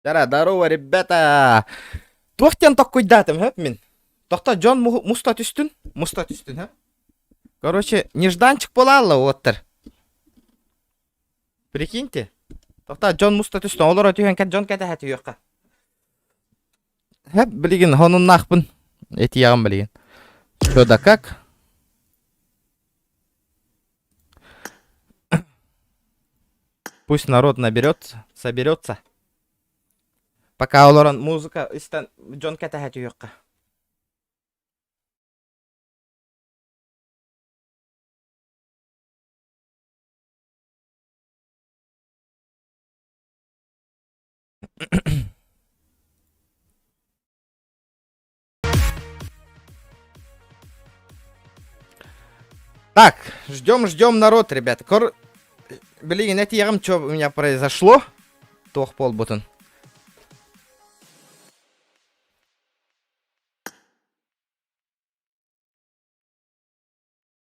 Здорово, ребята! Туох диэн токкуйдаатым, хөп мин? Тохто дьон муста түстүн, муста түстүн, хөп? Короче, нежданчик буолаалла уоттар. Прикиньте. Тохто дьон муста түстүн, олоро түһэн дьон кэтэһэ түһүөххэ. Хөп, билигин хонуннаахпын. Этиэҕим билигин. Что да как? Пусть народ наберется, соберется. Пока олорон музыка истэн дьон кэтэһэ түһүөххэ. Так, ждем, ждем народ, ребят. Кор... Билигин этиэҕим, что у меня произошло. Туох буолбутун.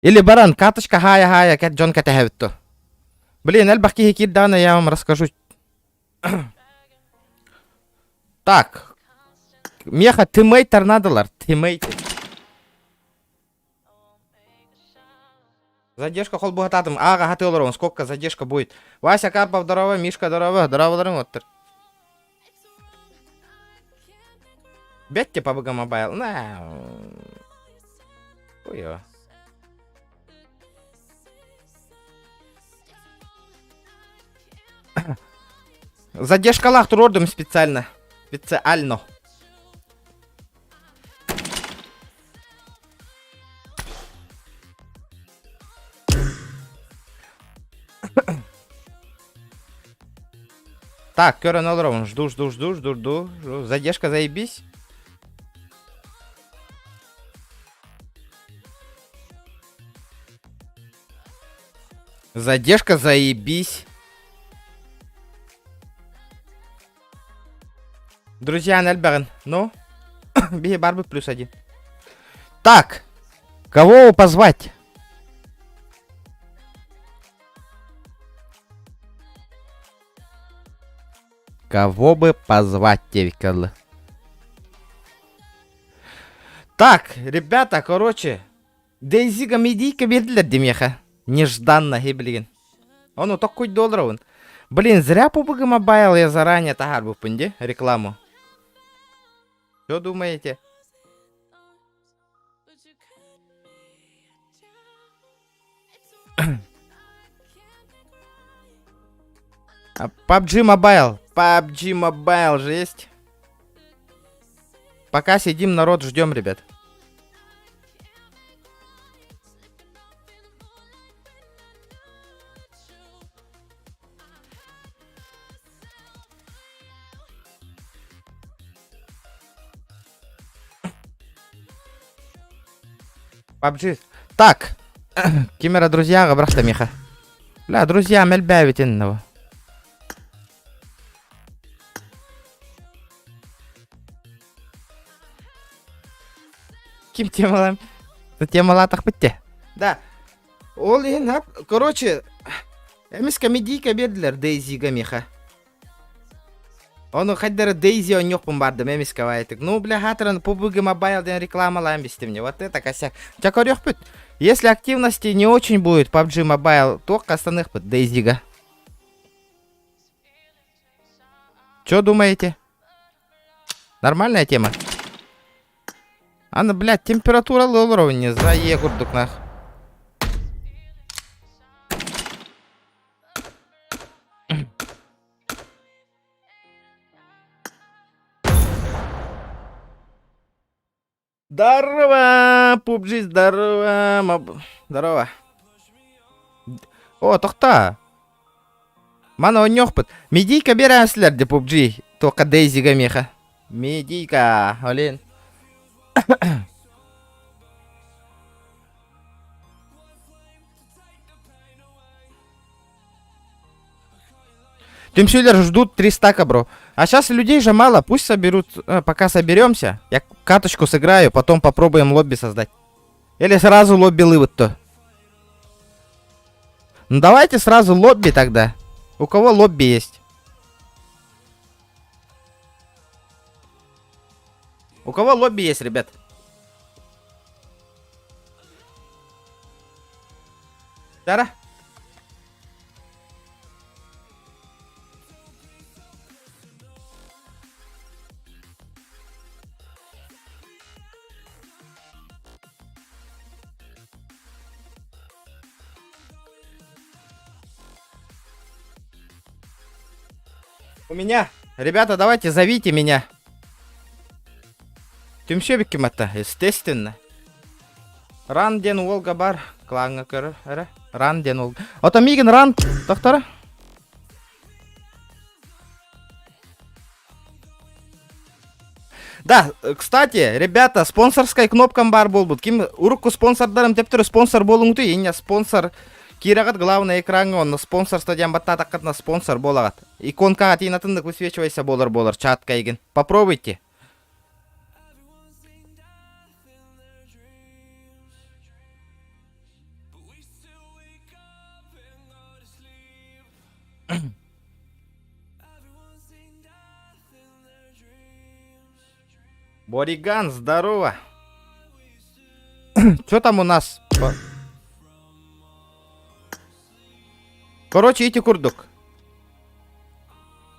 Или баран, карточка хаайа-хаайа кэт дьон кэтэһэбит то. Блин, элбэх киһи киирдэҕинэ я вам расскажу. Так. Меха тиммейттер надалар, тиммейт. Задержка холбуһатаатым. Ааҕа хаты олоробун, сколько задержка будет. Вася Карпов, здорово, Мишка, здорово, здороволарың оттор. Бетте PUBG Mobile. На. Ой, Задержкалаах туруордум специально. Специально. Так, көрөн олоробун. Жду, жду, жду, жду, жду. жду. Задержка заебись. Задержка заебись. Друзья, элбэҕин. Ну, биһи барбыт плюс один. Так, кого позвать? Кого бы позвать, диэбиккэ Так, ребята, короче, Дейзига медийка биэрдилэр димиэхэ. Нежданно, билигин. Ону токкуйдуоллар Блин, зря PUBG Mobile я заранее таһаарбыппын ди рекламу. Что думаете? PUBG Mobile. PUBG Mobile же есть. Пока сидим, народ ждем, ребят. PUBG. Так. Кимера друзья, брахта миха. Бля, друзья, мэлбээбитин. Ким темалам? Темалаатахпыт те. Да. Ол иһин короче, эмис комедийка биэрдилэр Дейзига миха. Ону хайдары Дейзи онньуохпун бардым эмискэ баайтык. Ну, бля, хатыран PUBG Mobile диэн рекламалаан бистим мне. Вот это косяк. Ча көрүөхпүт. Если активности не очень будет PUBG Mobile, то хастаныахпыт Дейзига. Чё думаете? Нормальная тема? Аны, блядь, температура уровня за е курдук нах. Здорово, PUBG, здорово, моб... Здорово. О, тохта. Мана онньуохпут. Медийка биэрээсилэр де PUBG. Туохха Дейзига миэхэ. Медийка, олин. Түмсүүлэр ждут 3 стака, бро. А сейчас людей же мало, пусть соберут, пока соберемся. Я каточку сыграю, потом попробуем лобби создать. Или сразу лобби лыбыт-то. Ну давайте сразу лобби тогда. У кого лобби есть? У кого лобби есть, ребят? Дара? У меня. Ребята, давайте зовите меня. Түмсүө киматта, естественно. Ран диэн уолга бар, клаҥҥа көрөр, эрэ. Ран диэн уол. Ото миигин ран, доктора. Да, кстати, ребята, спонсорскай кнопкам баар буолбут. Ким урукку спонсордарым төптөрү спонсор буолуҥутуй, инньэ спонсор киирэҕит главный экраҥҥа онно спонсорство диэн баттаатаххытына спонсор буолаҕыт. Иконкаҕа тиин атыннык высвечивайся буолар буолар чатка игин. Попробуйте. Бориган, здорово. Что там у нас? Короче, ити курдук.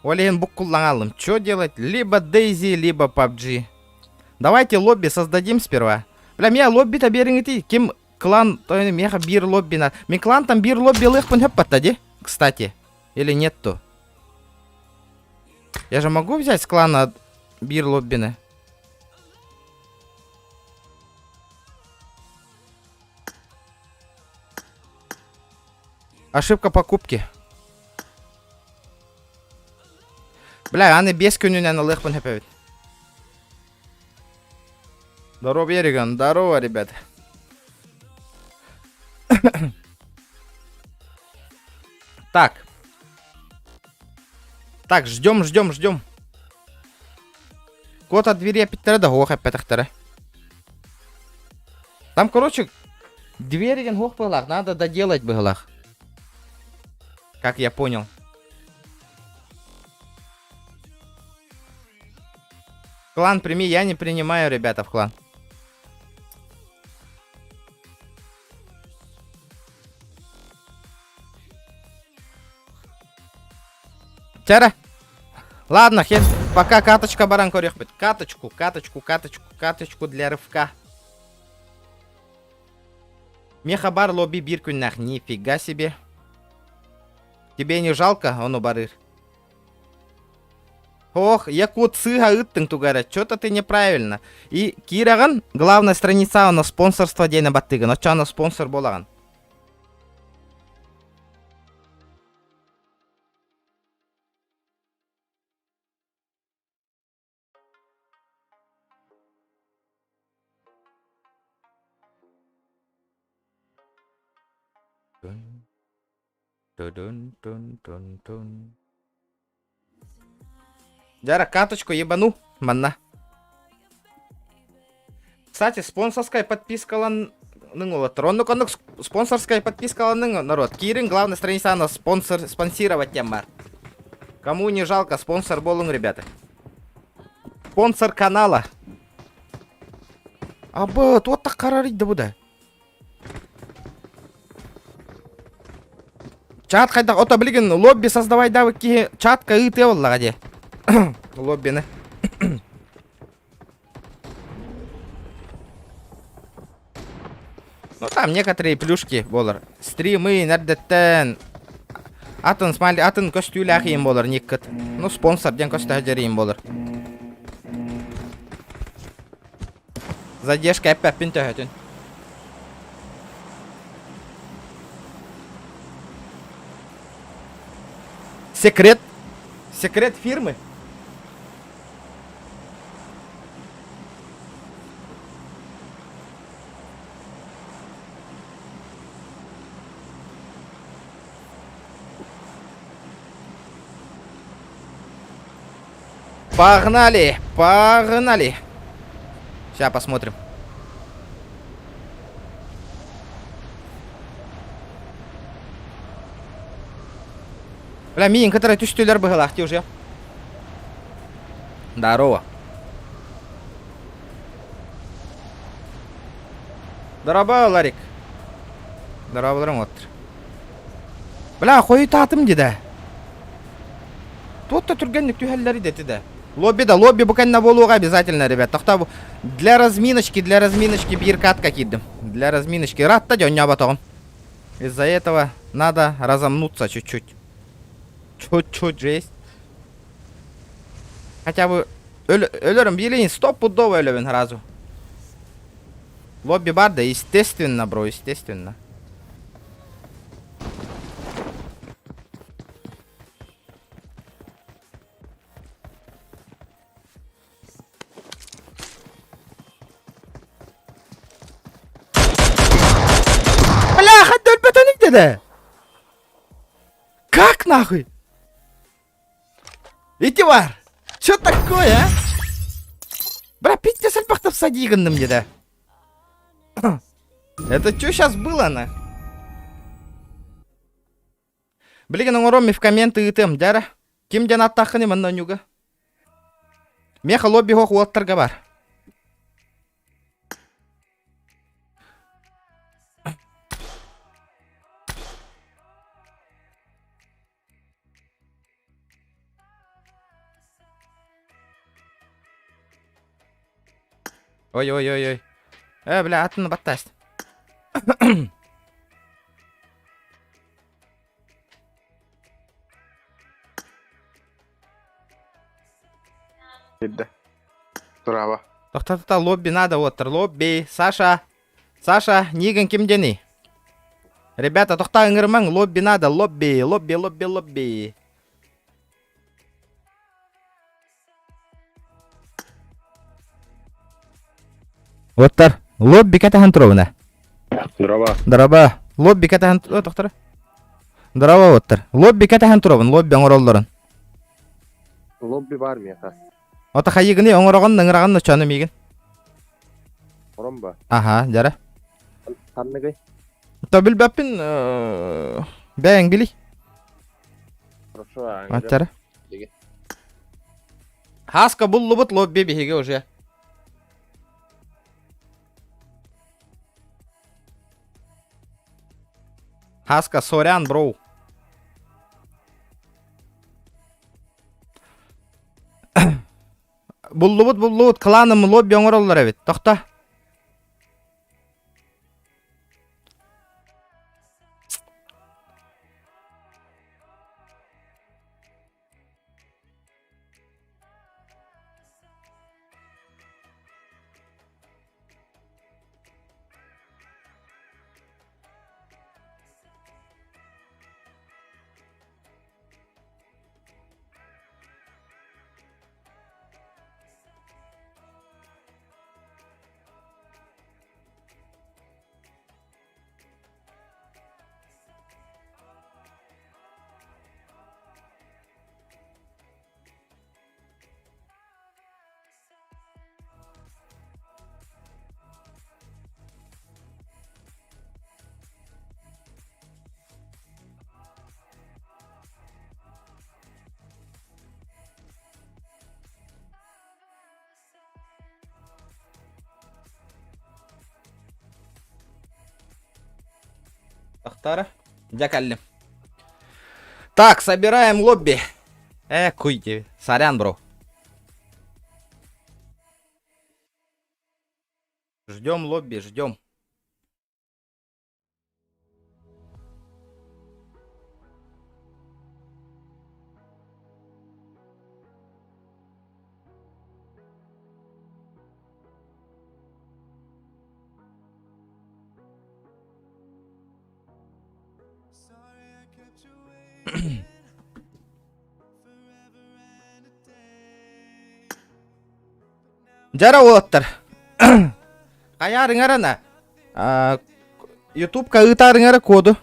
Ол иһин буккуллаҥалым. Что делать? Либо Дейзи, либо PUBG. Давайте лобби создадим сперва. Бля, меня лобби-то бериҥити. Ким клан, то меха биир лобби на... Мин клан там биир лобби ылыахпын хөп ди, кстати. Или нету? Я же могу взять с клана биир лоббины? Ошибка покупки. Бля, аны 5 күнүнэн ылыахпын хөп эбит. Здорово, Ериган. Здорово, ребята. Так. Так, ждем, ждем, ждем. Код от двери эппиттэрэ да суох эппэтэхтэрэ. Там, короче, дверь диэн суох быһылаах, надо доделать быһылаах. Как я понял. Клан прими, я не принимаю, ребята, в клан. Чара. Ладно, хер, пока каточка баран көрүөхпүт. Каточку, каточку, каточку, каточку для рывка. Меха бар лобби биир күннээх, нифига себе. Тебе не жалко, ону барыр. Ох, якут сыыһа ыыттыҥ туга эрэ, что-то ты неправильно. И киирэҕин, главная страница на спонсорство диэни баттыгын, оччоҕуна спонсор буолаҕын. Тун-тун-тун-тун. Дьара, карточку ебану, манна. Кстати, спонсорская подпискалан улаттар. Оннук оннук спонсорская подпискаланың народ. Киирин главная страница на спонсор спонсировать тем бар. Кому не жалко, спонсор болуҥ, ребята. Спонсор канала. Абы, туох харарый да бу да. Чат хайдах, ото билигин лобби создавай да киһи чатка ыытыа буоллаҕа дии. Лоббины. Ну там некоторые плюшки буолар. Стримы нэрдэттэн атын смайли атын көстүүлээх иин буолар никкыт. Ну спонсор диэн көстөһө дьэриин буолар. Задержка эппэппин төһөтүн. Секрет. Секрет фирмы. Погнали! Погнали! Сейчас посмотрим. Бля, миин кытары түстүлэр быһылаах уже. Здорово. Дорообо, Ларик. Дорооболорун оттор. Бля, хойутаатым дии Тут-то түргэнник түһэллэр дэти да. Лобби да, лобби бу кэннэ буолуоҕа обязательно, ребят. Тохтоо, для разминочки, для разминочки биир катка киирдим. Для разминочки. Ыраатта дьонньооботоҕум. Из-за этого надо разомнуться чуть-чуть. Чуть-чуть жесть. Хотя бы өлөрүм билин стопудово өлөбүн сразу. Лобби бар да, естественно, бро, естественно. Бляха, өлбөтөнүк деді. Как нахуй? Ити бар. Что такое, а? Бра, пиздец элбэхтэ всади гынным деді. Это что сейчас было, на? Билигин оҥором в комменты ыытыам, дьара. Ким диэн аттаххыный манна онньуга? Меха лобби хоох уоттарга бар. Ой-ой-ой-ой. Э, бля, атын баттаст. Киирдэ. Тураба. Тохтата лобби надо уоттар. Лобби. Саша. Саша, Ниган ким диэний? Ребята, тохтаа ыҥырымаҥ, лобби надо, лобби, лобби, лобби, лобби. Уоттар, лобби кэтэһэн туруобуна. Здорово. Дороба, лобби кэтэһэн... О, тохтора. Здорово, уоттар. Лобби кэтэһэн туруобун, лобби оҥороллорун. Лобби бар миэхэ. Ото хайыгыный оҥороҕун, ыҥыраҕын ночоону миигин. Оромба. Аха, дьара. Ханныгый? То билбэппин, бэйэҥ билий. Хорошо, Аттара. Хаска буллубут лобби биһиги уже. Хаска, сорян, бро. Буллубут, буллубут, кланым лобби оҥороллор эбит. Тохто. Тахтара. Дьэ кэллим. Так, собираем лобби. Э, куйди. Сорян, бро. Ждем лобби, ждем. Дьара уолаттар. Хайаарыҥарана. Ютубка ыытаарыҥара коду.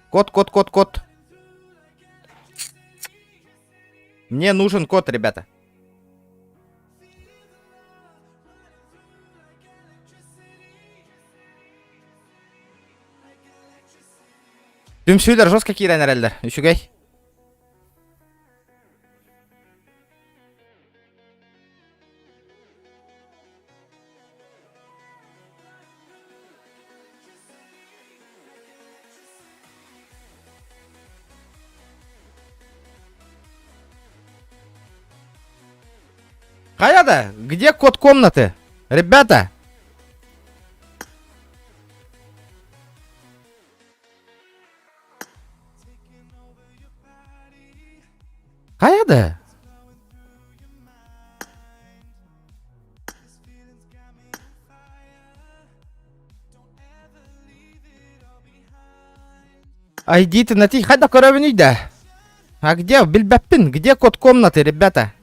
Код, код, код, код. Мне нужен код, ребята. Түмсүүлэр жестко киирэн эрэллэр. Үчүгэй. Хайа да, где код комнаты? Ребята! Хайа да? Айдите на ти хайда көрөбүнүй да? А где? Билбэппин. Где код комнаты, ребята?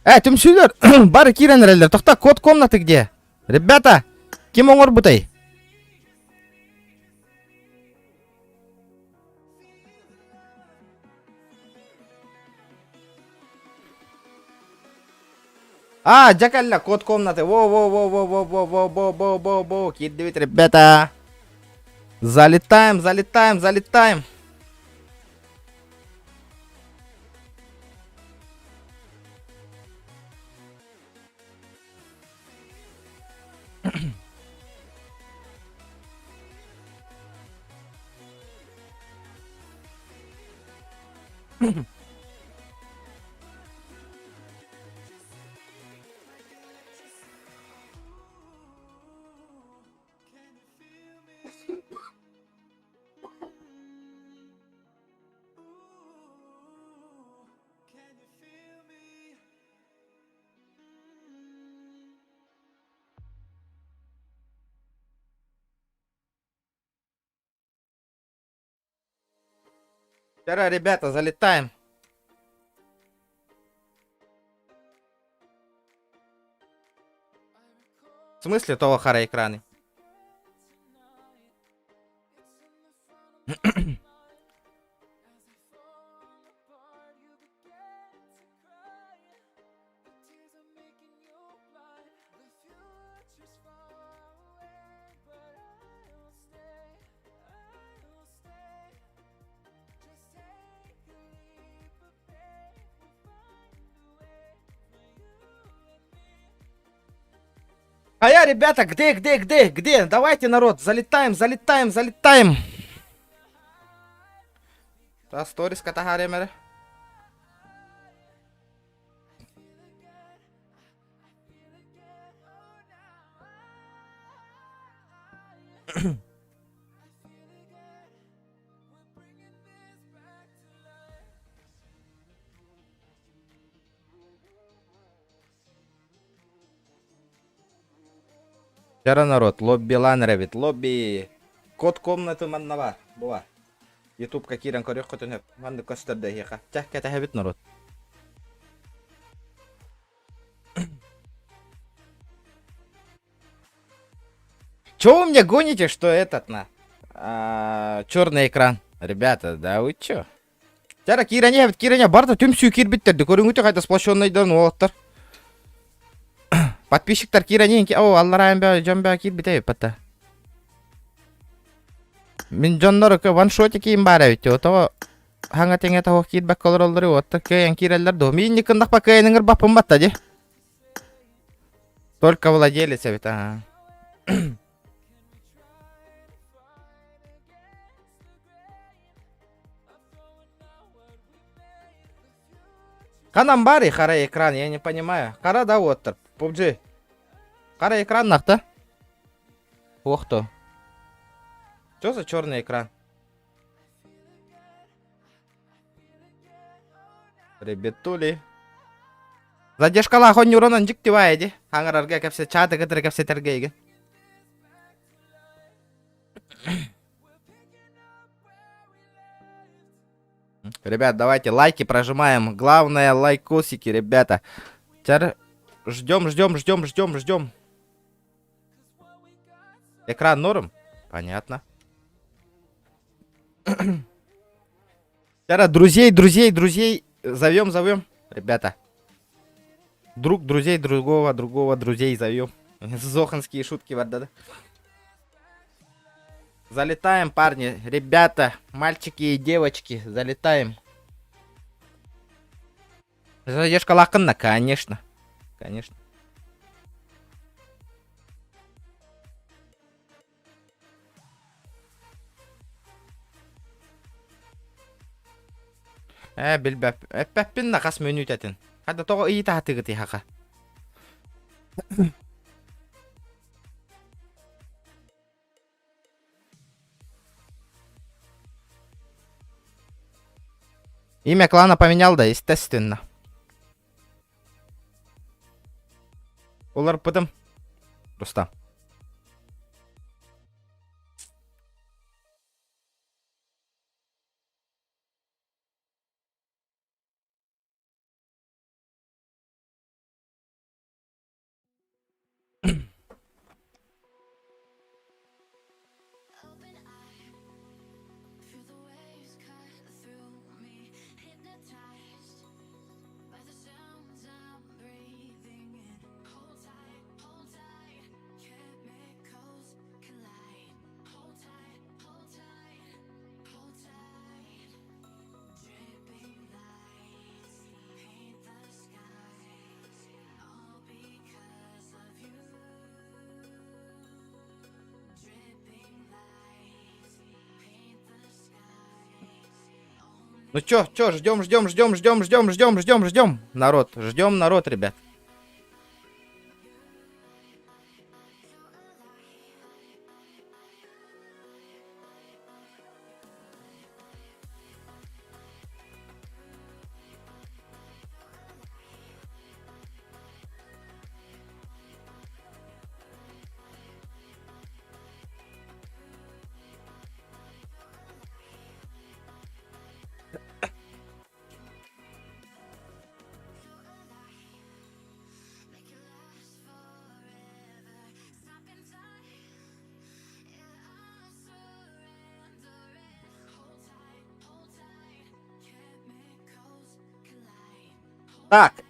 Э, түмсүүлэр бары киирэн эрэллэр. Тохта, код комнаты где? Ребята, ким оҥорбутай? А, дьэ кэллэ, код комнаты. Во-во-во-во-во-во-во-во-во-во-во. Киирдибит, ребята. Залетаем, залетаем, залетаем. Вчера, ребята, залетаем. В смысле того хара экраны? А я, ребята, где, где, где, где? Давайте, народ, залетаем, залетаем, залетаем. Та сторис катаһаарыам эрэ. Чара народ, лоббилаан эрэбит, лобби. Код комнаты манна баар, бу баар. Ютубка киирэн көрүөххүтүн сөп. Маннык көстөр да эһиэхэ. Чэ, кэтэһэбит народ. Чё вы мне гоните, что этот на? А, черный экран. Ребята, да вы чё? Чара киирэн иһэбит, киирэн барда түмсүү киирбиттэр көрүҥүтэ хайда сплоченныйдан уолаттар. Подписчиктар киирэн иһин, о, аллараа бэ, дьон бэ киирбитэ эбит Мин дьоннор ваншоте киин баар эбит, того хаҥа тэҥэ того киирбэккэ олороллор уоттар кыайан киирэллэр дуо? Мин никындахпа кыайан ыҥырбаппын батта дии. Только владелец эбит, ага. Ханан баарый хара экран, я не понимаю. Хара да уоттар, PUBG. Хара экран нахта. Ох то. Что за черный экран? Ребятули. Задержкалаах онньуронан дьикти баайа дии. Хаҥарарга кэпсэ, чааты кытары кэпсэтэргэ игин. Ребят, давайте лайки прожимаем. Главное лайкосики, ребята. Теперь ждем, ждем, ждем, ждем, ждем. Экран норм? Понятно. Теперь друзей, друзей, друзей зовем, зовем. Ребята. Друг друзей другого, другого друзей зовем. Зоханские шутки бар да. Залетаем, парни, ребята, мальчики и девочки, залетаем. Задержка лакынна, конечно. Конечно. Ээ, билбэп, эппэппин да хас мүнүүтэтин. Хада тоҕо ыйытаатыгытый хаха? Имя клана поменял, да, естественно. Уларпытым. Рустам. Ну чё, чё, ждем, ждем, ждем, ждем, ждем, ждем, ждем, ждем. Народ, ждем народ, ребят. Так.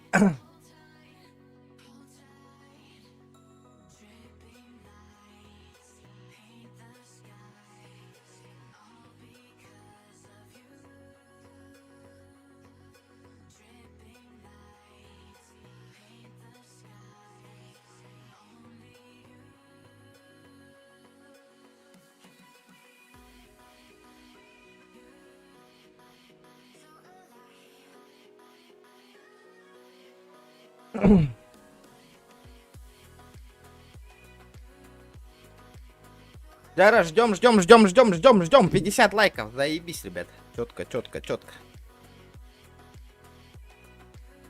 Дара, ждем, ждем, ждем, ждем, ждем, ждем. 50 лайков. Заебись, ребят. Четко, четко, четко.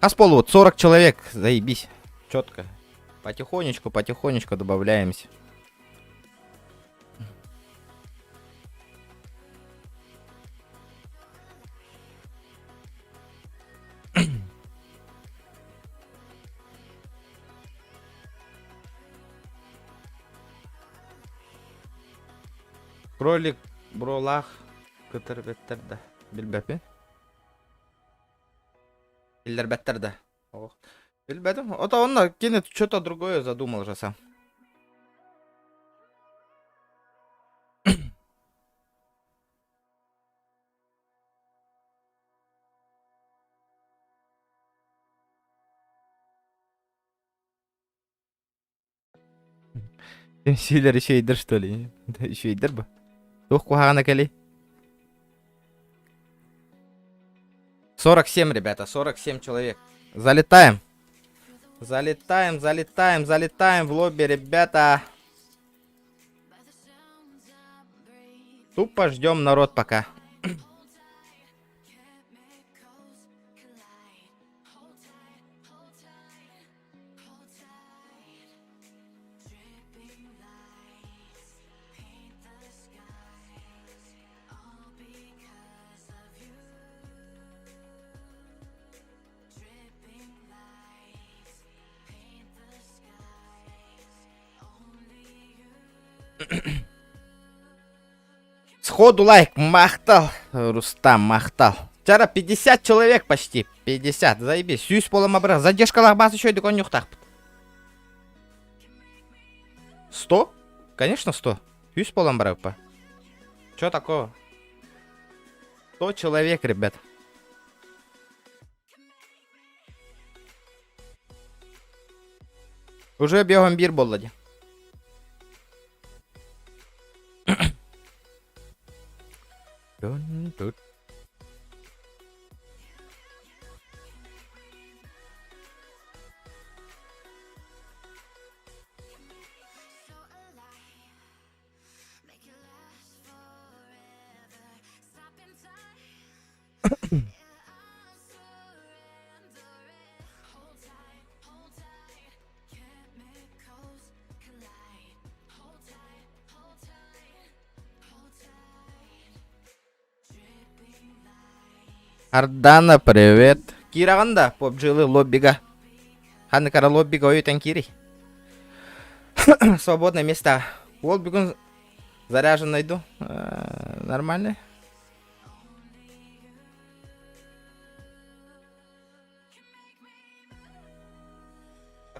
А с полу вот 40 человек. Заебись. Четко. Потихонечку, потихонечку добавляемся. Кролик бролах кытырбеттер да. Билбэппин. Биллэрбэттэр да. Ох. Билбэтим. Ото онно кини что-то другое задумал же сам. Силер үчүгэйдэр что ли? Үчүгэйдэр бу. Туох куһаҕана кэлий? 47, ребята, 47 человек. Залетаем. Залетаем, залетаем, залетаем в лобби, ребята. Тупо ждем народ пока. Сходу лайк, махтал, Рустам, махтал. Вчера 50 человек почти. 50, заебись. 100 буолан бара. Задержкалаах баас үчүгэйдик оонньуохтаахпыт. 100? Конечно 100. 100 буолан барыппа. Чё такого? 100 человек, ребят. Уже 51 буолла дии. Тут. Ардана, привет. Киираҕын да, PUBG-лы лоббига. Ханнык ара лоббига ойутан киирий. Свободное место. Уол бүгүн заряженный ду. Нормально.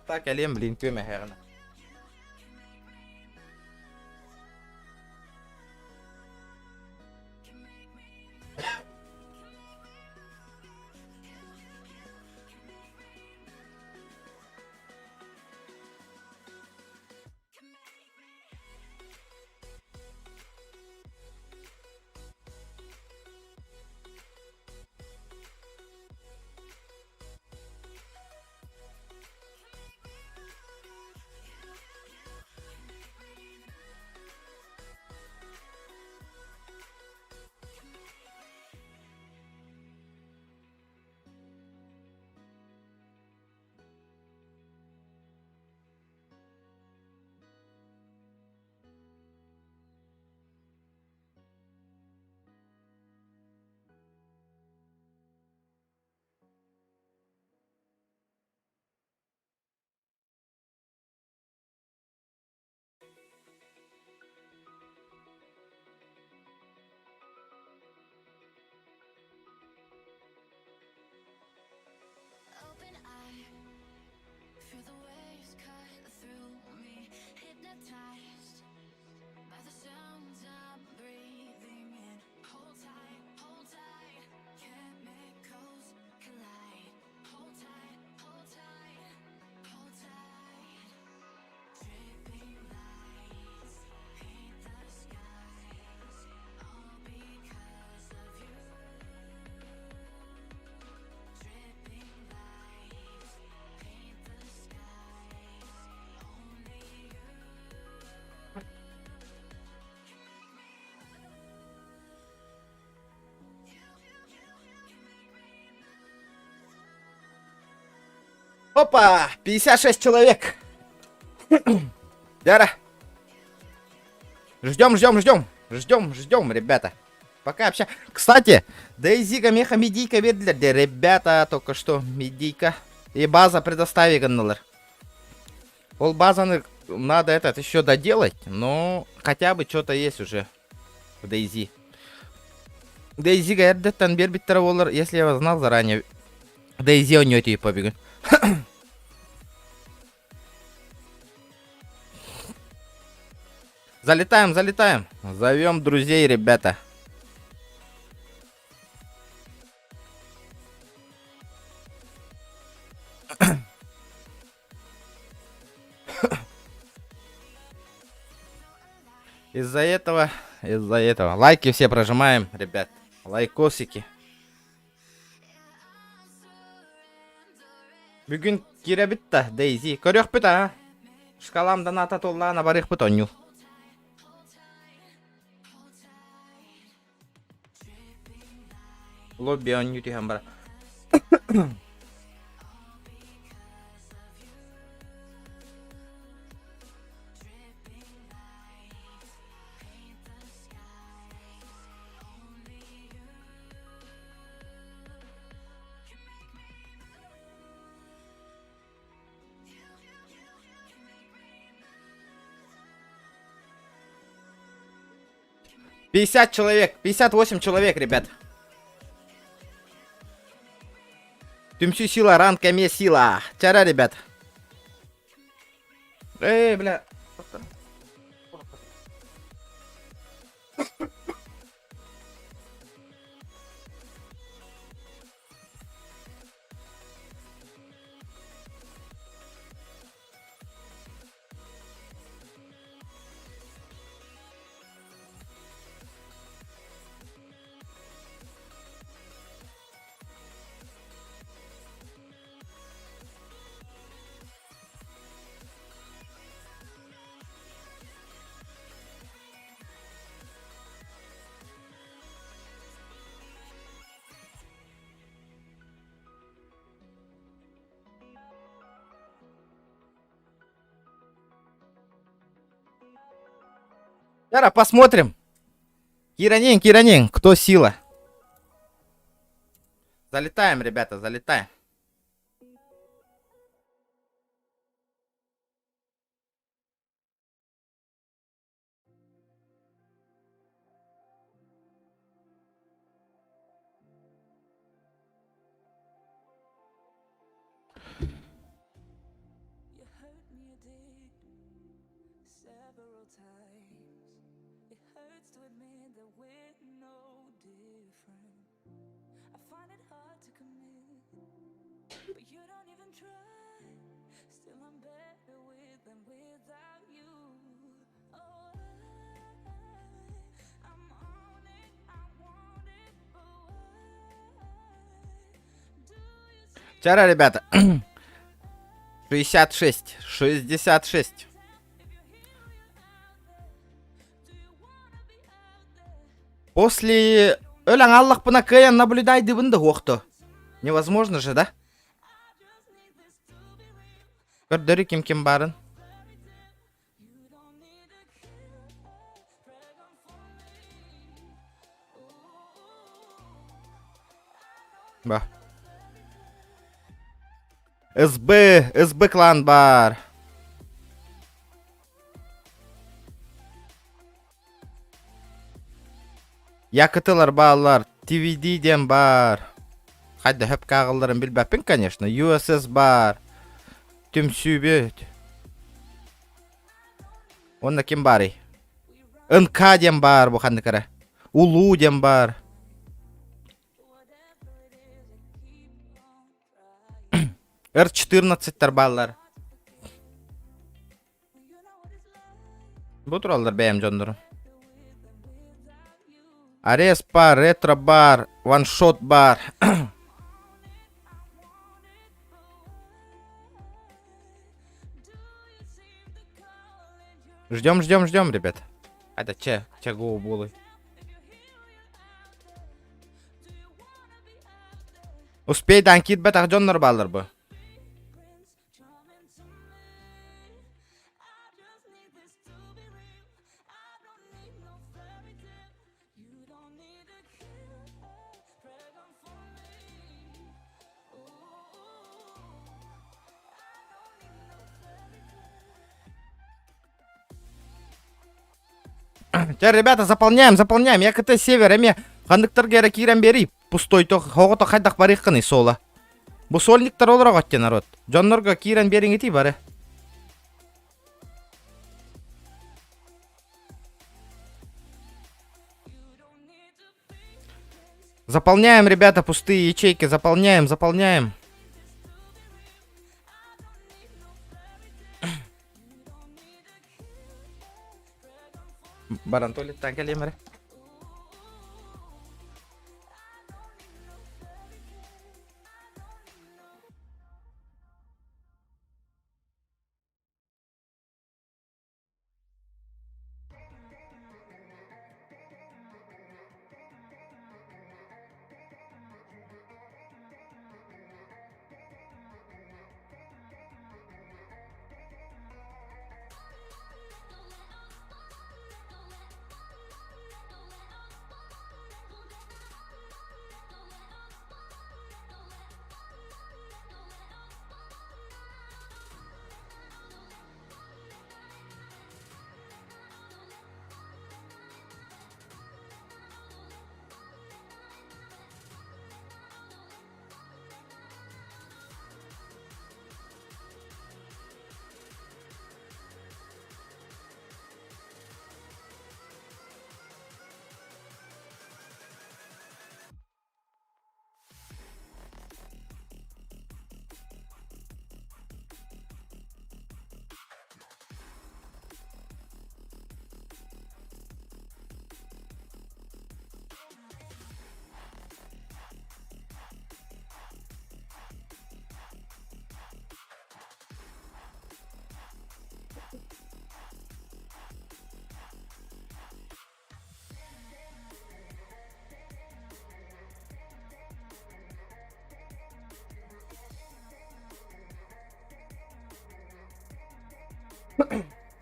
Так кэлиэм, блин, түөмэһэҕинэ. Опа! 56 человек! Дяра! Ждем, ждем, ждем! Ждем, ждем, ребята. Пока обща... Кстати, DayZ меха медийка биэрдилэр ребята, только что медийка. И база предостави гыннылар. Ол базаны надо этот еще доделать, но хотя бы что-то есть уже в DayZ. DayZ эрдэттэн биэрбиттэрэ буоллар, если я знал заранее, DayZ оонньуу побегун. Залетаем, залетаем. Зовем друзей, ребята. Из-за этого, из-за этого. Лайки все прожимаем, ребят. Лайкосики. Бүгүн киирэбит да, DayZ. Көрүөхпүт а. Шкалам доната туллаана барыахпыт оонньуу. Лобби оонньуу түһэн бар. 50 человек, 58 человек, ребят. Түмсүү сила, ранг эмиэ сила. Чара, ребят. Эй, бля. Яра, посмотрим. Киранин, Киранин, кто сила? Залетаем, ребята, залетаем. Вчера, ребята, 66, 66. После өлөн аллахпына кыайан наблюдайдыбын да уохто. Невозможно же, да? Көрдөрү ким ким барын. Ба. СБ, СБ клан бар. Якытылар бааллар, TVD диэн баар. Хайда хөп кааҕылларын билбэппин, конечно. USS баар. Түмсүүбүт. Онно ким баарый? НК диэн баар бу ханнык эрэ. Улуу диэн баар. Р14-тар бааллар. Бу тураллар бэйэм дьоннорум. Арес бар, ретро бар, ваншот бар. Ждем, ждем, ждем, ребят. Это че, че гоу булы. Успейдан киирбэтэх дьоннор бааллар бу. Теперь, ребята, заполняем, заполняем. Я КТ север, эме ханныктарга эрэ киирэн биэрий. Пустой тох, хоҕото хайдах барыаххыный соло. Бу сольниктар олороҕот те народ. Дьоннорго киирэн биэриҥитий бары. Заполняем, ребята, пустые ячейки, заполняем, заполняем. Баран туалеттан кэлиэм эрэ.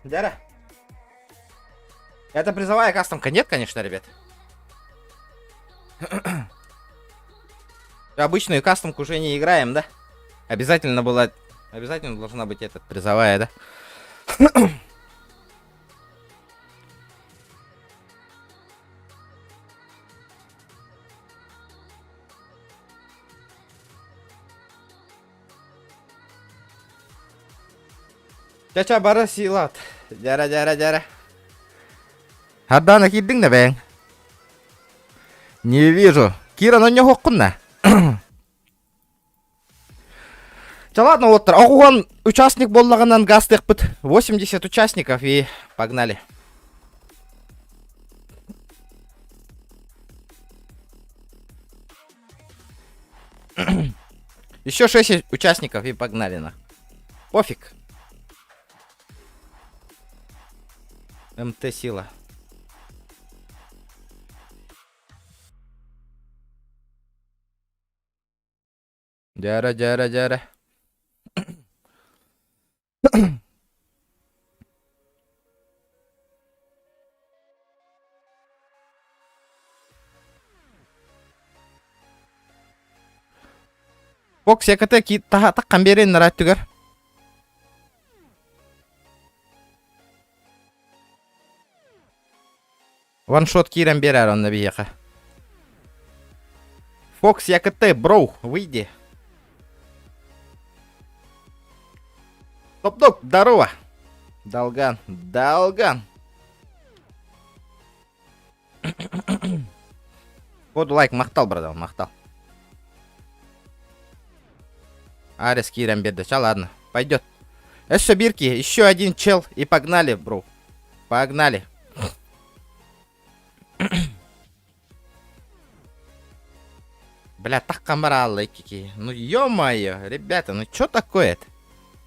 Дяра. Это призовая кастомка? Нет, конечно, ребят. Обычную кастомку уже не играем, да? Обязательно была... Обязательно должна быть этот призовая, да? Чача бары силат. Дьара дьара дьара. Хардана киирдиҥ да бэйэҥ? Не вижу. Кира, ну на. Ча ладно, вот оҕуһан участник буоллаҕынан гастыахпыт. 80 участников и погнали. Еще 6 участников и погнали на. Пофиг. МТ сила. Дьара, дьара, дьара. Бок секата ки таха таккан берен нарат түгэр. Ваншот киирэн биэрээр онно биһиэхэ. Фокс ЯКТ, бро, выйди. Топ-топ, здорово. Долган, Долган. Код лайк, махтал, братан, махтал. Арес киирэн биэрдэ, ча ладно, пойдет. Өссө бирки, еще один чел и погнали, бро. Погнали. Бля, так камралы какие. Ну ё-моё, ребята, ну чё такое это?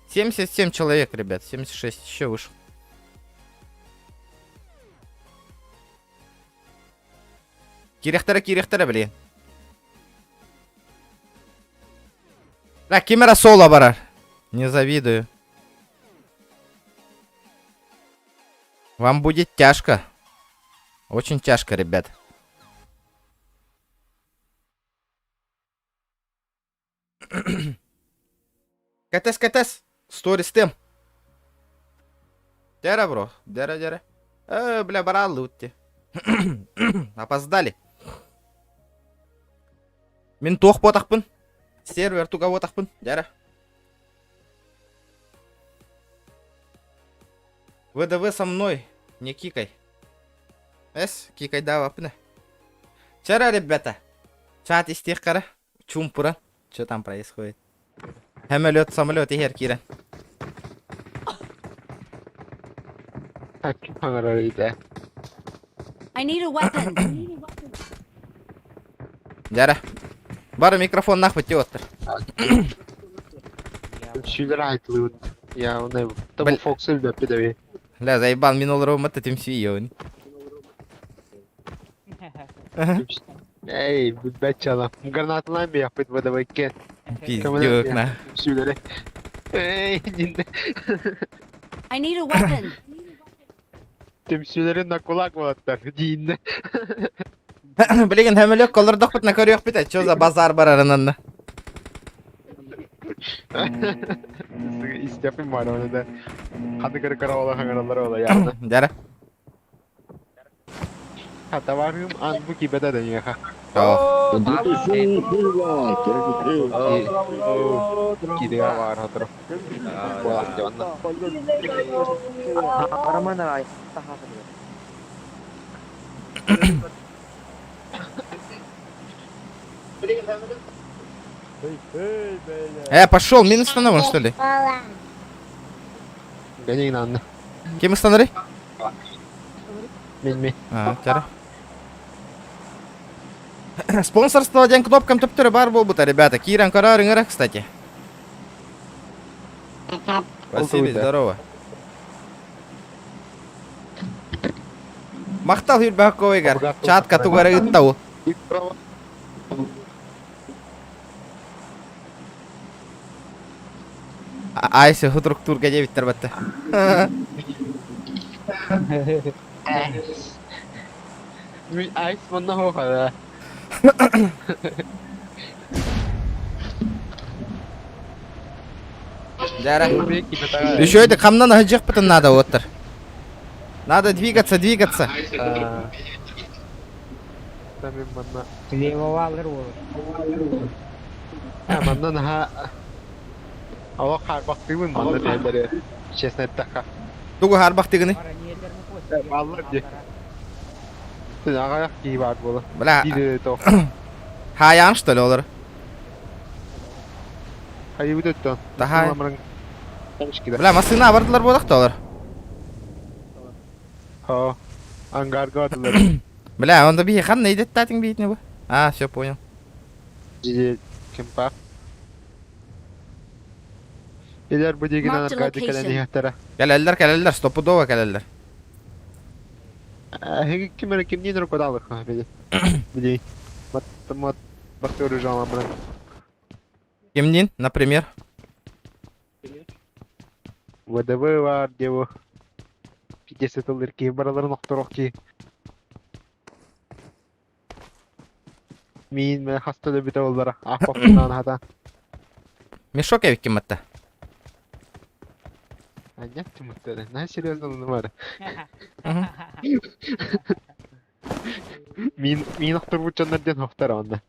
77 человек, ребят, 76 еще вышел. Кириэхтэрэ, кириэхтэрэ, блин. Бля, ким эрэ соло барар. Не завидую. Вам будет тяжко. Очень тяжко, ребят. Кэтэс, кэтэс. Стористем. Дьэрэ, бро. Дьэрэ, дьэрэ. Э, бля, барааллыбыт Опоздали. Мин туох буотахпын? Сервер туга буотахпын? Дьэрэ. ВДВ со мной, не кикай. Эс, кикайдаабаппын. Чара, ребята. Чат истиэх кара. Чумпура. Что там происходит? Самолет, самолет, иһэр киирэн. I need a weapon. Дьара. Бары микрофон нахуй оттар. Үксүлэр айтылыбыт. Я оны табу фоксел бэппи дэби. Ля, заебал, мин олору мата түмсүү Эй, бүт чала. Гранаталаан бияхпыт бадабайкен. Пиздюк на. Үксүлэри. Эй, нинде. I need a weapon. Түмсүүлэрин на кулак болаттар. Диинде. Билигин хөмөлөк колордохпут на көрүөхпүт, чё за базар барарынан. Истепин бар оны да. Ханы кыры каравала хаңаралар ола яны. Дьара. Хатаварым ан бу кибеде да яха. Кидега бар хатыр. Пошел, минус становым, что ли? Гэнигнан. Кем станары? Мен мен. А, тяра. Спонсорство ден кнопкам төптөрө бар болбута, ребята. Киран карарыңара, кстати. Василий, здорово. Махтал Юрбаковыгар. Чатка тугары ыттау. Айсы худруктурга диэбиттэр батта. Мин айс манна хоха. Дьара. Еще это хамнан аһыдьыахпытын надо оттар. Надо двигаться, двигаться. Мин манна. Левовалар уол. Манна наһаа Ала хаарбахтыыбын манна түһэллэри, честно эттэххэ. Тугу хаарбахтыгыный? Бааллар дии. Аҕыйах киһи баар буола. Бля. Биир то. Хаайаан что ли олор? Хайыбыт өттөн. Таһай. Бля, массыына абардылар буолах да олор. Хо. Ангарга атылар. Бля, он да бии ханна идеттаатиң биитне бу? А, все понял. Кимпа. Илер бу дигинен Marked a аркадий кэлэн location. иһэхтэрэ. Кэлэллэр, кэлэллэр, стопудово кэлэллэр. Эһиги ким эрэ кимниин рукодалык били. Били. Мат мат бартыры жаламрын. Кимниин, например? ВДВ бар диэбу. Пиздец ытыллыр киһи бараларын охторох киһи. Миин мен хаста да бүтэ боллара. Аахпаппынаан хата. Мешок эбиккин батта. Анньак тымыттары. На серьезно ылынымары. Миин миин охторбут дьоннор диэн охтор онно.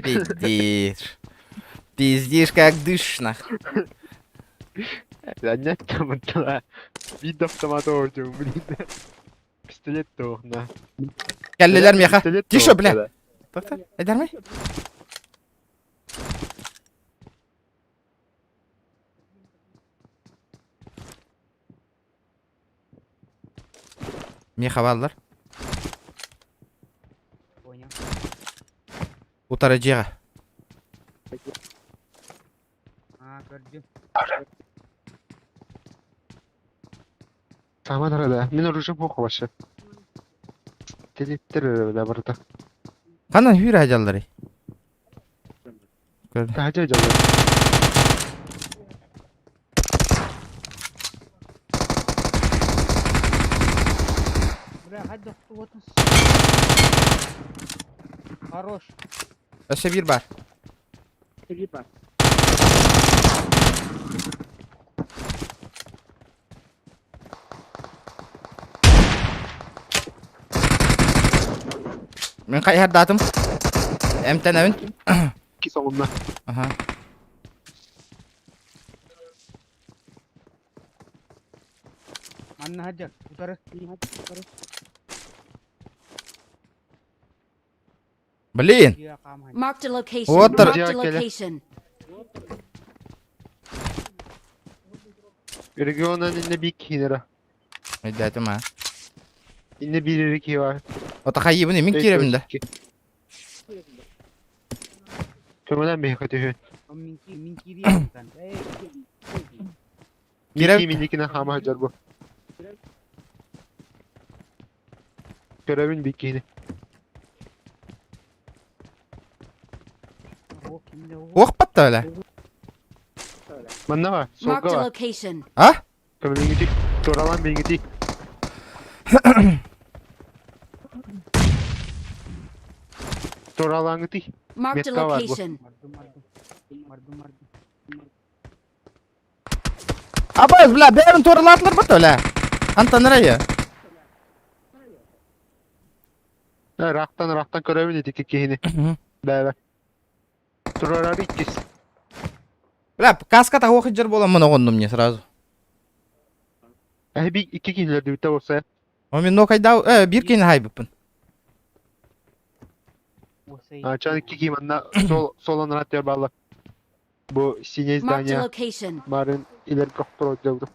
Пиздишь. Пиздишь, как дышишь, нах. Анньак тымыттара. Биир да автомат оордум, блин. Пистолет туохна. Кэллилэр миэхэ. Пистолет Тише, туох, бля. да. Тоқта, эдэрмэй. Миэхэ бааллар. Понял. Утары дьиэҕэ. А, көрдүм. Саман арада. Мин оружием суох вообще. Телеттер эрэ барыта. Ханан хүүрэ дьалларый? Таһдьа дьаллар. Бля, хайдах туотун Хорош. Өссө биир бар. Мин хайыһардаатым. Эмтэнэбин. Икки соҕунна. Аха. Манна сылдьар. Утары. Блин. Дьиэ хааман. Marked a location. Вот Marked a location. Регионан инне биир киһинэрэ. Өйдөөтүм а. Инне биир эрэ киһи бар. Ота хайыбын мин киирэбин да. Көмөлөн биһиэхэ түһүн. Мин мин киириэм. Эй. Киирэ- Микки минникинэн хаама сылдьар бу. Көрөбүн биккини. Ох батта бля. Манна бар, Marked суолга a бар. location. А? Көмөлүҥүтүй. Туоралаан биҥитий. Туоралааҥытый. Marked a Метка бар бу. location. Мардым мардым. Мардым мардым. Абайс, бля, бәрін торылатылар батта бля. Антон райы. Ыраахтан ыраахтан көрөбүн ити киһини. Бэбэ. Турарар иккис. Бля, каска того хиджер бола оҕоннум мне сразу. Эһи икки киһилэр дүбүттэ болса. О мен нокайдау, бир кейін хайбыппын. Чан икки киһи манна сол солон раттер балла. Бу синий Marked a здание location. барын илер охторо дьолду.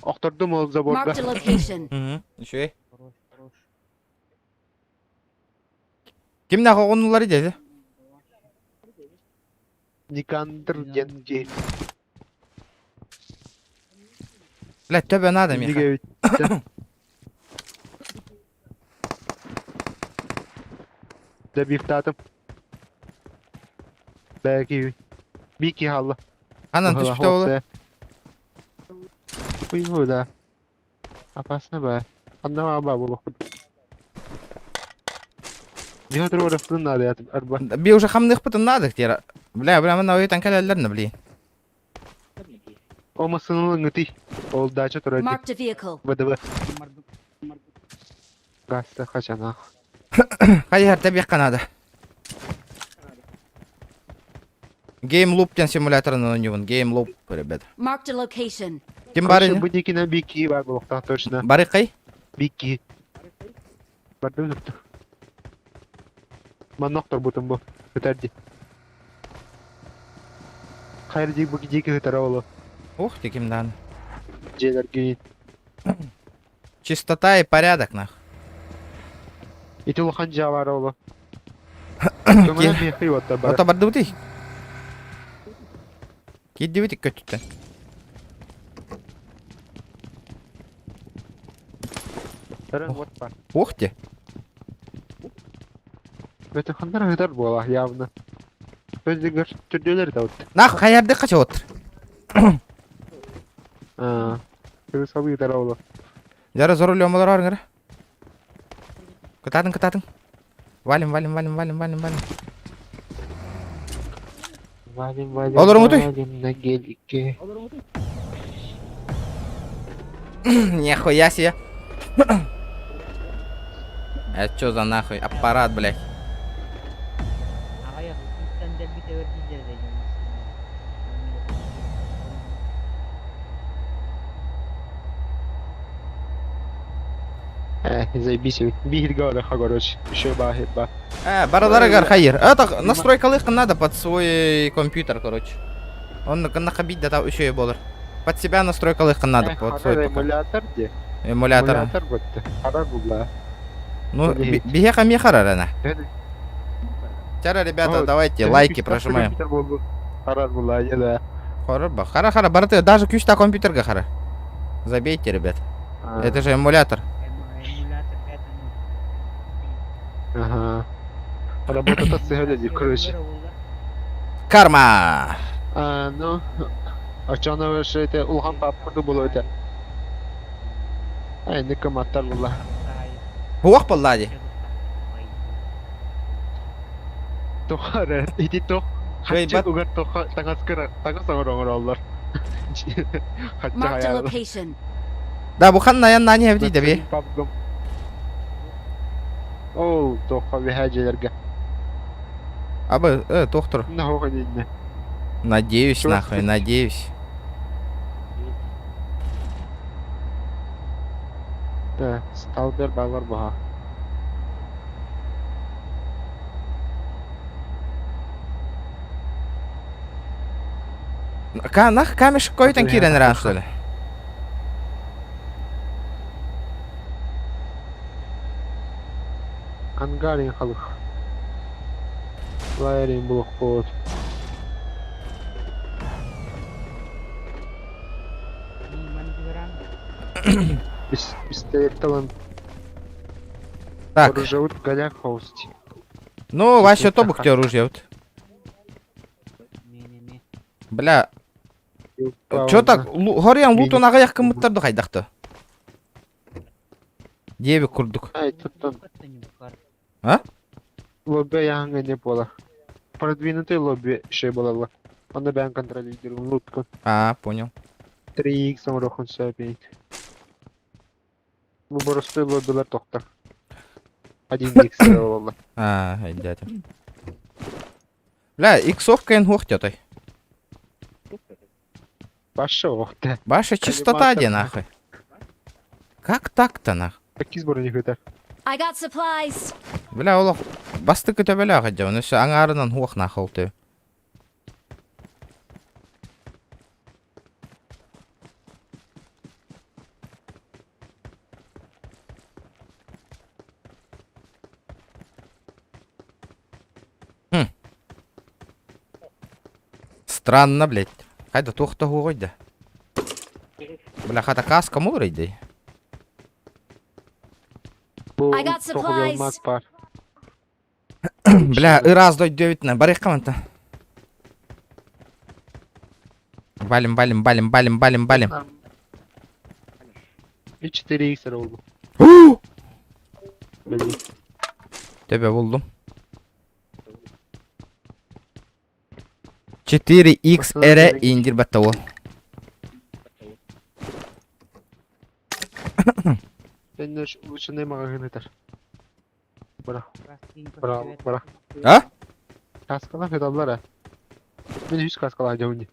Охтордум ол заборга. Marked a location. Еще Хорош, хорош. Кимнәх оҕоннулар деді? Никандр диэн киһи. Бля, төбө надо миэхэ. Добивтатым. Бэки. Бики хаалла. Ханан түспүтэ ол? Хуйву да. Опасно ба. Анна ба буолуохпут. Миха туруорахпытын наада арба. Би уже хамныхпытын наада тера. Бля, бля, мына ойутан кэлэллэр блин. О массыынаны ыҥытый. Ол дача турар дии. Marked a vehicle. ВДВ. Мардым. Гаста хачанах. Хайыһар тэбиэххэ наада. Game Loop диэн симуляторын оонньуубун. Game Loop, ребят. Marked a location. Ким Короче, бары? бу диэкинэн Бики бар буолуохтаах точно. Барыкай? Бики. Бардым tuttu. Манна охторбутум бу. Көтөр дии. Хайыр дии бу диэки көтөрө олу. Ух ты, кимдан. Дьиэлэргин. Чистота и порядок, нах. Ити улахан дьиэ баар олу. Көмөлөн миэхэ уоттар бары. Ото бардыбытый? Киирдибит икки өттүттэн. Төрөн уот бар. Ух ты. Бөтөхөннөр ыһытар буола явно. Өздүгэр түрдүөлэр да от. Нах, хайардык кача оттыр. Аа. Кырысабы ыытар олу. Жара за рулем олорор ыңыр. Кытатын, кытатын. Валим, валим, валим, валим, валим, валим. Валим, валим, Олоруҥутуй? валим на гелике. Нихуя себе. Это что за нахуй аппарат, блядь? Аҕыйах ыйтан дэлби тэбэр дииллэр этэ дьон массыынаны. Э, заебись. Бииргэ олохо, короче. Еще бахит ба. Э, бараларыгар хайыр. Это настройкалык надо под свой компьютер, короче. Он нахабить да там еще и болар. Под себя настройкалык надо под свой ПК. Эмулятор де. Эмулятор. Эмулятор бутты. Харар була. Ну, Блин. биһиэхэ эмиэ харар Чара, ребята, давайте лайки прожимаем. Харар була, я да. Хорор ба. Хара хара, барты, даже күчта компьютерга хара. Забейте, ребят. Это же эмулятор. Эмулятор это ну. Ага. Работа сыграли, короче. Карма! А, ну, а что она вообще это улхан папкурду было это? Ай, не коматтар була. Хуах баллади. Тохара, иди тох. Кыйбат. Хаччы угар тоха таңас кыра, таңас оңор олар. Хаччы Marked a хаялар. location. Да, бухан наян нани хевди деби. Папкум. Ол тоха бихажелерге. Абы, доктор. Нахуй не. Надеюсь, Чё? нахуй, надеюсь. Да, сталбер балар баха. Ка, нах камешек койтан кирен ран, что ли? Ангарин халых. Лайрин булук болот. Пистолет талан. Так, Оружие голяк хоусти. ну, Вася тобук тебе оружие вот. Не-не-не. Бля, чё так, горян лутун ағаяқ кымыттарды қайдақты? Деби курдук. Ай, туттан. А? Лобби яңа не бола. Продвинутый лобби шей болала. Онда бән контролируем лутку. А, понял. 3x оңрохон сөпейт. Бу простой лоббилар тоқтар. 1x болала. А, дядя. Бля, иксовка эн хух тётой. Башы оқты. Ваша чистота де нахуй. Как так-то нах? Такие сборы не көтер. I got supplies. Бля, олох басты көтөбөлө ағадя, оны все аңарынан хух нахуй ты. Хм. Странно, блядь. Хайда тухта хугойда. Бля, хата каска мурайды. Бу I got тоғы supplies. мак бар. Бля, ыраз дой дөбитна. Барых каманта. Валим, валим, валим, валим, валим, валим. И 4 х oldu. Блин. Тебе булдум. 4x эрэ индир баттауы. Сен улучшенный магазин этер. Бра, бра, бра. А? Каскалар педаллар а. Мен үс каскалар жауни.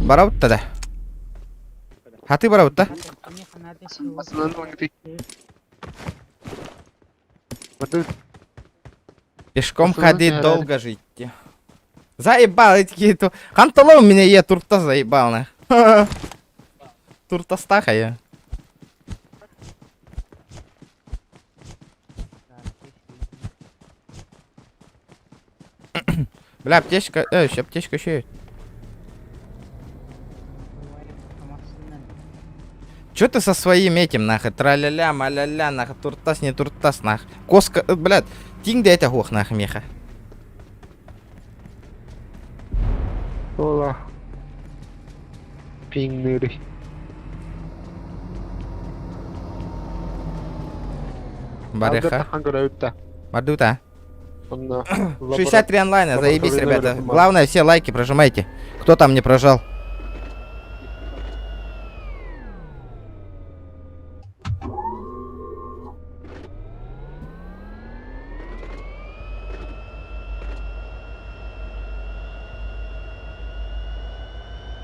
Барабытта да. Хаты барабытта. Басынан оңды. Барды Пешком ходи, долго жить. Заебал эти то. Хантало у меня е турта заебал на. Турта стаха я. Бля, аптечка, еще аптечка еще. Че ты со своим этим, нахуй, тра-ля-ля, маля-ля, нахуй, туртас, не туртас, нахуй. Коска, блядь, тинг это хух, нахуй, меха. Ола. Пингныры. Барыха. Бардута. 63 63 онлайна, заебись, ребята. Главное, все лайки прожимайте. Кто там не прожал?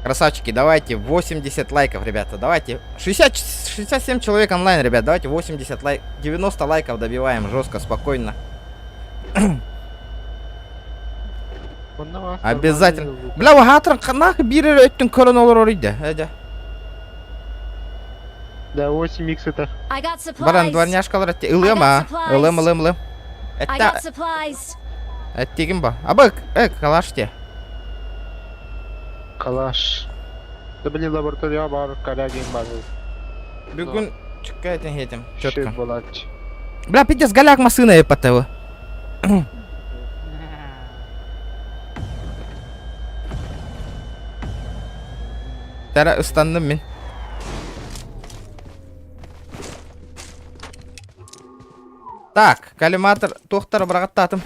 Красавчики, давайте 80 лайков, ребята. Давайте. 60, 67 человек онлайн, ребят. Давайте 80 лайк, 90 лайков добиваем жестко, спокойно. Обязательно. Бля, вахатрын нах бирер өттүн көрөн олорор иде. Эде. Да, 8 х это. I got supplies. Баран дворняжкалар этте. Ылым а. Ылым, ылым, ылым. I got Этте, supplies. эттигим ба. Абы, калаш те. Калаш. Да блин, лаборатория бар, корягин бар. Бүгүн чыкка этин хетим. Четко. Булач. Бля, пиздец, голяк масына епатевы. Тара ыстандым мин. Так, коллиматор тохтар брагаттатым.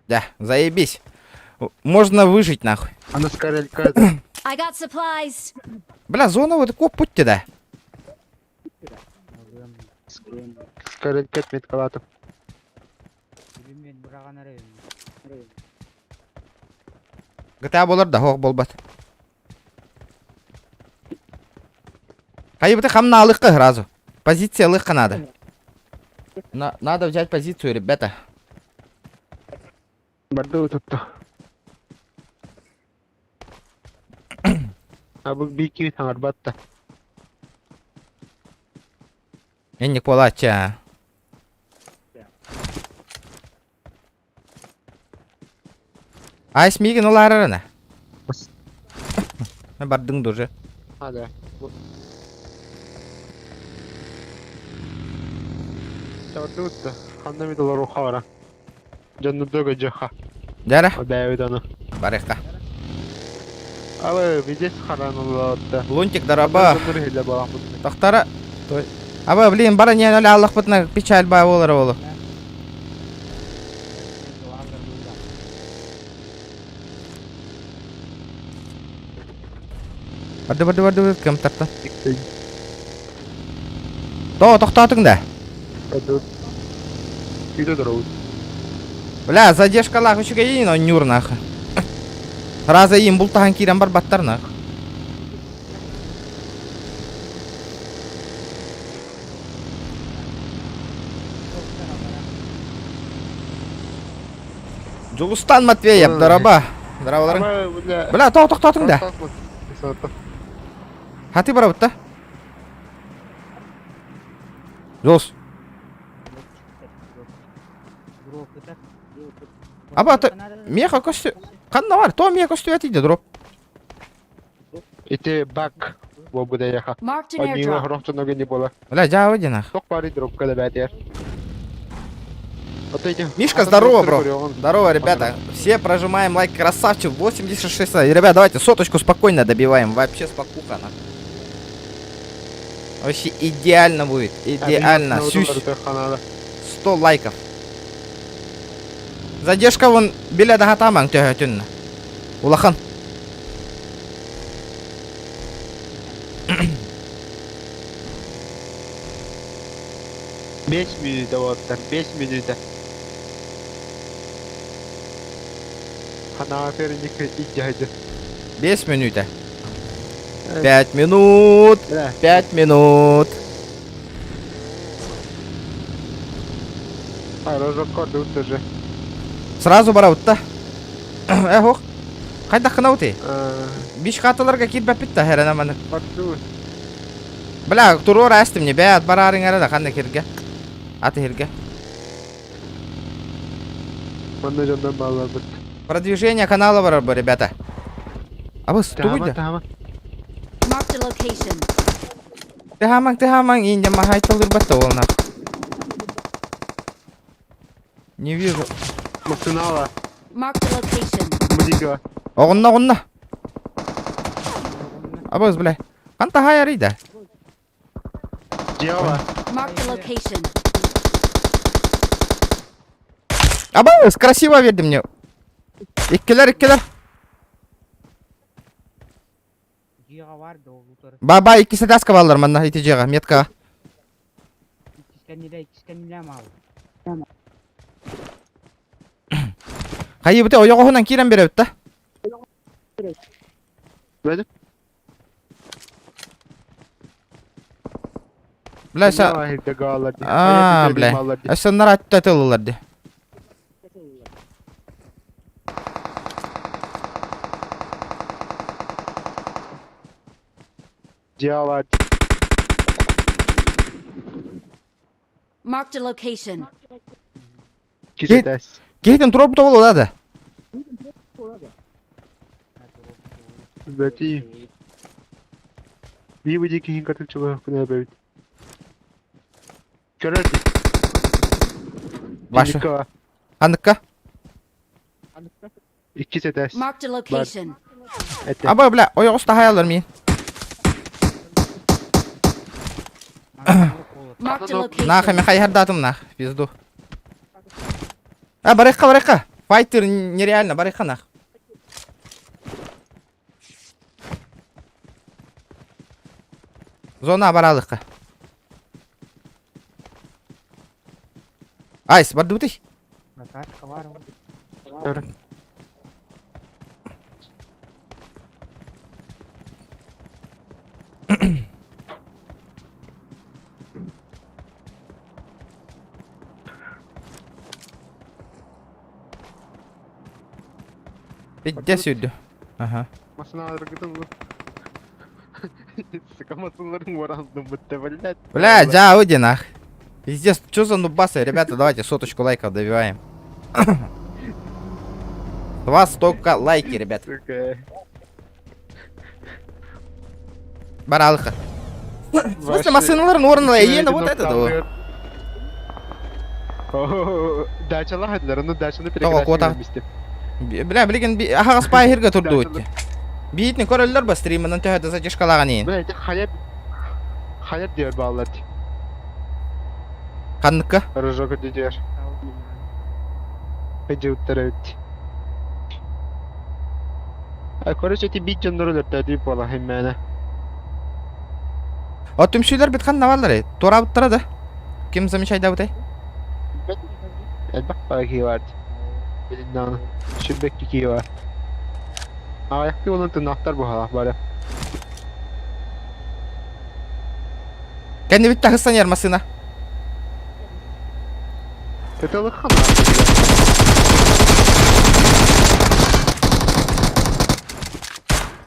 Да, заебись. Можно выжить нахуй. Она скорелька. I got supplies. Бля, зона вот такой путь да. Скорелька меткалатым. GTA болар да, хоқ болбат. Хайбыты хамна алыққа сразу. Позиция лыққа надо. Надо взять позицию, ребята. Барды tuttu. А bu bir таңар батта. Энник болача. Айс мигин оларына. Бардың дуже. А, да. Барды tuttu. Ханна ми доллар ухавара. Жаннурда жаха. Жара, Бәйданы. барыққа. Алы, видес харанулатта. Лунтик дараба. Тохтара. Аба, блин, бара не аля Аллах бутна печаль ба болар болу. Барды барды барды кем тарта. То, тоқтатың да. Үйде дұрау. Бля, задержка лах үшіге дейін, он нюр нахы. Раза им бұл таған кирен бар баттар нах. Жулустан Матвеев, дараба. Здраволарың. Бля, то, тоқтатың да. Хаты барабыт та. Жолс. Аба, меха көстү. Қанна бар, то меха көстү әтейді дроп. Ите бак. Бобу да яха. Marked an Одни airdrop. хрохту ноги не было. Бля, жабы нах. Ток пари дроп когда бәтер. Мишка, здорово, бро. Здорово, ребята. Все прожимаем лайк, красавчик. 86. Ребят, давайте соточку спокойно добиваем. Вообще спокуха, нахуй. Вообще идеально будет. Идеально. Сюсь. 100 лайков. Задержка вон биле да хатамаң төһөтүн. Улахан. 5 мүнүүтэ уоттар, 5 мүнүүтэ. Ханаатыр ник илдьэ 5 мүнүүтэ. 5 минут. 5 минут. Рожокко тоже. Сразу барабыт да. Э, ох. Хайдах гынабытый? Биш хаталарга киирбэппит да хэрэнэ маны. Бля, туруор астым не бэт барарың эрэ да ханна кирге. Аты хирге. Манна дьоннор баалларбыт. Продвижение канала барар бу, ребята. Абыс, Таһама, тугуйда. таһама. Marked a location. Тыһаамаҥ, тыһаамаҥ, индя махайталырбат да ол нах. Не вижу. Массынаала. Marked a location. Мудига. Оҕунна, оҕунна. Абыс, бля. Ханта хайарыйда. Дьиэҕэ. Marked a location. Абыс, красиво берди мне. Иккилэр, иккилэр. Дьиэҕэ баар да ол утары. Баба, икки садаска баллар манна ити дьиэҕэ, меткаҕа. Иккис кэннилэ, иккис кэннилэ маал. Хайыбыты ойоҕоһунан киирэн беребит да. Бэдим. Бля, са... Аа, бля. Өссөннөр атта тылылар ди. Дьиэҕэ. Marked a location. Кисэтэс. Киһитин туруорбута буолуо да. Бэти. Биир киһин кытыл чугаһыппын эбэбит. Көрөр Ваша. Ханныкка? Иккис этээс. Marked a location. Этэ. Аба, бля, ойоҕос таһаайаллар миин. Marked a Нах, location. михай хардаатым нах, пизду. А, барыхха, барыхха. Файтер нереально, барыхха нах. Зона баралыхха. Айс, бардыбытый. Наташка баар. Пиздец сүйдү. Ага. Масыналаргытын Сука, масыналарын уорандым бутта, блядь. Бля, да, уйди нах. Пиздец, что за нубасы? Ребята, давайте соточку лайков добиваем. С вас только лайки, ребят. Сука. Баралыха. В смысле, масыналарын орнына иена вот это да. Дачалар хадылар, onu дачаны Тоҕо, куота. Бля, билигин аһаҕас паахирга турду өтте. Биитни көрөллөр ба стримынан төһөдө задержкалаган иин. Бля, это хаяб хаяб диyor баллар. Ханныкка? Рожок диyor. Хеджи уттар өт. А короче, ти бит жоннор өлөртө дип бола хэммәнә. О түмсүүлэр бит ханна баллар э. Туорабыттара да. Ким замечай дабытай? Элбэх баа бар. Билин Шүббек ки бар. Аяқты onun тырнактар бу ха бары. Кэнни бит тахыстан ярмасына. Тытылык хана.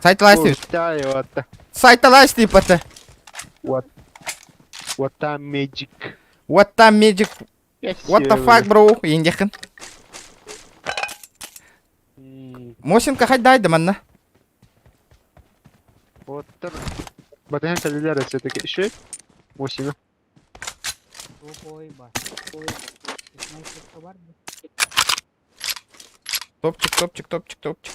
Сайталайсты. Вот. Сайталайсты пата. What? What time magic? What time magic? What the fuck, bro? Индихин. Мосинка хайдайды манна. Вот. Батахан калилер все-таки еще. Мосина. Ой, ба. Снайперка бар да? Топчик, топчик, топчик, топчик.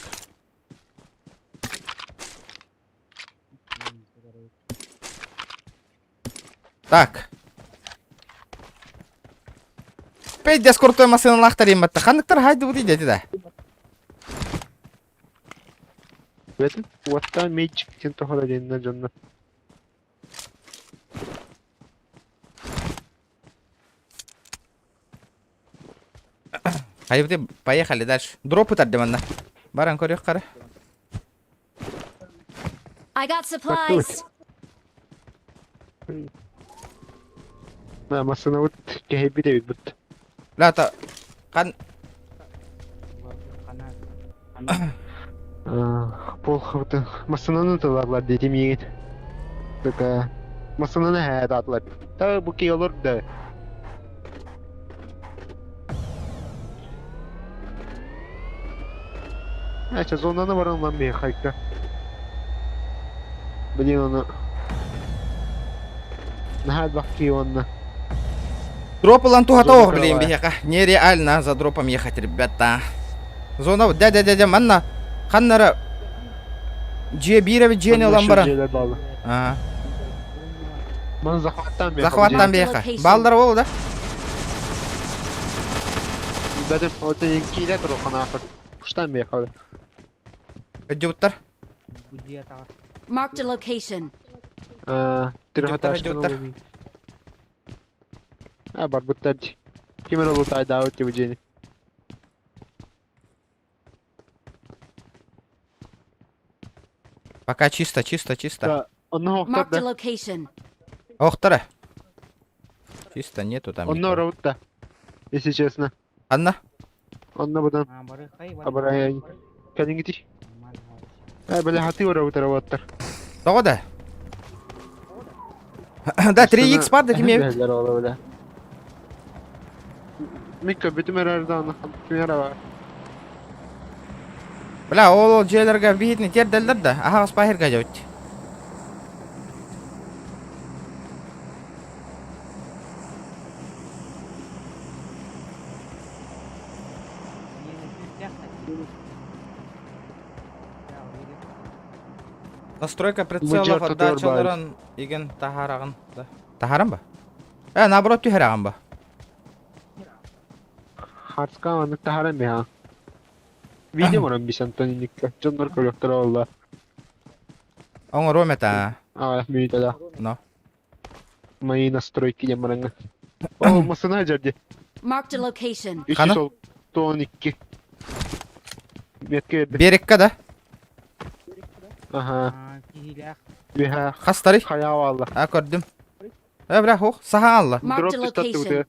Так. Пейдес крутой массыыналаахтар иимматтар. Ханныктар хайдыбыт идети да? Бэтин уоттаан мейчик диэн тоһоро диэннэр дьоннор. Хайбыты поехали дальше. Дроп ытар манна. Баран көрүөх қара. I got supplies. На массыынабыт кэһэйбит эбит бут. Лата қан Плохо массыынаны тыларлар диэтим иигин. Така массыынаны һээтаатылар. Та бу киһи олор да. Эче зонаны баран lan bir хайка. Блин оны. Наһаа бакки онна. Дроп ылан туһата Зона ох, блин, кровавая. биһиэхэ. Нереально за дропом ехать, ребята. Зона, дя дя дя дя, манна. Ханнара дьиэ биир эбит дьиэни ылан баран. Дьиэлэр бааллар. Аа. Маны захваттан биэхэ. Захваттан Marked a биэхэ. location. Бааллар ол да? Бәдем, отын киилэ туруханаахыр. Куштан биэхэ. Өддүбүттэр. Marked a location. Трехэтажканы Өддүбүттэр. А, барбыттар дии. Ким эрэ лутайдаабыт дии бу дьиэни. Пока чисто, чисто, чисто. Да, онно охтор Marked a да. location. Охтара. Чисто нету там Онно никого. оробут да. Если честно. Анна? Онно будан абарай. Кэлиҥҥитий. Э, бля, хаты оробут оробуттар. Тоҕо да? Да, 3x бар да ким эбит? Бэлэр ола бля. Микка бүтүм эрэр даҕаны ким эрэ бар. Бля, ол ол дьиэлэргэ биһитини тиэрдэллэр да, аһаҕас паһирга дьабыт. Настройка прицелов Мудьяр тутуор отдачаларын igen таһараҕын да. Таһаран ба? Э, наоборот түһэрэҕин ба? Харска маннык таһааран биһа. Видео баран бис Антон Никка. Дьоннор көрүөхтэрэ буолла. Оҥоруом этэ. А, мүйтэ Но. Мои настройки диэн бараҥҥа. Ол массына дьэрди. Marked a location. Хана? 312. Метка берди. Берекка да? Аха. Биһа Хастары? хайа алла. А, көрдүм. Э, бля, хух, саха алла. Marked Дроп a түстатты location. буты.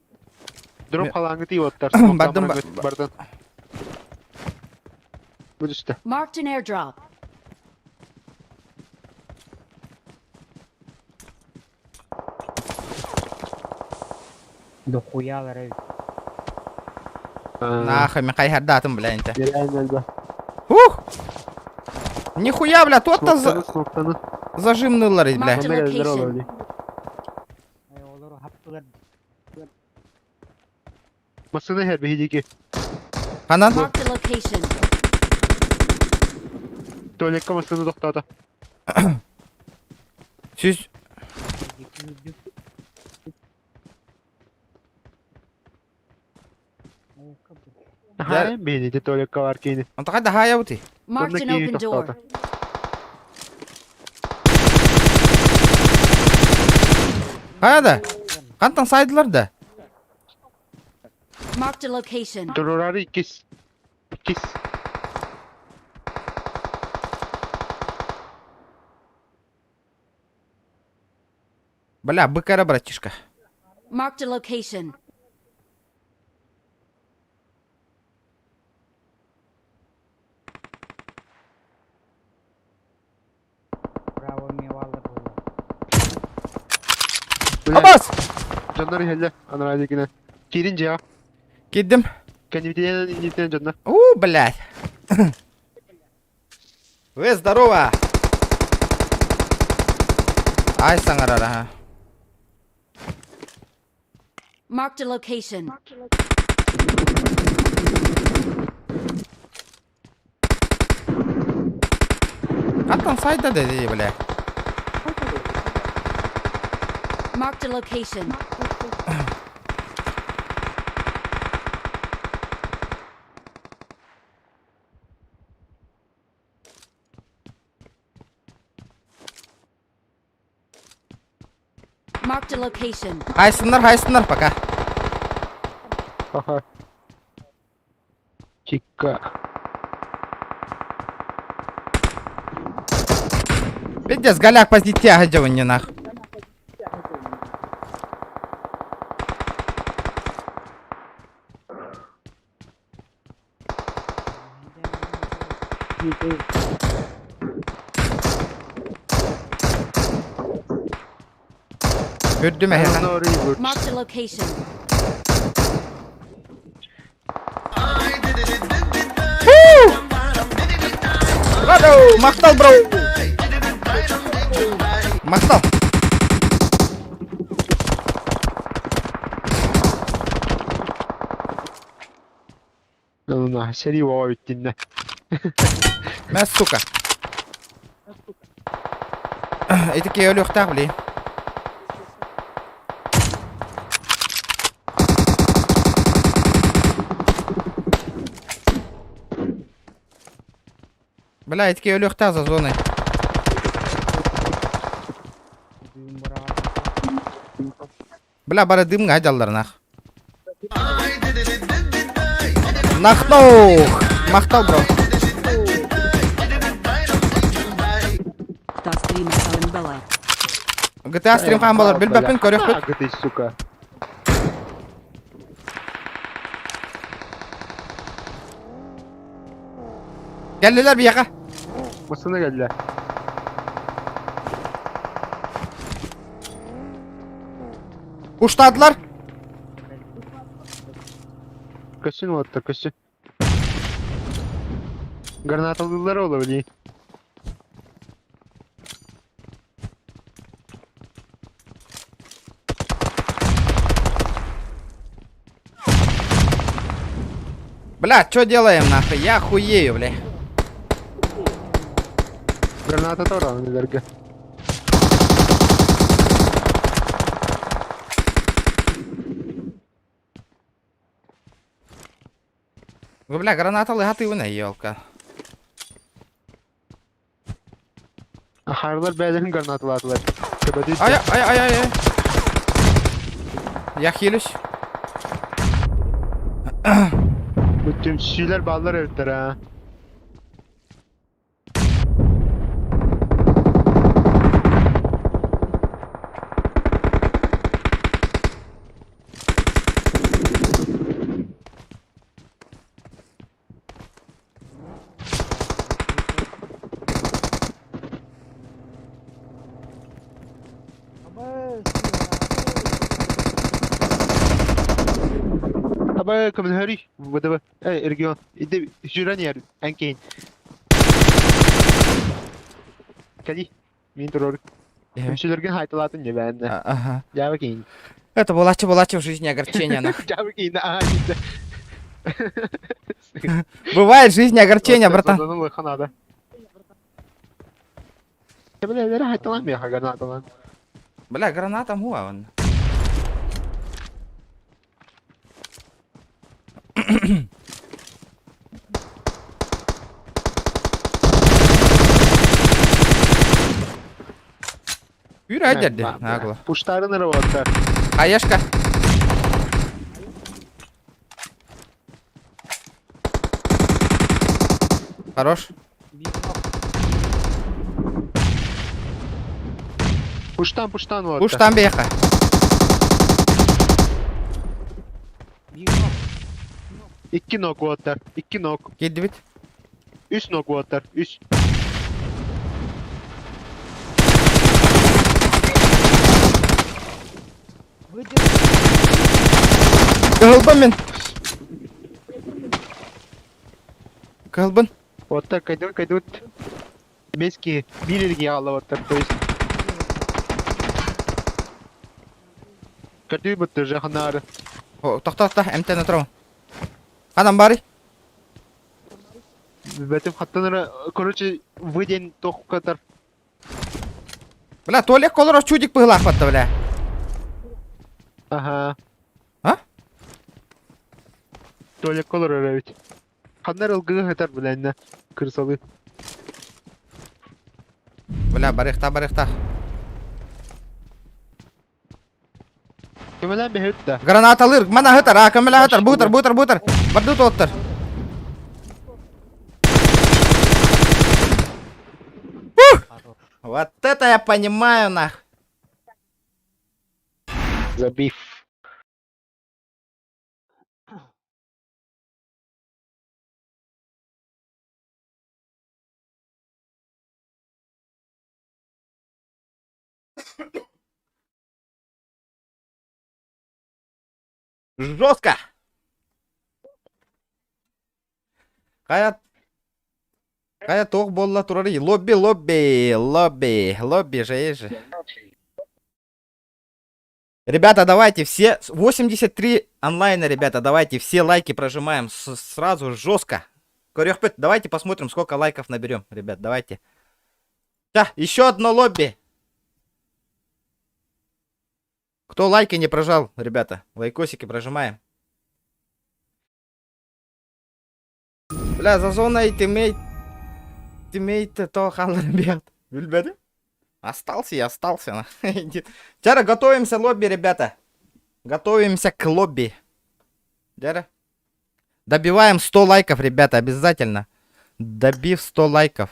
Дроп халаңы тиіп оттар. Бардым, Бардым. Бу түсті. Marked an airdrop. Дохуялар эбит. Нахуй, мен хайхардаатым, бля, инте. Нереально альба. Ух! Нихуя, бля, тот-то за... Смоктаны, смоктаны. зажимнылар, бля. Marked a Манна кэлэллэр location. олор дии. Олору хаптылар. Массына иһэр биһидики. Ханан? Marked a location. Туалекка массына тохтоото. Сүз... Хаайын биһидити туалекка бар киини. Онтака да хая бути. Marked Онно an киини open door. тохтоото. Хая да? Хантан сайдылар да? Marked a location. Турурары иккис. Иккис. Бля, быкара, братишка. Marked a location. Браво мне валлар буолла. Бля, Абас! Дьоннор иһэллэр. Анараа дикинэ. Киирин дьиэҕэ. Киддим. Кэннибитинэн иннитинэн дьоннор. У, блядь. Вы здорово! Ай саҥарар, ага. Marked a location. Хантан сайда дии, бля. Marked a location. Marked a location. Хайсыннар, хайсыннар пока. Аха. Чикка. Пиздец, голяк позития гаджаванья нах. Үрдүм эһэхэ. Marked a location. Бро, махтал, бро. Махтал. Сэрии оҕо бүттүннэ. Мэ, сука. Ити киһи өлүөхтээх били. Бля, ити киһи өлүөхтээх за зоной. Бля, бары дымҥа дьаллар нах. Нахтау! Махтал, бро. GTA стрим хаһан буолар. GTA стрим хаһан буолар. Билбэппин көрүөхпүт. Ты, сука. Кэллилэр биһиэхэ. Массыына кэллэ. Уштаатылар. Көссүн уоттар, көссүн. Гранаталыыллар ол блин. Бля, что делаем нахуй? Я хуею, бля. Граната тора, наверное. Вы, бля, граната лыгаты елка. Харлар бэйэлэрин гранаталаатылар. Ай, ай, ай, ай, ай. Я хилюсь. Бу түмсүүлэр бааллар эбиттэр аа. Аба көмөлөһөрүй ВДВ э регион иди сүүрэн иһэр эн киһин кэлий мин турор үксүлэргин хайталаатын дьэбээннэ Ага. дьаабы киһин Это булачы булачы в жизни огорчение нах. дьаабы киһин аа Бывает в жизни огорчение, братан. надо. Бля, хайталаан миэхэ гранаталаан. Бля, граната муа он. Yürü Нагло. Пуштарын ырыбаттар. Аешка. Хорош. Пуштан, пуштан вот. Пуштан беха. Икки ног уоттар. Икки ног. Киирдибит. Үс ног уоттар. Үс. Кыһылбын мин. Кыһылбын. Уоттар кайдут кайдут. Бэс киһи. Биир эргийэ хаалла уоттар. То есть. Көрдүү буттар жаханаары. О, тохто, тохто, эмтэн отырон. Ханан барый? Бэтим хаттан эрэ, короче, вы диэн туох катар. Бля, туалет колоро чудик быһылаахпатта, бля. Аха. А? Туалет олорор эбит. Ханна эрэ ылгыга сытар билэннэ. Кырсалыы. Бля, барыахтаах, барыахтаах. Көмөлөөн бэһит да. Гранаталыыр, мана ыһытар, а, көмөлөөн ыһытар, быытар, быытар, быытар. Барды туоттар. Хорош. Вот это я понимаю, нах. Забив. Жестко! Хайа Хайа туох буолла турарый? Лобби, лобби, лобби, лобби же есть же. Ребята, давайте все 83 онлайна, ребята, давайте все лайки прожимаем сразу жестко. Көрүөхпүт, давайте посмотрим, сколько лайков наберем, ребят, давайте. Да, еще одно лобби. Кто лайки не прожал, ребята, лайкосики прожимаем. Бля, за зоной тиммейт... Тиммейт то ребят. Билбэдим? Остался я, остался. Чара, готовимся лобби, ребята. Готовимся к лобби. Дяра. Добиваем 100 лайков, ребята, обязательно. Добив 100 лайков.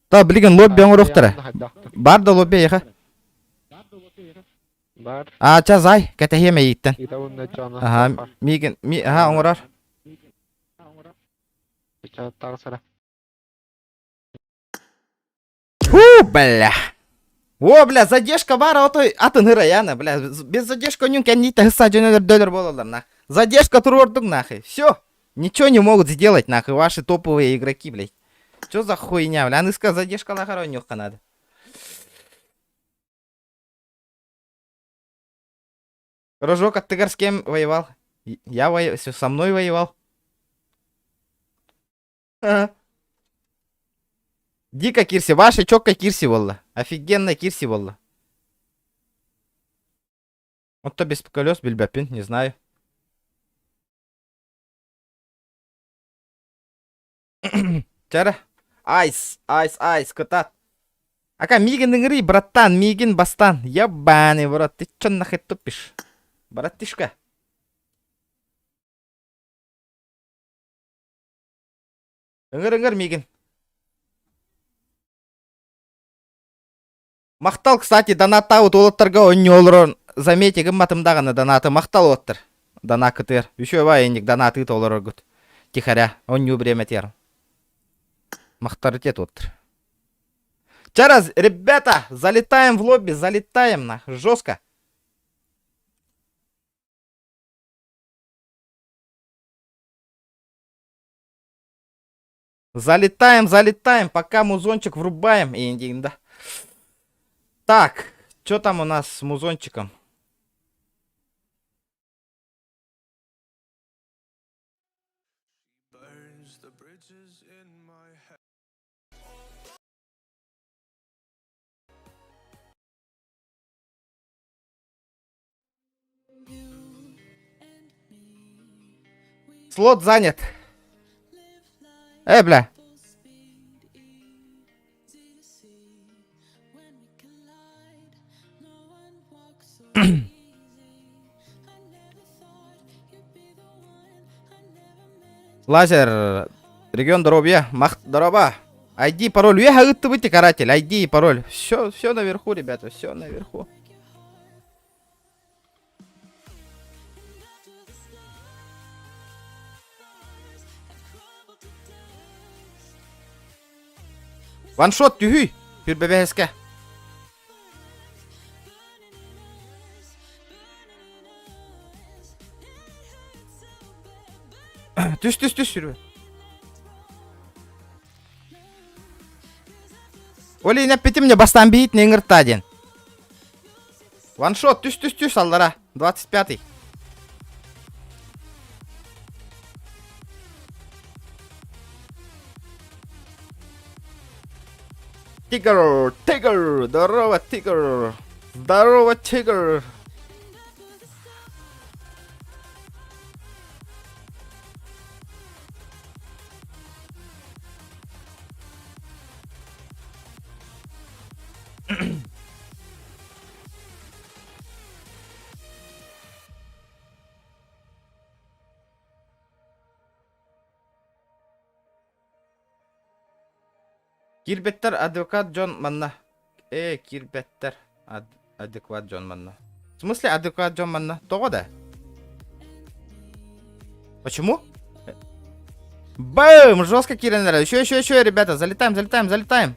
Да, блин, лобби оҥоруохтара. Бар да лобби яха. Бар. А, ча зай, кэтэһиэм эйиттэн. Итабын чана. Аха, миигин, ми, аха, оҥорор. Тагысара. Фу, бля. О, бля, задержка баар, отой атын ыраяна, бля, без задержка нюн кэнниитэ хысса дьонолор дөлөр буолаллар, нах. Задержка туруордуҥ, нахуй. Все. Ничего не могут сделать, нахуй, ваши топовые игроки, блядь. Что за хуйня, бля, аныска задержкалаах эрэ оонньуохха надо. Рожок, а ты с кем воевал? Я воевал, со мной воевал. Дико киирси, ваша четко киирси буолла. Офигенно киирси буолла. Вот без колес билбэппин, не знаю. Чара. Айс, айс, айс, кытаат. Ака, миигин ыҥырый, братан, миигин бастан. Ебаный в рот, ты чё нахуй тупишь? Братишка. Ыҥыр, ыҥыр миигин. Махтал, кстати, донаттаабыт уолаттарга оонньуу олорон заметь гымматым даҕаны донаты махтал уолаттар. Донаккытыгар. Үчүгэй инник донатыы толороргут. Тихаря, оонньуу бириэмэтигэр. Махтарытет уолаттар. Чараз, ребята, залетаем в лобби, залетаем нах, жестко. Залетаем, залетаем, пока музончик врубаем. И, да. Так, что там у нас с музончиком? Слот занят. Э, бля. Лазер, регион здоровья, мах, здорово. ID, пароль. Я выйти, каратель. ID и пароль. Все, все наверху, ребята, все наверху. Ваншот түһүй. Пүрбэбэһэскэ. Түс, түс, түс, сүрбэ. Оли, эппитим мне бастаан биһит не ыҥыртаа диэн. Ваншот, түс, түс, түс, аллара. 25-й. Тигр, тигр, здорово, тигр. Здорово, тигр. Киирбэттэр адвокат дьон манна. Ээ, киирбэттэр адекват дьон манна. В смысле адекват дьон манна? Тоҕо да? Почему? Бэм! Жестко киирэннэр. Еще, еще, еще, ребята. Залетаем, залетаем, залетаем.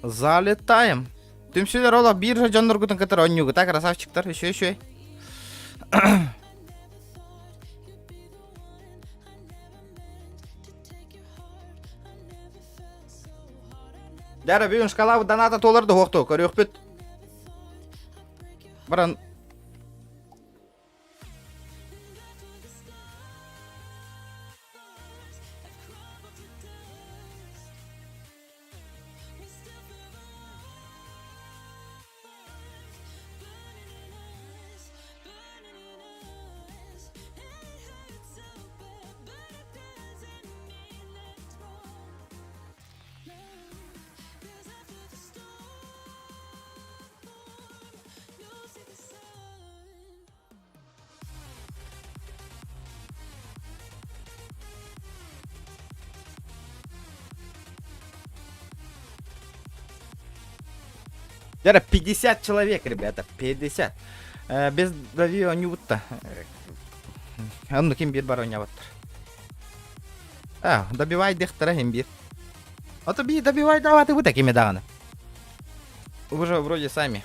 Залетаем. Түмсүүлэр олох биржа дьонноргутун кытары онньуугута, красавчиктар. Еще, еще. Дьара бүгүн шкалабыт доната туолар да суохту көрүөхпүт. Баран Дьэ, 50 человек, ребята, 50. Э, без дави оонньуубут Онно ким биир бар оонньообуттар. А, добивай диэхтэрэ иһин биир. А то би добивай даватыбыт кими даҕаны. Уже вроде сами.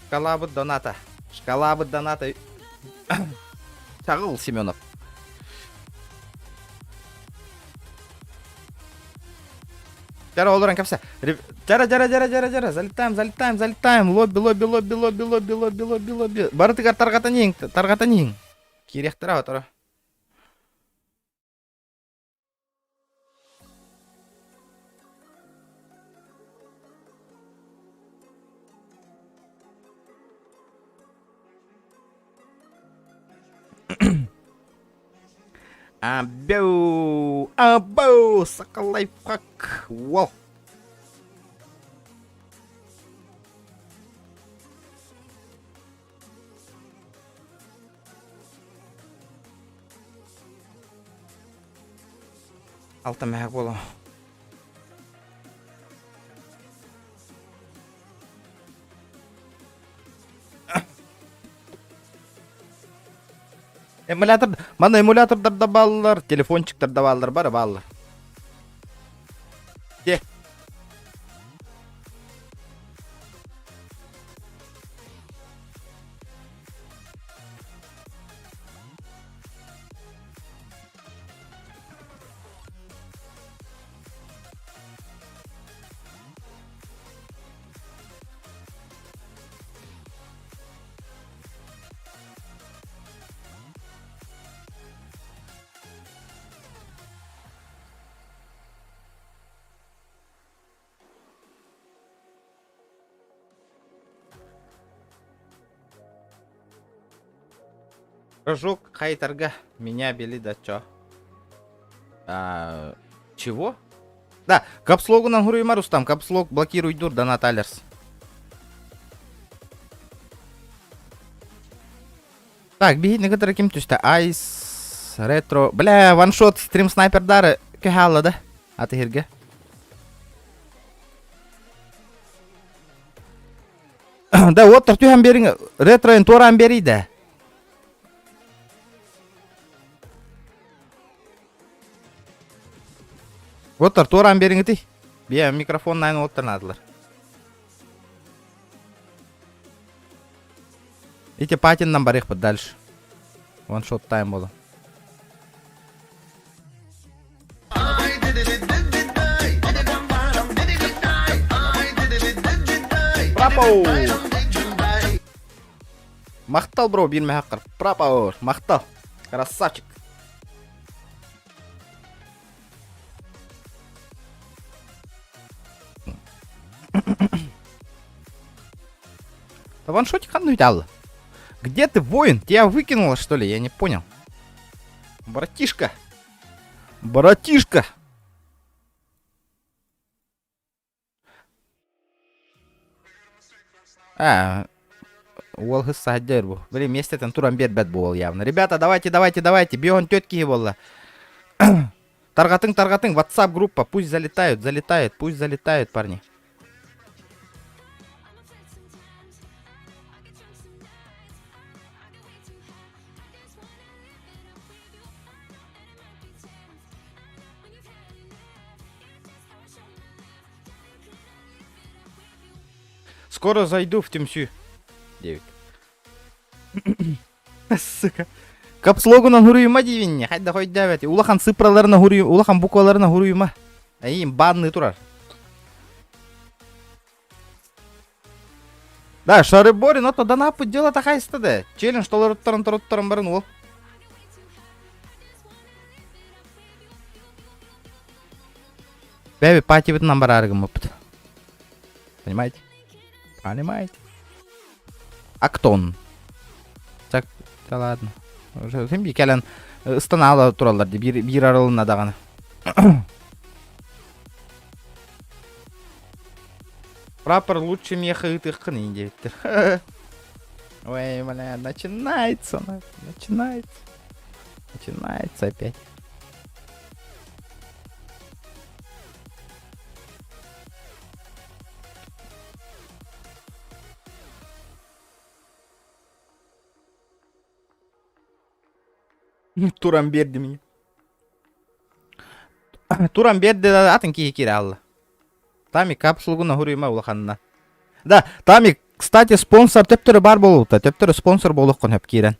Шкалабыт доната. Шкалабыт доната. Чаҕыл Семенов. Дьара олорон кэпсэ. Дьара, дьара, дьара, дьара, дьара. Залетаем, залетаем, залетаем. Лобби, лобби, лобби, лобби, лобби, лобби, лобби, лобби. Барытыгар тарҕатан иһиҥ, тарҕатан иһиҥ. Киириэхтэрэ оторо. Абу, абу, сака лайфхак, уол. Алта мэһэк буолуо. Эмулятор, манна эмулятордар да бааллар, телефончиктар да бааллар, бары бааллар. Де. Прыжок хайтарга меня били да чё? А, чего? Да, капслогунан хуруйма Рустам, капслог блокируй дур донат алерс. Так, биһи некоторые ким түстэ? Айс, ретро, бля, ваншот, стрим снайпердары кэһаалла да? Атыһырга. Да, вот түһэн бериң, ретроин туораан берий да. Оттор туораан бериҥ ити. Бия микрофон найын оттор наадылар. Ити патиннан барыахпыт дальше. Ваншот тайм буолу. Прапау! Махтал, бро, биир мэһэккэр. Прапау, махтал. Красавчик. Да ваншотик ханна үталла. Где ты, воин? Тебя выкинуло, что ли? Я не понял. Братишка. Братишка. А, уол саддер бу. Блин, миэстэтин туран биэрбэт буол явно. Ребята, давайте, давайте, давайте. Бион тетки буолла. Тарҕатыҥ, тарҕатыҥ, WhatsApp группа, пусть залетают, залетают, пусть залетают, парни. Скоро зайду в Тюмсю. 9. Сука. Капслогунан хуруйума диибинне. Хайда хойдавет. Улахан цифраларына хуруйум, улахан букваларына хуруйума. Айым банны турар. Да, Шарыборин, ото данапы дело тахайста да. Челлендж толоруттарын торуттарын барын ол. Бэби патибытынан бараарыгым опыт. Понимаете? Понимаете? Актон. Так, да ладно. Уже син кэлэн ыстанаала тураллар ди биир биир арылынна даҕаны. Прапор лучше меха ытыххын ин диэбиттэр. Ой, бля, начинается, начинается. Начинается опять. Туран биэрди мини. Туран биэрди да атын киһи киирэ алла. Тами капсулгун оһуруйма улаханна. Да, Тами, кстати, спонсор төптөрү бар буолбута. Төптөрү спонсор буолуоххун хөп киирэн.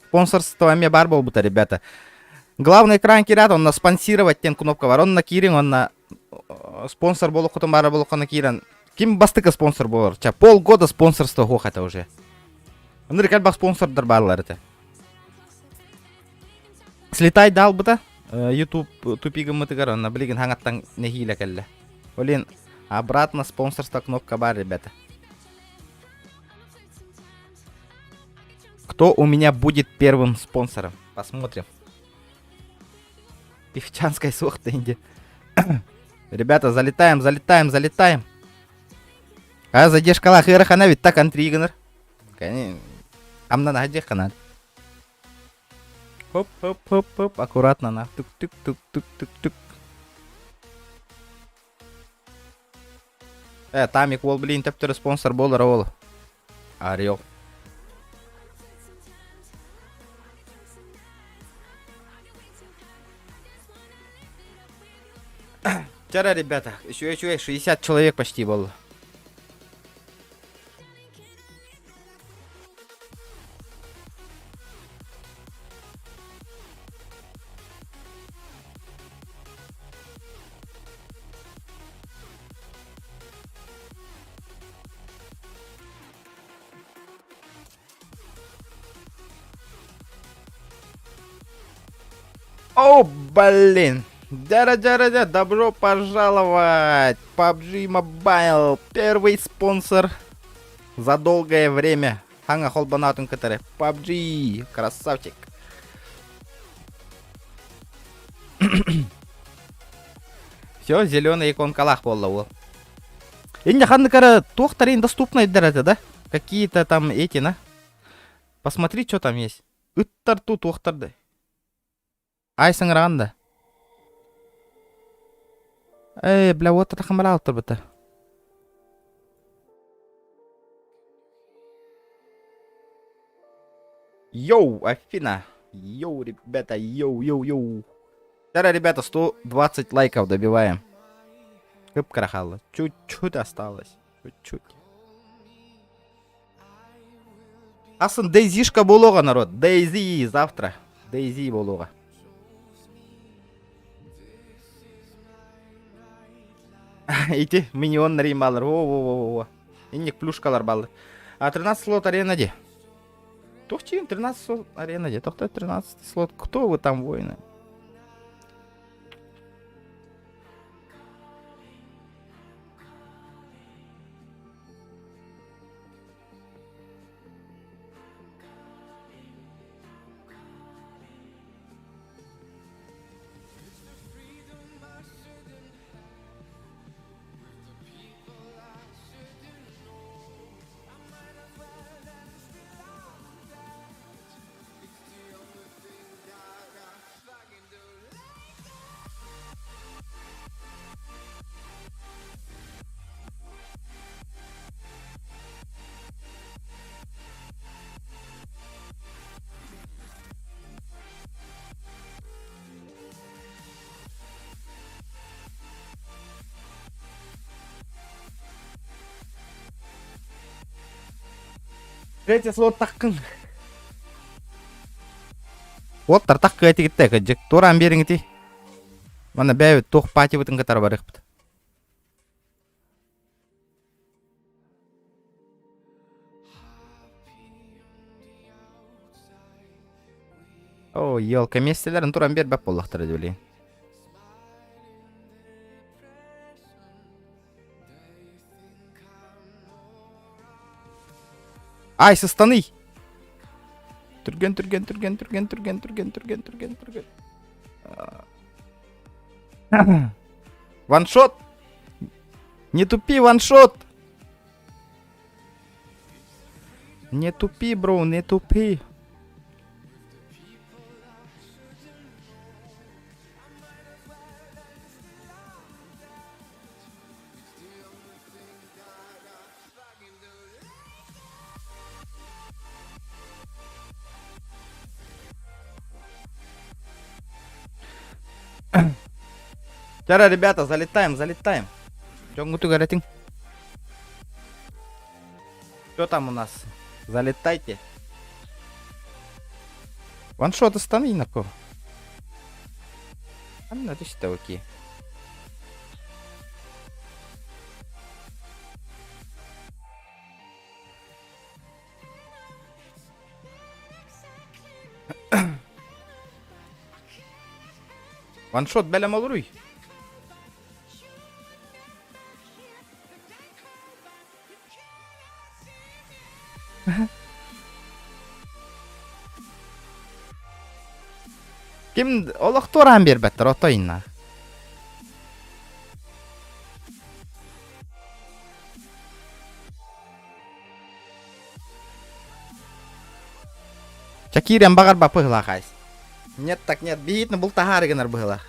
Спонсорство эмиэ баар буолбута, ребята. Главный экран киирээт, онно спонсировать диэн кнопка бар. Онно киириҥ, онно спонсор буолуоххутун баара буолуоххуна киирэн. Ким бастакы спонсор буолар? Ча, полгода спонсорство суох этэ уже. Ынырык элбэх спонсордар бааллар этэ. Слетай даалбыта. YouTube тупигыммытыгар онно билигин хаҥаттан нэһиилэ кэллэ. Блин, обратно спонсорство кнопка бар, ребята. Кто у меня будет первым спонсором? Посмотрим. Певчанская суох инди. Ребята, залетаем, залетаем, залетаем. А задержкалаах ыарахана ведь так антригыныр. Амнан хадьыхханар. Хоп, хоп, хоп, хоп, аккуратно на. Тук, тук, тук, тук, тук, тук. Э, Тамик ол блин төптөрү спонсор буолар ол. Орел. Вчера, ребята, еще, еще 60 человек почти было. О, блин! Дяра-дяра-дя, добро пожаловать! PUBG Mobile, первый спонсор за долгое время. Хаҥа холбоноотун кытары. PUBG, красавчик. Все, зеленый иконкалаах буолла уол. Инде ханнык эрэ туохтар доступнайдар это, да? Какие-то там эти, на? Посмотри, что там есть. Ыттар ту туохтар да. Ай саҥараҕын да. Эй, бля, вот это хамара алтырбыта. Йоу, Афина. Йоу, ребята, йоу, йоу, йоу. Вчера, ребята, 120 лайков добиваем. Кып-кыра Чуть-чуть осталось. Чуть-чуть. Асын Дейзишка буолуоҕа, народ. Дейзи завтра. Дейзи буолуоҕа. Ити миньоннар ималар. Во-во-во-во. Инник плюшкалар баллы. А 13 слот арена де. Туох 13 слот арена де. Тохто 13 слот. Кто вы там воины? Третий слот таккын. Уоттар таккы этигитте кыдьык. Туораан биэриҥити. Манна бэйэбит туох патибытын кытары барыахпыт. О, елка миэстэлэрин туран биэрбэт буоллахтара дии. Ай, сыстаный! Түргэн, түргэн, түргэн, түргэн, түргэн, түргэн, түргэн, түргэн, түргэн. Ваншот! Не тупи, ваншот! Не тупи, бро, не тупи. Чара, ребята, залетаем, залетаем. Дьоҥҥутугар этиҥ. Что там у нас? Залетайте. Ваншот останови на Анна, ты что, окей. Ваншот бэлэм олоруй. Ким олох туораан биэрбэттэр отойна. Чэ киирэн баҕарбаппы быһылаах айс. Нет так нет, биһиитин бултаһаары гынар быһылаах.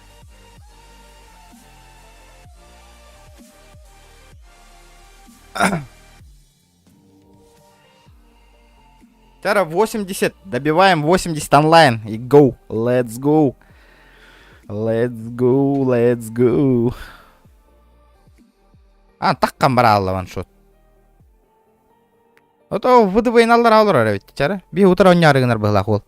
Тара 80, добиваем 80 онлайн и go, let's go. Let's go, let's go. А, таккан бараалла ваншот. Ото ВДВ аллар олорор эбит чара. Би утара онньоору гынар быһылаах уол.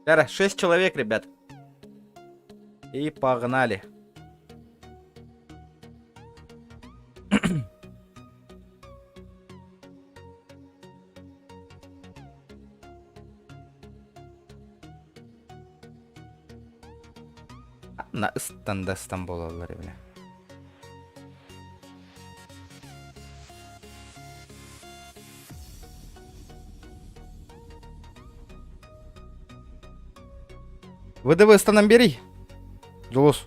Тара, 6 человек, ребят. И погнали. На ыстан да ыстан буолаллар бile. ВДВ ыстанан бери. Дьулус.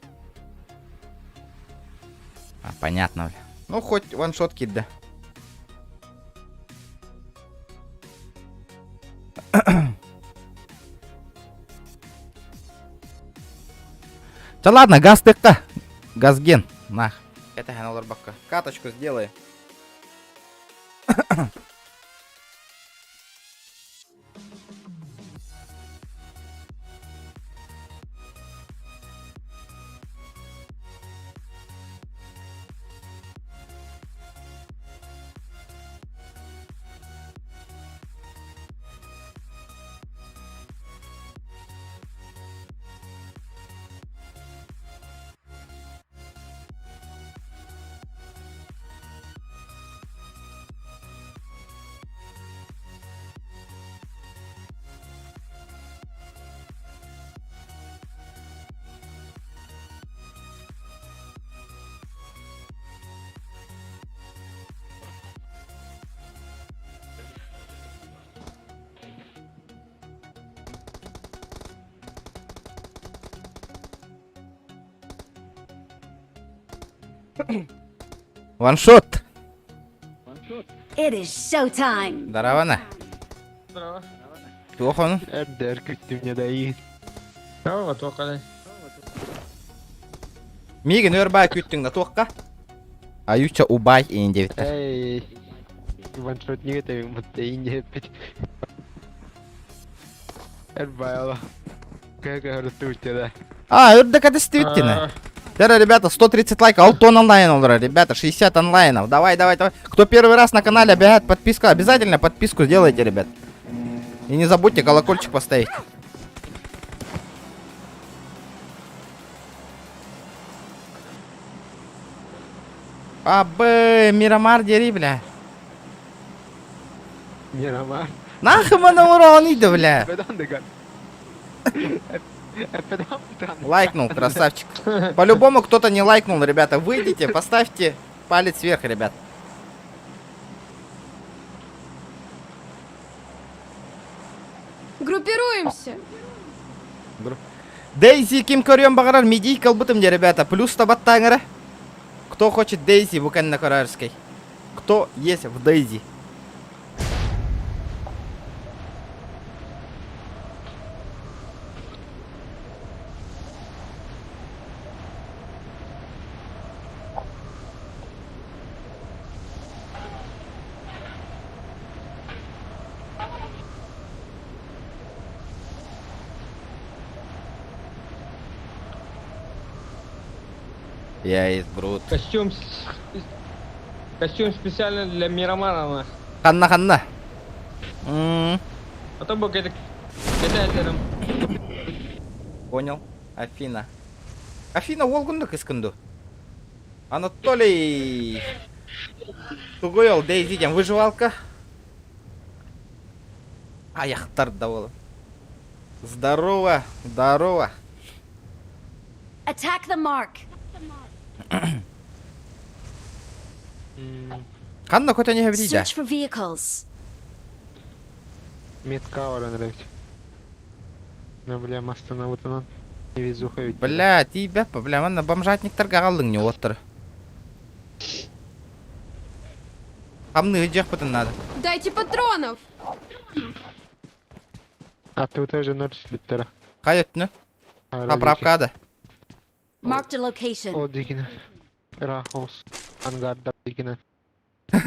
А, понятно, бля. Ну, хоть ваншот киирдэ. Да ладно, газ тыкка. Газген. На. Это олорбакка. Каточку сделай. Ваншот! It is showtime. Даравана. Здорово. Туох ону? Эрдэр күттүм не да Здорово, туох Миигин өр баа күттүҥ да туохха? Аютча убай иин диэбиттэр. Эй, ваншотник это муттейин диэппит. Эр байала. Как да. А, үрдэ катастивиттина. Тера, ребята, 130 лайков, алтон онлайн олорор, ребята, 60 онлайнов. Давай, давай, давай. Кто первый раз на канале, обязательно подписку, обязательно подписку сделайте, ребят. И не забудьте колокольчик поставить. А, Б, Мирамар дери, бля. Мирамар. Нахуй мана урон иди, бля. Лайкнул, красавчик. По-любому кто-то не лайкнул, ребята. Выйдите, поставьте палец вверх, ребят. Группируемся. Дейзи ким көрүөн баҕарар медийка ылбытым дьэ, ребята. Плюс табаттааҥара. Кто хочет Дейзи буканна Корарской? Кто есть в Дейзи? Я из Брут. Костюм, костюм специально для Мирамара. Ханна ханна. М, А то бы это это Понял. Афина. Афина уолгунду кыскынду. Анатолий. Тугуй ол Дейзи диэн выживалка. Аяхтар да ол. Здорово, здорово. Attack the mark. Ханна көтөн иһэбитий да? Search for vehicles. Метка баран эрэбит. Ну, бля, мастанабытынан. Невезуха ведь. Бля, тиийбэт бля, манна бомжатниктарга аҕаллыҥ не уоттары. Хамныы дьиэхпитин надо. Дайте патронов. А ты уже ноль слиттера. Хайа өттүнэ? Поправка да. Marked a location. О, дикина. Рахос. Ангарда дикина.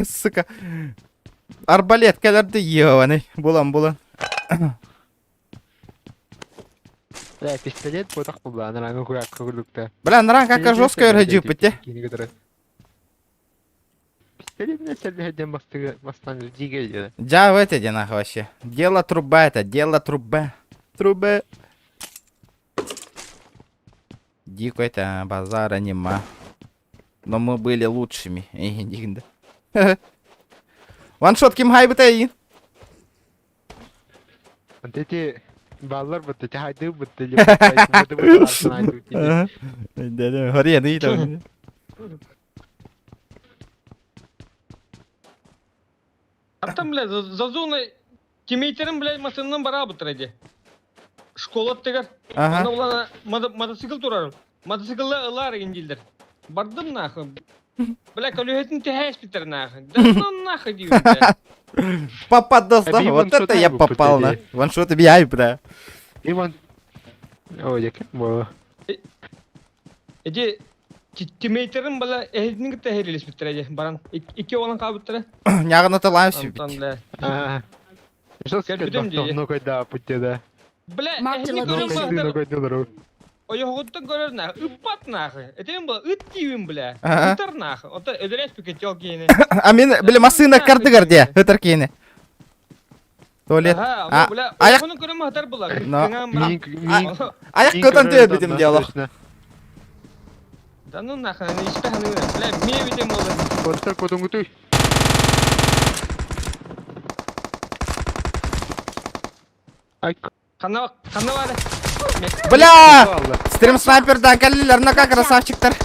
Сука. Арбалет кэлэрди ебаный. Булан булан. Бля, пистолет ботах була, наранга курак курдукта. Бля, наранга кака жесткая өрһөдьүүппүт те. Пистолет на сәлден бастыгы бастан диге деді. Дьа в эти нахуй вообще. Дело труба это, дело труба. Труба. Дико это базара нема. Но мы были лучшими. Эй, дигинде. Ваншот ким хайбыта Эти баллар бытты, ти хайды бытты, либо бытты, Хория, ну и А там, блядь, за, за зоной тиммейтерин, блядь, машинынан бара быттыр Школа тыгар. Ага. Ана улана мотоцикл турар. Мотоциклла ылар индилдер. Бардым нахуй. Бля, көлүһэтин тэһээс битер нахуй. Да ну нахуй диибин, бля. Попадос, да? Вот это я попал на. Ваншот бияй, бля. Иван. Ой, яке было. Эти тиммейтерин бала эһитин кытта эһэрилис биттер эди баран. Икки олан каабыттара. Нягына талаем все Антон, бля. Что сказать, ну когда пути, да. Бля, Marked эһитин a көрөн location. Ну баһтар. когда дорог. Ойоҕуттан көрөр нахуй. Ыппат нахуй. Этим была ыт диибин, бля. Ага. Ытар нахуй. Ото өдөрөс пикетел киини. А мен, бля, масына кардыгар де. Өтөр кейini. Туалет. Ага, А, бля, аяк- ойоҕун көрөн баһтар була. Но. Мин мин Аяк көтөн төбө битим диалог. Да ну нахуй, не испеханы. Бля, мне видим было. Контр котунгутуй. Ай, Хана, хана бар. Бля! Стрим снайпердан калилер, на как красавчиктар.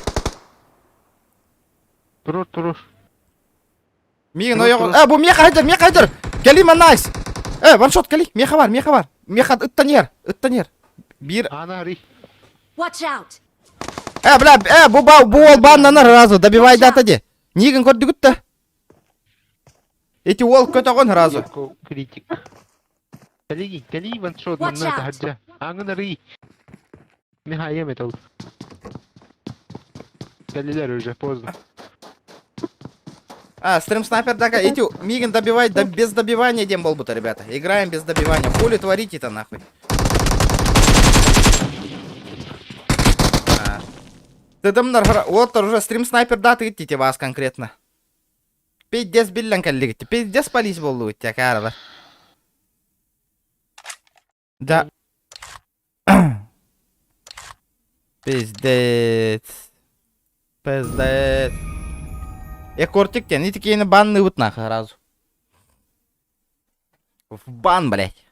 Турур, турур. Мигин ойоҕун. Э, бу меха хайдар, меха хайдар. Кели найс. Э, ваншот кели. Меха бар, меха бар. Меха ыттанер, ыттанер. Бир. Ана ри. Watch out. Э, бля, э, бу ба, бу ол баннанар разу, добивай дата де. Нигин көрдүгүт да. Эти ол көтөгөн разу. Критик. Кэлии, кэлии ваншот Watch манна out. таһырдьа. Ааҥын арый. Мин хайыам этэ ол. Кэллилэр уже поздно. А, стрим снайпер дака, эти Мигин добивай, да без добивания дем болбута, ребята. Играем без добивания. Хули творите-то нахуй. А. Ты там вот уже стрим снайпер да ты идите вас конкретно. Пиздец биллэн кэллигит. Пиздец полис боллугут тякаралар. Да. Пиздец. Пиздец. Я кортик тен, ити киһини банныыбыт нахуй сразу. В бан, блядь.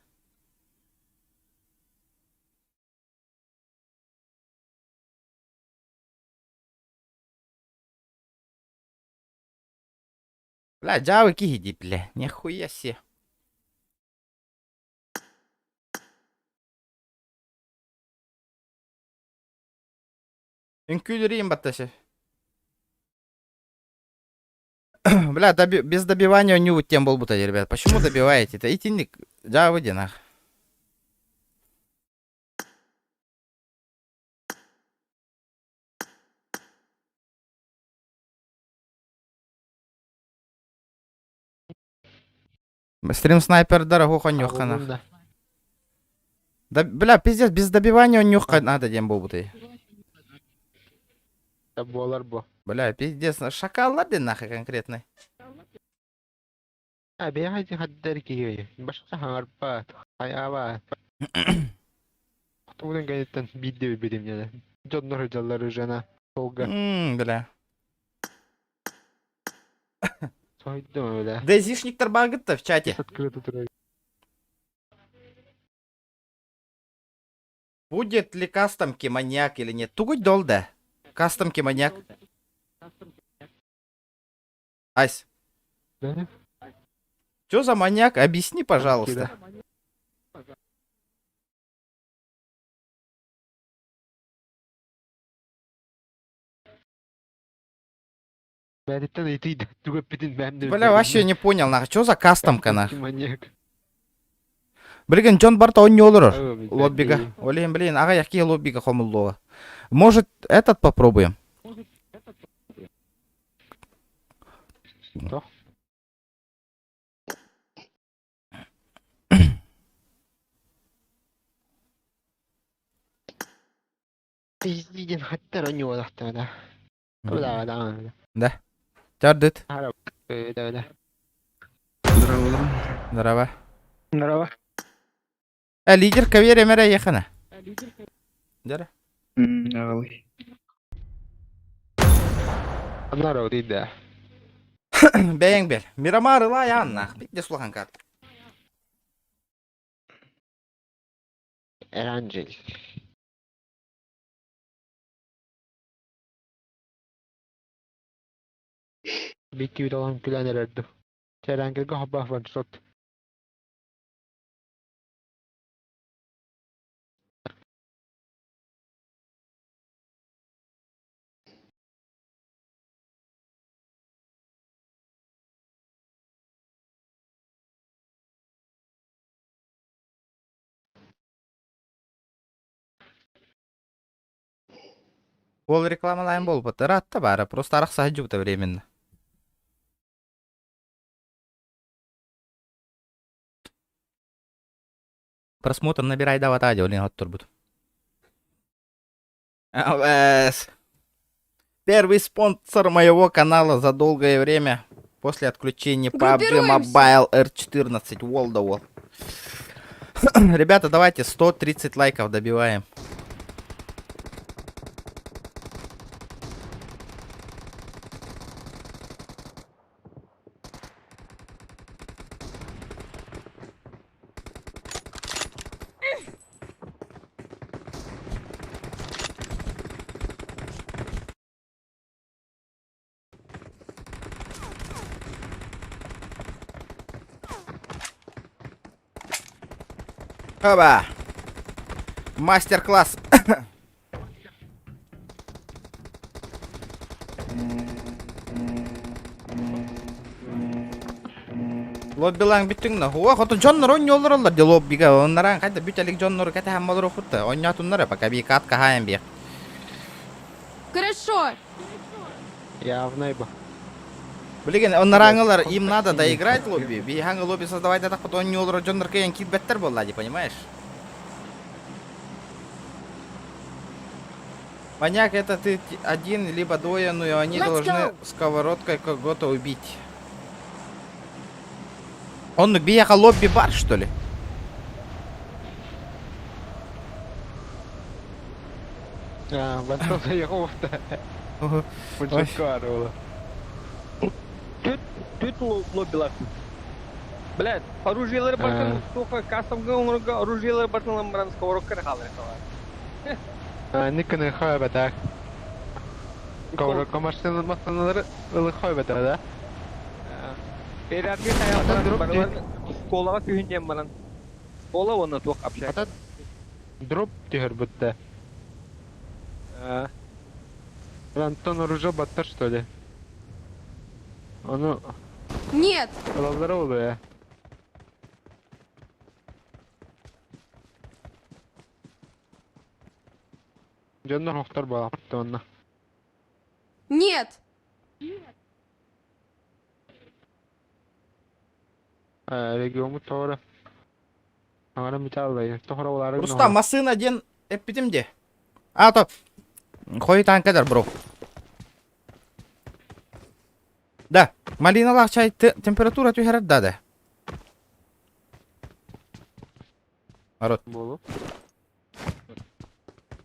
Бля, дьаабы киһи дии, бля. Нихуя себе. Үҥкүүлэриим батташы. Бля, без добивания не тем буолбута, ребят. Почему добиваете-то? Итинник, дьаабы диэн ах. Стрим снайпердар оһуох нах. Да. Да, бля, пиздец, без добивания нюхать надо диэн буолбутай. Буолар бу. Бля, пиздец, шакаллар диэн нахуй конкретный. А бэйэҕэ хаддар киһи башка хаҥарбат, хайаабат. Тугунан кэнниттэн биирдэ билбитим дьэ. Дьоннор сылдьаллар уже суолга. Бля. Соһуйдум бля. Дейзишниктер бааргыт в чате. Открыто турар. Будет ли кастомки маньяк или нет? Тугуть дол да. Кастомки маньяк. Ась, Да? что за маньяк? Объясни, пожалуйста. Бэйэтиттэн ыйытыы тугу эппитин бэйэм да Бля, вообще не понял, нахуй. Что за кастомка, нахуй? Маньяк. Блин, дьон барыта оонньуу олорор. Ой, Лоббига. Олин, блин, аҕыйах киһи лоббига хомуллуо. Может, этот попробуем? Что? Пиздец, хаттар оонньуу да. Да, да, Да. Тардыт. да. Да, да. Здорово. Здорово. Лидер кавере мере ехана. Дьэ. Аҕалый. Анара да. Бэйэҥ бэл. Мирамар ыла нах. Битде сулахан кат. Эрангел. Бикки видалан күлэн эрэрду. Эрангелга хаббах ваншот. Ол рекламалайын болбут. Ыраатта баара. Просто арахса сылдьыбыта временно. Просмотр набирай давата олин хоттурбут. Первый спонсор моего канала за долгое время после отключения PUBG Группируемся. Mobile R14 Wall да Wall. Ребята, давайте 130 лайков добиваем. Оба! Мастер-класс. Лоббилаан бүттүҥ да. Уох, ото дьоннор онньуоллар де лоббига. Оннаран хайда бүт элик дьоннору кэтэһэн олоруохпут да. Онньоотуннар пока би кат каһаайан биэх. Хорошо. Явно бу. Билигин оннарааҥылар им надо доиграть лобби. Биһаҥы лобби создавать атахпыт онньуоллар дьоннор кыйан киирбэттэр буолла ди, понимаешь? Маньяк это ты один либо двое, ну и они Let's должны go. сковородкой кого-то убить. Он биэха лобби бар, что ли? А, Вантон заехал-то. Ой. Түт, түт лоббилар. Блядь, оружиелары бартын, тоха кастомга оҥорго оружиелары бартын ылан баран сковородка эрэ хаалар. Никоны хойбатах. Сковородка машина машиналары ылы хойбатах, да? Перерабы хайаларан барылар школаҕа түһүн диэн баран. Школа уонна туох общага. Ата дроп түһэр бутта. Антон оружие баттар что ли? Ону Нет. ылаллара буолуо. Дьоннор охтор буолаахпыт онно. Нет. Региоммут тоҕо Аҥара металлай, тоҕо улаары Рустам, массыына диэн эппитим де. А то хойутаан кэлэр бро. Да, малиналаах чай температура түһэрэр да да. Народ. Болу.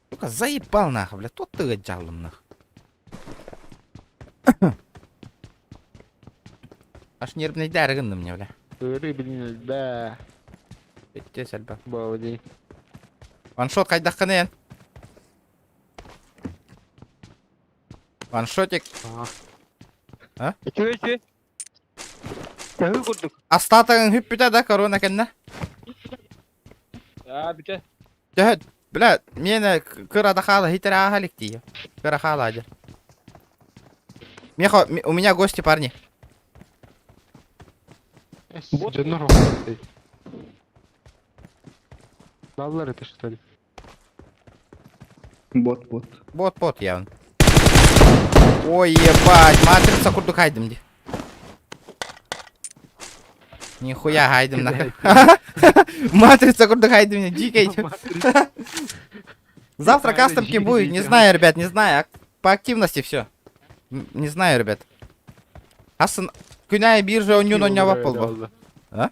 Сука, заебал нахуй, бля, тот ты дьаллым нах. Аж нервный дәрі гынным мне, бля. Ыры билин бә. Бетте сәлбә. Бауди. Ваншот қайдаққын ен? Ваншотик. А? Үчүгэй үчүгэй. Төһүү курдук. Астатығың хүппүтэ да корона кэннэ. Аа, бүтэ. Төһө, бля, миэнэ кыра да хаала хитер ааха илик дии. Кыра хаала дьэ. Меха, у меня гости, парни. Дьоннор Баллар это что ли? Бот, бот. Бот-бот явно. Ой, ебать, матрица курдук хайдым ди. Нихуя хайдым нахуй. Матрица курдук хайдым мне, дикий. Завтра кастомки будет, не знаю, ребят, не знаю. По активности все. Не знаю, ребят. Асын күнәй биржа онньуун онньообот буолбу. А?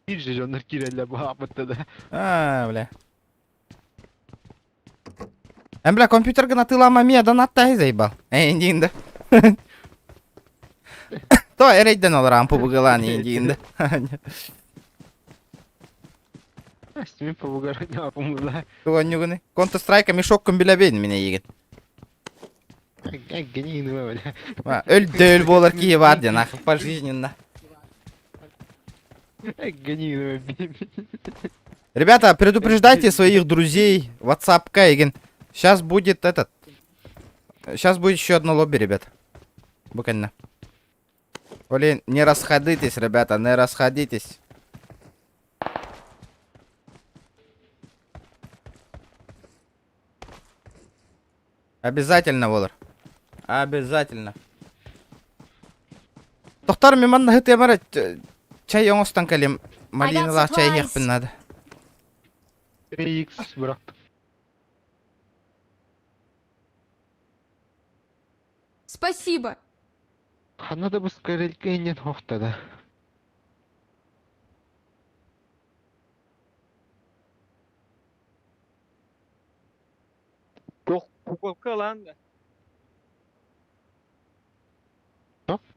Биржа дьоннор киирэллэр баҕаппыт да. А, бля. Эм, бля, компьютерга атыылаама эмиэ донаттаһы заебал. Эйин да. То эрэйден олоран пубугылаан иин да. Мин пубугар ньаапымыла. Тугонньугуны. Counter Strike мешок билэбин мине егин. Гений бля. Өл буолар киһи баар диэн ах пожизненно. Гений Ребята, предупреждайте своих друзей WhatsApp Кайген. Сейчас будет этот. Сейчас будет еще одно лобби, ребят. Буквально. Блин, не расходитесь, ребята, не расходитесь. Обязательно, Волор. Обязательно. Тохтар мен манна хытыамара чай оҥостон кэлим. Малиналаах чай supplies. иһиэхпин наада. 3x брат. Спасибо. Ханна да бу скорелька иннен хохта да. Туох куколка ылаан да.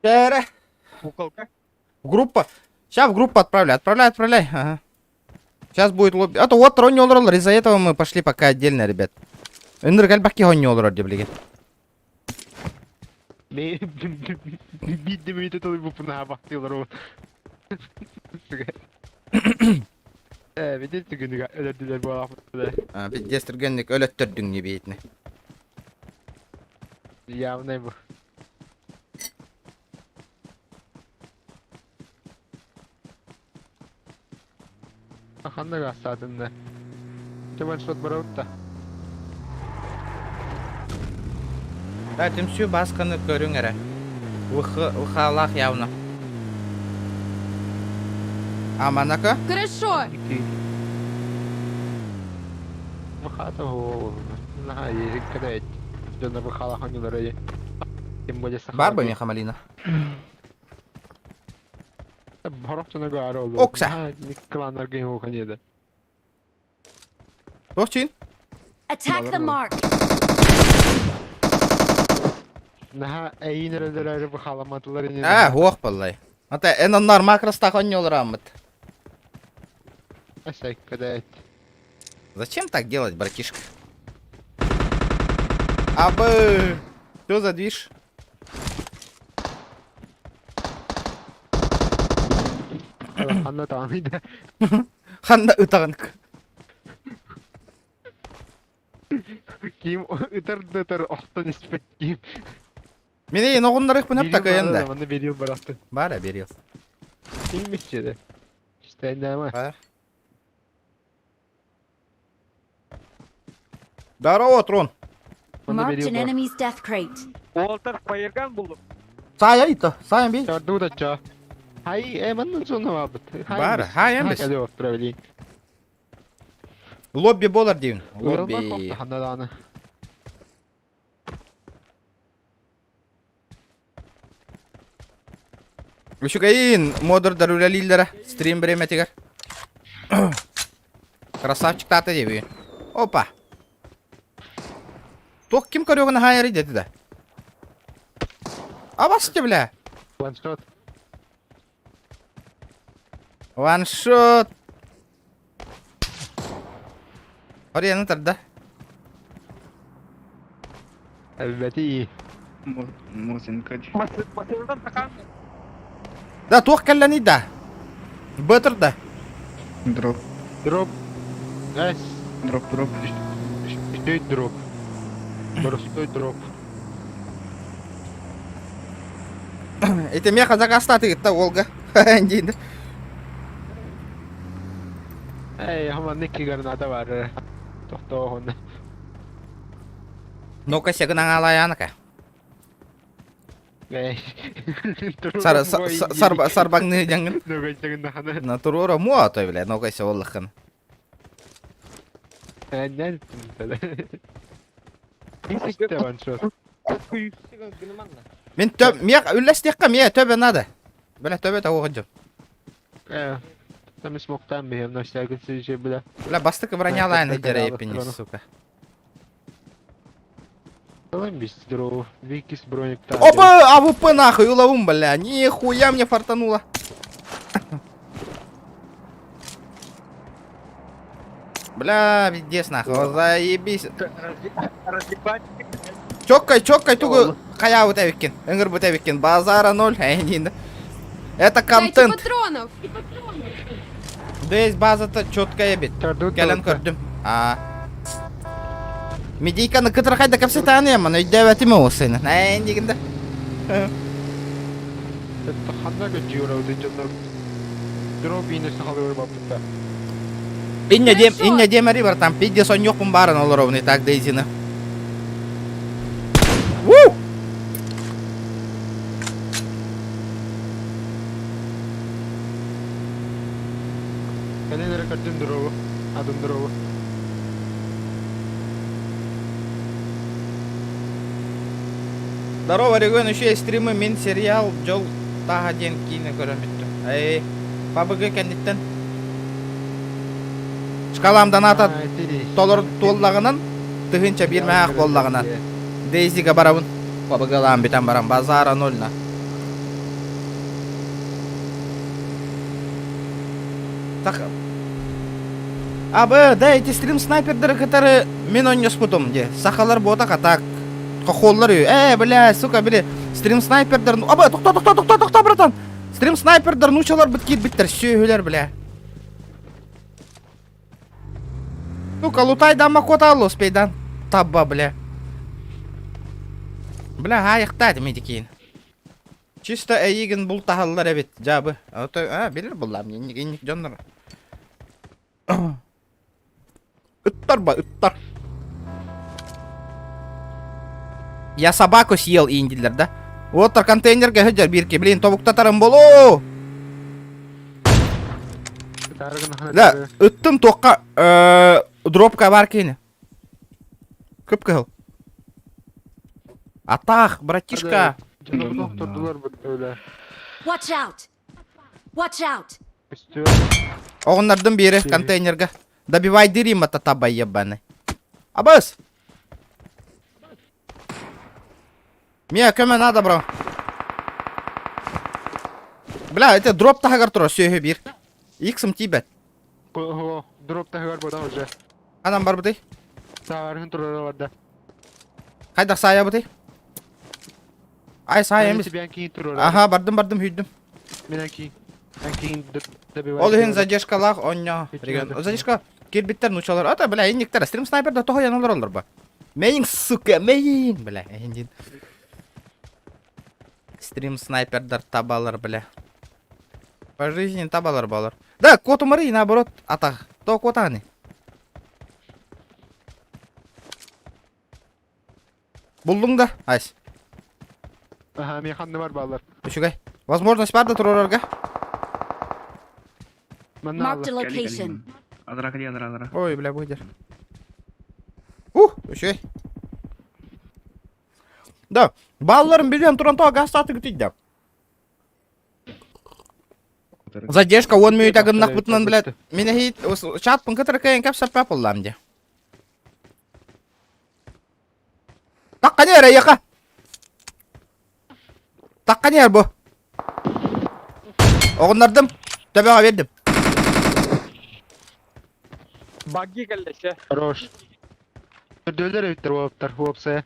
Чээрэ. Куколка. Группа. Сейчас в группу отправляй. Отправляй, отправляй. Ага. Сейчас будет лобби. А то вот Ронни олороллар. Из-за этого мы пошли пока отдельно, ребят. Ынырык элбэх киһи онньу олорор дии билигин. Биирдэ мүнүүтэ толуйбуппун бахтыылар ол. Ээ, видите түгүнүгэ өлөрдүлэр буолаахпыт. Пиздец түргэнник өлөттөрдүҥ не бейтіне. Явно бу. Ханна гаастаатын да? Чэ ваншот барабыт да. Да, түмсүү баасканы көрүҥ эрэ. ВХ-лаах явно. А манака? Хорошо. ВХ-та Наһаа ериккэ дьонно ВХ-лаах оонньуулар Тем более саха. Бар бы меха малина. Хорох дьоно гаары олу. Окса. Кланнарга иһуоханеда. Туох Attack the mark. Наһаа эйиин эрэллэрээри быхааламматылар ини. Аа, хуох баллай. Ата эн оннор макростаах онньуоларааммыт. Эсэккэдээт. Зачем так делать, братишка? Абы! Что за движ? Ханна таамыйда. Ханна ытаҕын. Ким ытар да ытар охтон испэт ким. Мин эйин оҕуннарыахпын эп такайан да. Манна берил барахтын. Бара берил. Ким биччede. İşte А? Здорово, Трон. Marked an enemy's death crate. Уолтар фаерган буллум. Сая ито, сайын би. Чорду да ча. Хай, э, манна сонно бабыт. Бара, хай эмбис. Хай, отправили. Лобби болар дейін. Лобби. Ханна Үчүгэйин, модердар үлэлииллэрэ стрим бириэмэтигэр. Красавчик таата диэбиин. Опа. Туох ким көрүөҕүн хаайарый дэтэ да. Абасты бля. Ваншот. Ваншот. Орияны тарда. Эбэти. Мозинка. Масырдан такан. Да туох кэллэний да. Бытыр да. Дроп. Дроп. Эс. Дроп, дроп. Үчүй дроп. Простой дроп. Ити меха закастаты Волга. Диин. Эй, хама никки граната бар. Тохтоон. Ну-ка, сегын аңалаяныка. Эй. Сар сар сарбаңны жаңын. Нөгөйтөгүн На турура муа той бля, ну-ка се оллахын. Эннен. Исикте ваншот. Мен төп мех үлләстеккә мия төбе надо. Бля төбе та оғын Э. Там смоктан бихем, но всякий случай, бля. Бля бастык бронялайны дерей сука. Давай без дров, Викис броник там. Опа, АВП нахуй, уловум, бля. Нихуя мне фартануло. Бля, пиздец нахуй, заебись. Чоккай, чоккай, тугу хая вот эвикин, энгер бут эвикин, базара ноль, эй, Это Дайте контент. патронов. Здесь база-то четкая бит. Кэлэн көрдүм. А. Медийканы кытырхайда капсетаны яман, өйдөбөтүм оосыны. Эй, дигинде. Ханна көчүрө дөнжөндөр. Дроп инес халыр бапта. Инне дем, Хорошо. инне демери бар там пидде соньокпун барын олоровны так дейзины. Ву! Кәлелер көчүн дробу. Адын дробу. Здорово, регион, еще есть стримы, мин сериал Жол Таха ден кине көрөм бүттүм. Эй, ПБГ кэнниттен. Шкалам доната толор туоллагынан, тыһынча бир мәэх боллагынан. Дейзига барабын. ПБГлаан бүтэн баран базара ноль на. Так. А, б, да, эти стрим снайпердеры, которые мен онньоспутум, де. Сахалар бота так. Хохоллар үй. Э, бля, сука, били. Стрим снайпердер. Аба, тохто, тохто, тохто, тохто, братан. Стрим снайпердер нучалар бит киит биттер, сүөһүлэр, бля. Сука, лутай макота алло, спейдан. Табба, бля. Бля, аяқтады медикин. Чисто эйигин бұл тахаллар эбит, жабы. А, билер буллам, инник дьоннор. Ыттар ба, ыттар. Я собаку съел индилер да. Вот контейнерге сылдьар биир блин тобуктатарым болу. Да, ыттым туохха дропка бар кини. Кып-кыһыл. Атах, братишка. Watch out! Watch out! Оҕуннардым биэри контейнерга. Добивай дырима татаба ебаный. Абас! Мия, көмө надо, бро. Бля, это дроп таһыгар турар сүөһү биир. Иксым тиийбэт. Дроп таһыгар бода уже. Анан барбытый? Саарыһын турара барда. Хайдах саайабытый? Ай саайа эмис. Аха, бардым бардым хүйдүм. Мен кийин. Кийин Ол иһин задержкалаах онньо. Задержка кирбиттер нучалар. Ата, бля, инниктер. Стрим снайперда тоһойон олороллор ба. Мейин, сука, мейин, бля. Эһиндин. Стрим снайпердар табалар, бля. По жизни табалар балар. Да, котумары наоборот, атах. То котаны. Булдуҥ да, Айс? Аха, мен ханны бар баллар. Үчүгэй. Возможность бар да турарга? Marked a location. Адыра кали, адыра, адыра. Ой, бля, выйдер. Ух, үчүгэй. Да, балларын билен туран то газ саты күтүйдэ. Задержка 10 минут гыннахпытынан, блядь, мин эһиит чатпын кытары кыайан кэпсэппэ буоллаам дии. Таккани эрэ яха. Таккани эр бу. Оҕуннардым. Төбөҕө биэрдим. Багги кэллэшэ. Хорош. Төрдөлөр эбиттер уоптар, уопсайа.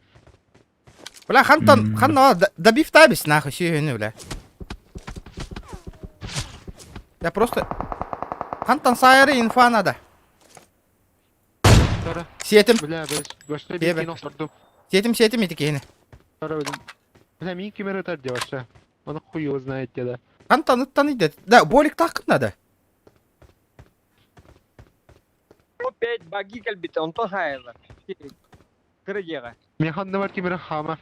Бля, хантан, ханна добив табис нахуй, сүйүнү, бля. Я просто... Хантан сайары инфа надо. Сиэтим. Бля, башта бир охтордум. Сиэтим, сиэтим ити киһини. Бля, мин кимер ытар де башта. Оны хуй его знает де. Хантан ыттан иде. Да, болик такын надо. Опять баги кэлбитэ, онтон хаайаллар. Кыра дьиэҕэ. Мен ханна бар кимер хама.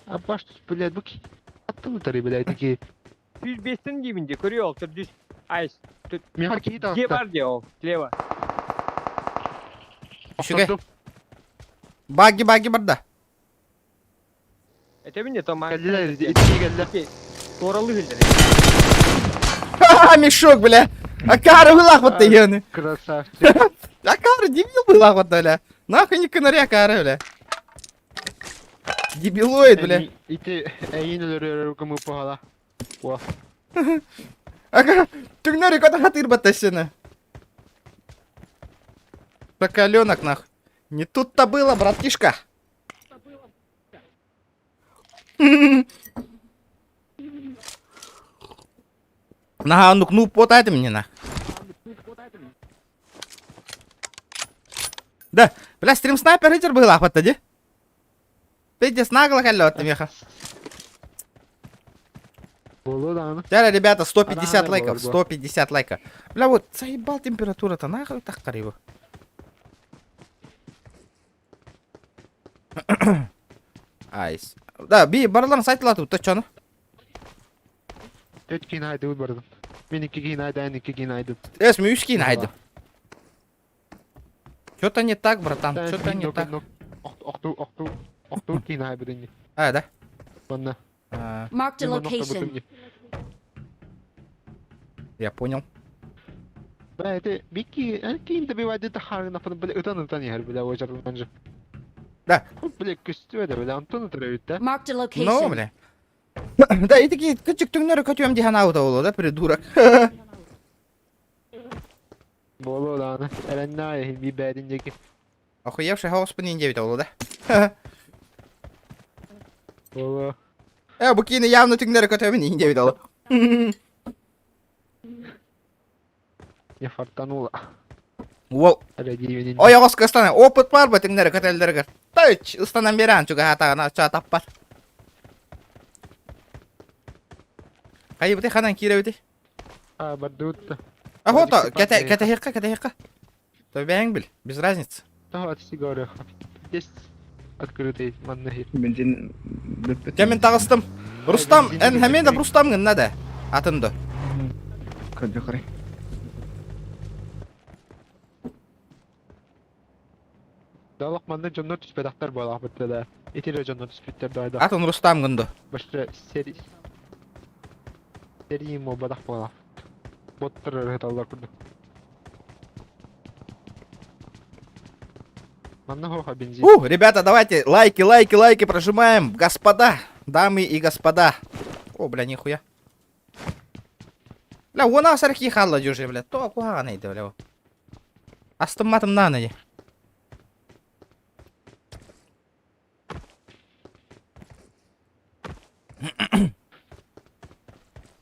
А баш, блядь, бу аттым ытары, блядь, такие. 105-тен диибин дии, көрүө ол, төрдүс. Айс. Миэхэ киһи Дьиэ таҕыста. бар дии ол, слева. Үчүгэй. Багги, багги барда. Этэбин де, то Кэллилэр, итии кэллэ. Туоралыы иһиллэр. Ха-ха, мешок, бля. Акары вылах вот ты, ебаный. Красавчик. Акары, дебил была вот, бля. Нахуй не кынаря Акары, бля. Дебилоид, бля. Ити эйин өлөрөр кымы пахала. О. Ага, түҥнэри көтө хатыр баттасына. Соколенок, нах. Не тут-то было, братишка. Наһаа оннук нууп буотаа этим мне нах. Да, бля, стрим снайпер хитер быһыылаахпат дии. Пиздец, нагло кэллэ меха. Буолуо даҕаны. Дьэ, ребята, 150 Араана лайков, буолар буо. 150 лайка. Бля, вот заебал температура-то, нахуй так его. Айс. Да, би барыларын сайтылаты тут чону. Төрт киин айдыбыт бардым. Мен икки киин айдайын, икки киин айдым. Эс, мен үс киин айдым. Что-то не так, братан, что-то не так. Охту, охту, охту киин айбыт инни. А, да? Манна. А, Marked a location. Я понял. Бля, это Бики, киин добивает тахарына, бля, ытан ытан иһэр, бля, очарынан же. Да. Бля, көстүө да, бля, Антон ытырабит, да? Marked a location. Ну, бля. Да, и такие кычык түҥнэри көтүөм дии санаабыта буолуо, да, придурок. Буолуо даҕаны. Эрэннээ иһин биир бэйэтин диэки. Охуевший хаоспын диэбитэ буолуо, да? Буолуо. Э, бу киини явно түҥнэри көтөбүн иһин диэбит ол. Не фартануло. Уол. Эрэ Ойоҕос кыстана опыт бар ба түҥнэри көтөллөрүгэр. Тыч, ыстанан биэрэн чугаһаатаҕына чаатаппар. Хайыбыты ханан киирэбити? А, бардыбыт. Охота, кэтэһиэххэ, кэтэһиэххэ. То бэйэҥ бил, без разницы. Того говорю. Есть открытый манныхи. Бензин бүппүт. Дьэ мин таҕыстым. Рустам, эн эмиэ да Рустам гынна да. Атын да. Көрдө Далах манна дьоннор түспэтэхтэр буолаахпыт да. Итирэ дьоннор түспүттэр да. Атын Рустам гынды. Башта сери сери буолбатах буолаах. Боттар ыһыталлар курдук. Манна хоха бензин. У, ребята, давайте лайки, лайки, лайки прожимаем. Господа, дамы и господа. О, бля, нихуя. Бля, уон асар хаалла уже, бля. То куһаҕан эйде, бля. Астымматым нааны.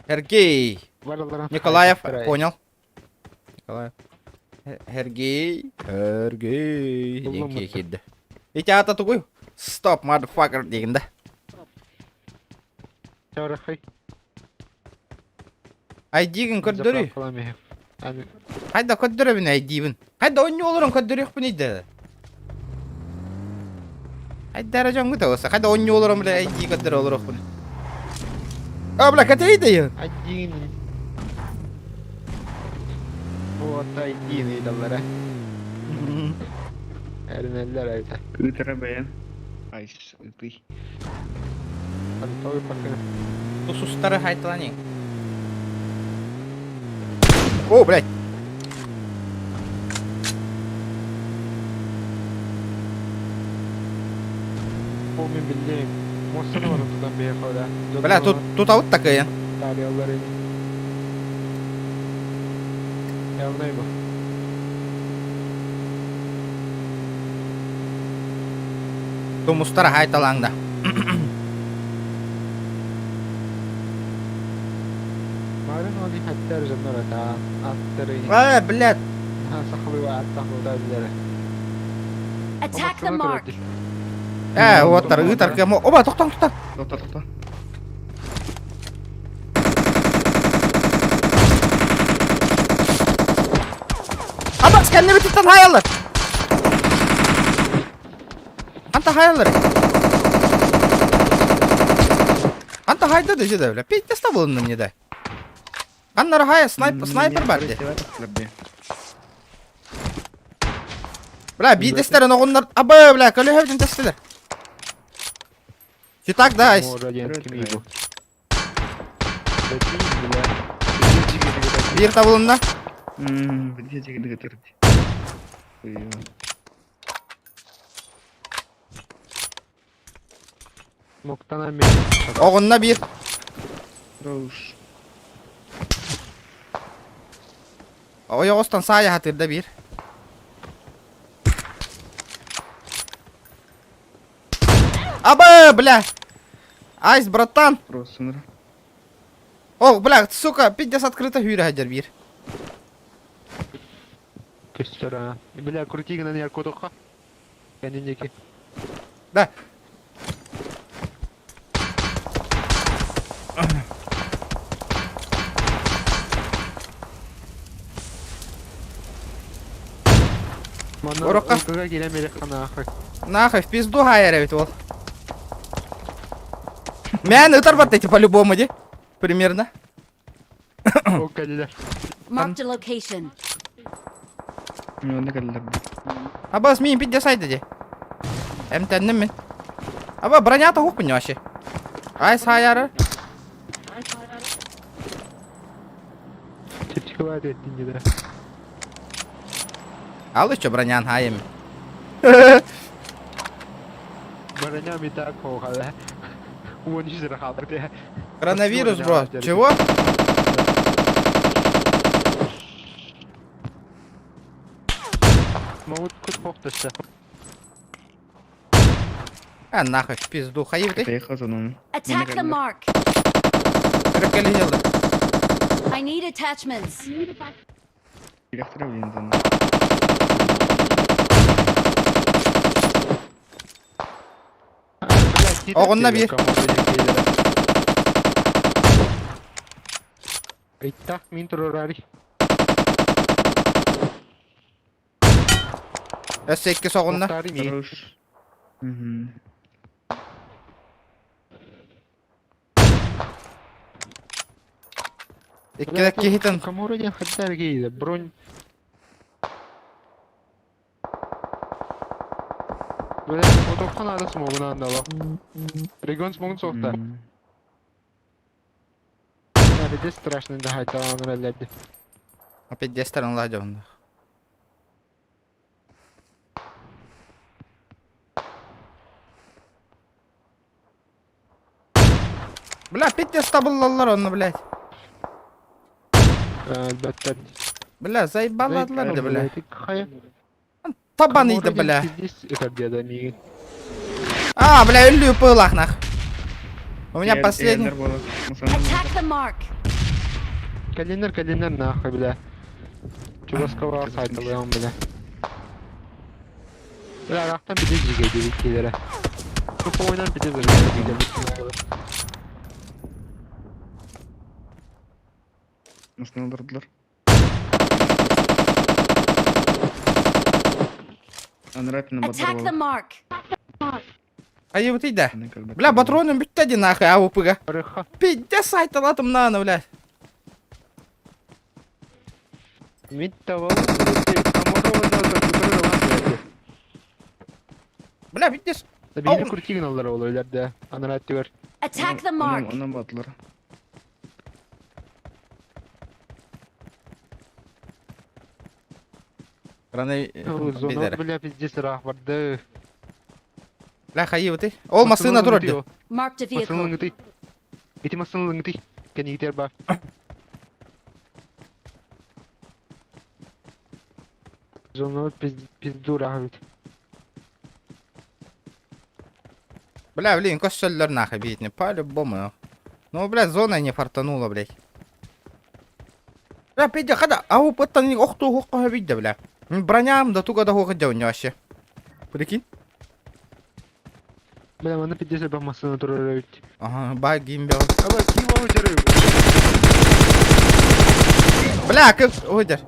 Сергей Николаев, понял. Николаев. Сергей, Сергей. Диэн киирдэ. Ити аата тугуй? Стоп, motherfucker диэн да. Чарахай. ID-гин көрдөрүй. Хайда көрдөрөбүн ID-бин. Хайда ойнуу олорон көрдөрүөхпүн идэ. Хайда эрэ дьоҥҥут оҕуса. Хайда ойнуу олорон бля ID көрдөрө олоруохпун. А, бля, кэтэйдэ. ID-ин. Вот ID-ин ыйдаллара. Эринэллэр эбитэ. Ыытара бэйэн. Айс, ытый. Антон пока. Тусустары хайталани. О, блядь. Помню биллиэм. Муостаны баран тутан биһиэхэ Бля, тут тут аут такая. Тареллар ини. Явно бу. Тумустара хайталаңда. Марын оны хаттар жоннор ата. Аттары. А, блядь. Сахалыы аттах билere. Attack the mark. Э, уоттар, ыытар кемо. Оба, тоқтан, тоқтан. Тоқта, тоқта. Аба, кэннибититтэн хаайаллар. Анта хаайаллар. Анта хайда да жеде, бля. Пить булынны мне да. Аннары хая снайпер, снайпер бар де. Бля, биидестерин оҕуннар. Аба, бля, көлөһөбүтүн тестилер. Так, да, айс. Биир табылынна. Оҕунна биир. Роуш. Ойоҕостон саайа хатырда биир. Аба, бля. Айс, братан. Просто О, бля, сука, пиздец открыто хүйрэ хадьар биир. Көстөр. Бля, крути гынан яр кодоққа. Кәнінеке. Да. Орокка. Нахуй, в пизду хайра ведь вот. Мэн, ытарбат эти по-любому, ди. Примерно. Marked a location. Аба, мин пиздец айды ди. Эмтенним мин. Аба, бронята хук вообще. Айс хайары. Ал еще бронян хайым. Броня ми так хохала. Коронавирус, бро. Чего? Могут кут хохташта. А нахуй, в пизду. Хайып ты. Поехал за нами. Attack the mark. Кырыккали делді. I need attachments. Электро блин за нами. Оҕунна биир. Иттах мин турорари. Өссө икки соҕунна. Охтаары миигин. Хорош. Мгм. Икки киһитин. Камора диэн хайдах киһи бронь. Бля, отохха наада смогу наада Регион смогун соқта. Это страшно да хайта анраллерди. Опять дестерин ладьон. Бля, пиздец табыллаллар онно, блядь. Әлбәттә. Бля, заебаладылар да, бля. Хая. Табан иди, бля. Пиздец, это где миигин. А, бля, өлүү пылах нах. У меня последний. Эр буолар. Масанан Attack the mark. Калинер, калинер нахуй, бля. Чуваскова сайталыам, бля. Бля, рахтан биде жиге дебит келere. Тупо ойнан биде зыргы диге. Масанан алдырдылар. Анрапина Attack the батыр mark. А вот иди. Бля, патроным бүтті де нахуй, а УПГ. Барыха. Пиздец сайталатым наны, бля. Мид того. Камора Бля, пиздец. Били куртигин алар ол өлерде. Анрат дигер. Attack the mark. Онан батылар. Раны Зона, бля, пиздец рах барды. Бля, хайы вот Ол масына турар ди. Marked a vehicle. Масына ыңгыты. Ити масына ыңгыты. Кенигитер бар. Зона пизду рах бит. Бля, блин, көссөллөр нахуй битне, по-любому. Ну, бля, зона не фартанула, блядь. Бля, пиздец, хада, а у паттан не охту хохка видя, бля. Броням да туга да хоха дяу вообще. Прикинь? Бля, мана пиздец бар масына турар бит. Ага, баги бил. Аба, ким ол жүрү? Бля, как ойдер.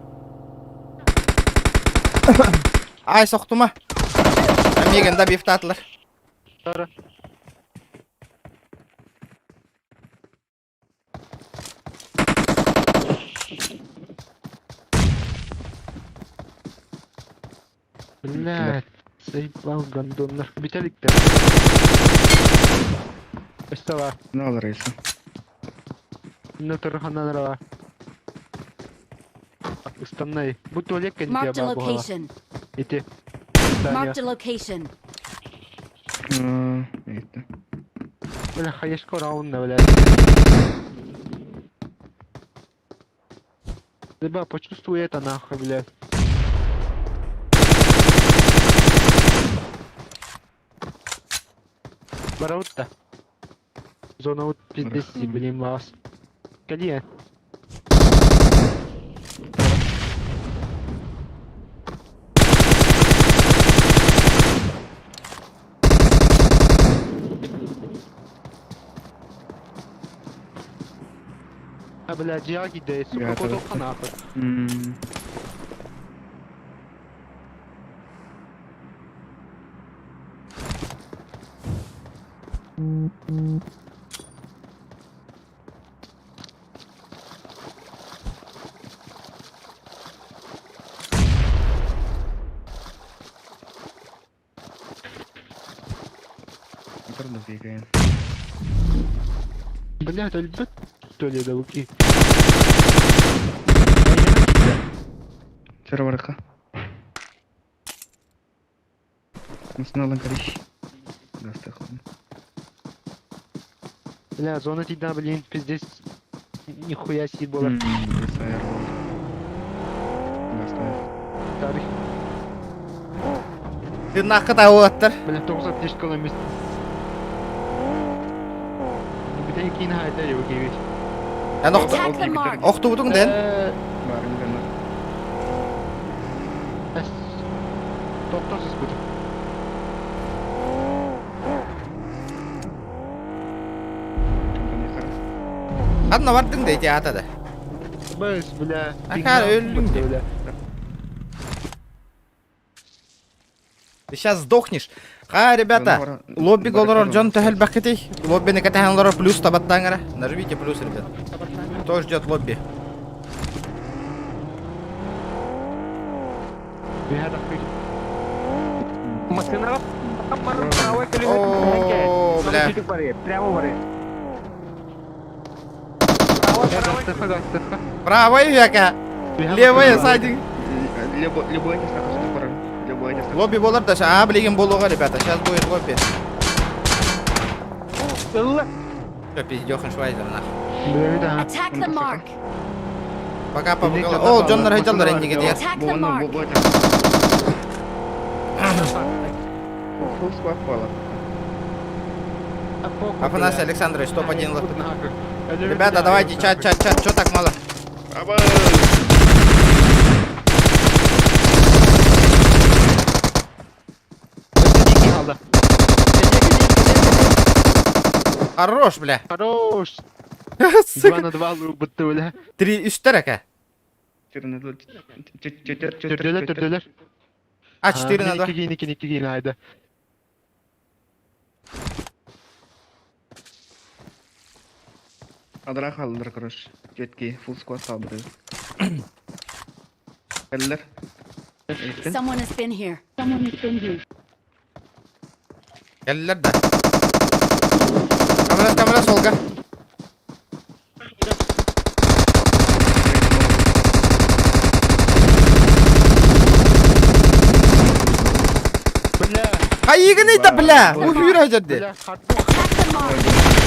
Ай, соқтума. Миген да бифтатлар. Тара. Бля, заебал гандоннар. Биталиктер. Өстала. Не алар есе. На тархананра. Устаннай. Бу туалет Marked кенде a бар буга. location. Ити. Marked a location. Итте. Бля, хаешка раунда, бля. Ребя, почувствуй это нахуй, блядь. Бараутта. Зона вот пиздец, блин, вас. Калия. А, блядь, я гидей, сука, Я куда тоже. нахуй. Батыр да бейген. Блядь, өлбөт туалет луки. Чара барака. Масанан алан кариш. Гастахлан. Бля, зона тебя, блин, пиздец. Нихуя себе было. Тарих. Ты нахуй тауаттар. Бля, тоғыз аптечка емес. Бүтән кейін хайда yok gibi. Эн охту Attack the mark. охту бутуң ден. Тоқтасыз бұды. Ханна бардың дейти атады. Бәс, бля. Акар өлдің де. Бля. Ты сейчас сдохнешь. Ха, ребята, лобби олорор дьон төһөлбэккитий? Лоббини кэтэһэн олорор плюс табаттаан Нажмите плюс, ребят. Кто ждет лобби? Машинаҕа О, бля. Прямо бары. Правая века. Левая сзади. Любой не Любой не Лобби болар даже. А, блин, болуга, ребята. Сейчас будет лобби. Все, пиздёхан швайзер, нахуй. Attack the mark. Пока побегал. О, Джон Райджалдар энниге диэр. Attack the mark. Фул склад пала. Афанасий Александрович, топ-1 лох. Ребята, давайте чат, чат, чат. Чё так мало? Хорош, бля. Хорош! Сука. 2 на 2 лубытты бля. Три үстер ака. Төрдөлөр, төрдөлөр. А, 4 на 2. 2. 2 2 2 haydi. Адыра қалдыр, короче. Жетки, фул склад қалдыр. Кәлілер. Someone has been here. Кэллэр да. Камера, камера, солга. Бля. Айыгын да бля. Уһүүр ажарды. Бля, хаттым, Attack the mark.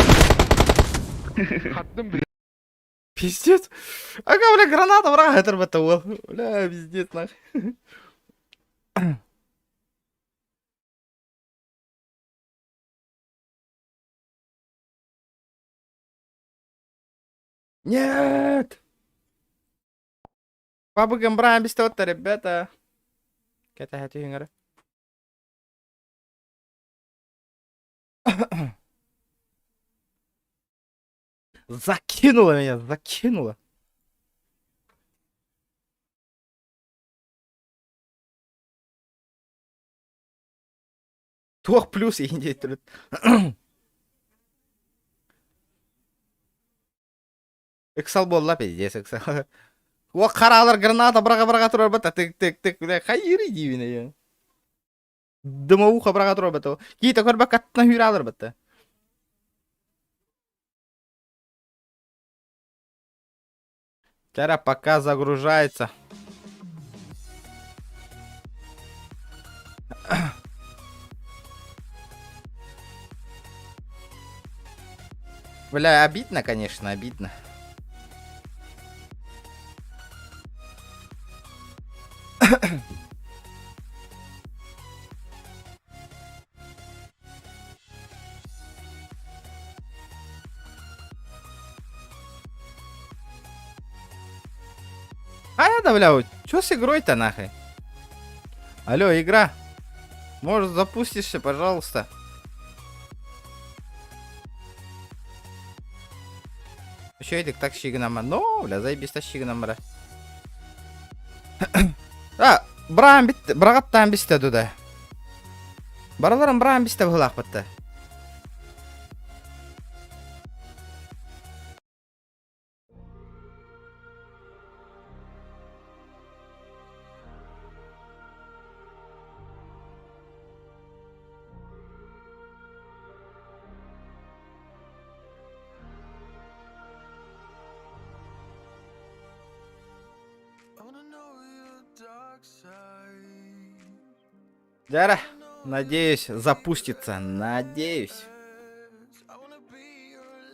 хаттым бля. Пиздец. Ага, бля, граната врага это бата ол. Бля, пиздец, нахуй. Нет! Пабыгым брам бистотта, ребята. Кета хатыгыңара. Закинула меня, закинула. Туох плюс индей Ыксал буолла пиздец ыксал. Уо харалар граната быраҕа-быраҕа турар бата тык тык тык бля хайырый диибин эйэ. Дымоуха быраҕа турар бата. Киитэ көрбөккө аттына хүүрэ бата. Тяра пока загружается. Бля, обидно, конечно, обидно. А я да, бля, чё с игрой-то нахуй? Алло, игра. Может, запустишься, пожалуйста? Еще так щигнама. Но, бля, заебись щигнамара. А, браам бит, бырағаттан бисте туда. Бараларым браам бисте быһылаах бытта. Дяра, надеюсь, запустится. Надеюсь.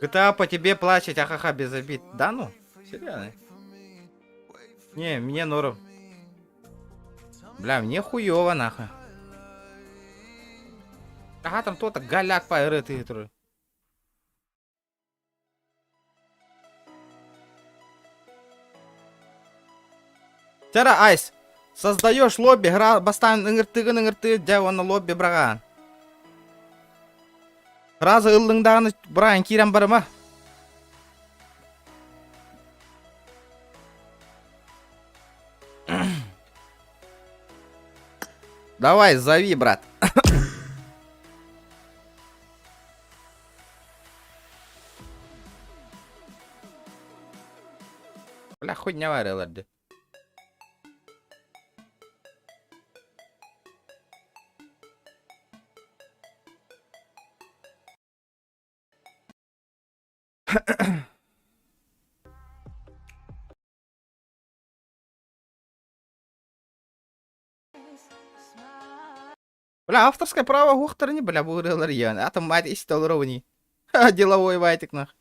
GTA по тебе плачет, ахаха, без обид. Да ну? Серьезно? Не, мне норм. Бля, мне хуёво нахуй. Ага, там кто-то голяк по ты Тера Айс, создаешь лобби, гра бастан ыңыртыгын ыңыртыы, дьэ уонна лобби быраҕаан. Разы ыллыҥ даҕаны быраан киирэн барыма. Давай, зови, брат. Бля, хуйня варилар ди. Бля, авторское право уохтарыни, бля, бу ырыалар иэн. Атом мать истэ олоробуни. Ха, деловой вайтик нах.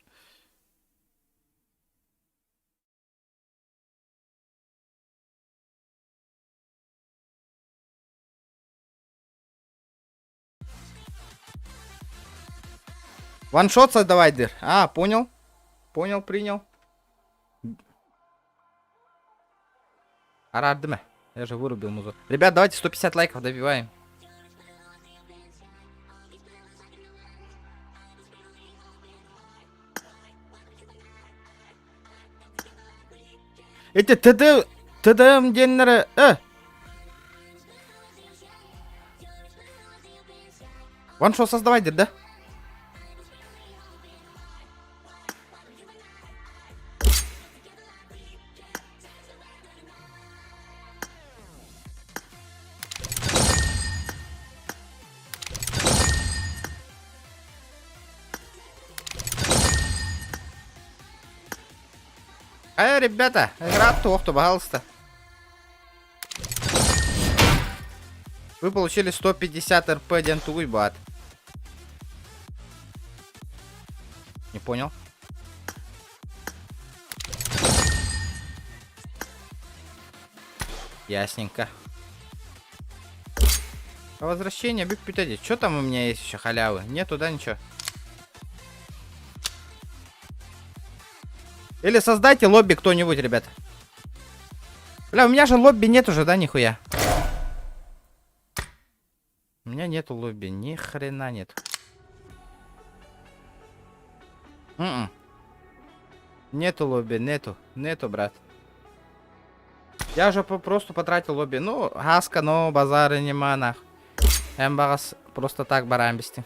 Ваншот создавай дыр. А, понял. Понял, принял. Араардым Я же вырубил музыку. Ребят, давайте 150 лайков добиваем. Эти ТД... ТДМ диэннэрэ... Э! Ваншот создавай диир да? Э, ребята, игра туох пожалуйста. Вы получили 150 РП диэн тугуй баат. Не понял. Ясненько. По возвращение Биг Пютеди. Что там у меня есть еще халявы? Нету, да, ничего? Или создайте лобби кто-нибудь, ребят. Бля, у меня же лобби нет уже, да, нихуя? У меня нету лобби, ни хрена нет. М-м. Нету лобби, нету, нету, брат. Я уже просто потратил лобби. Ну, гаска, но базары нема нах. Эн баҕас просто так баран бисти.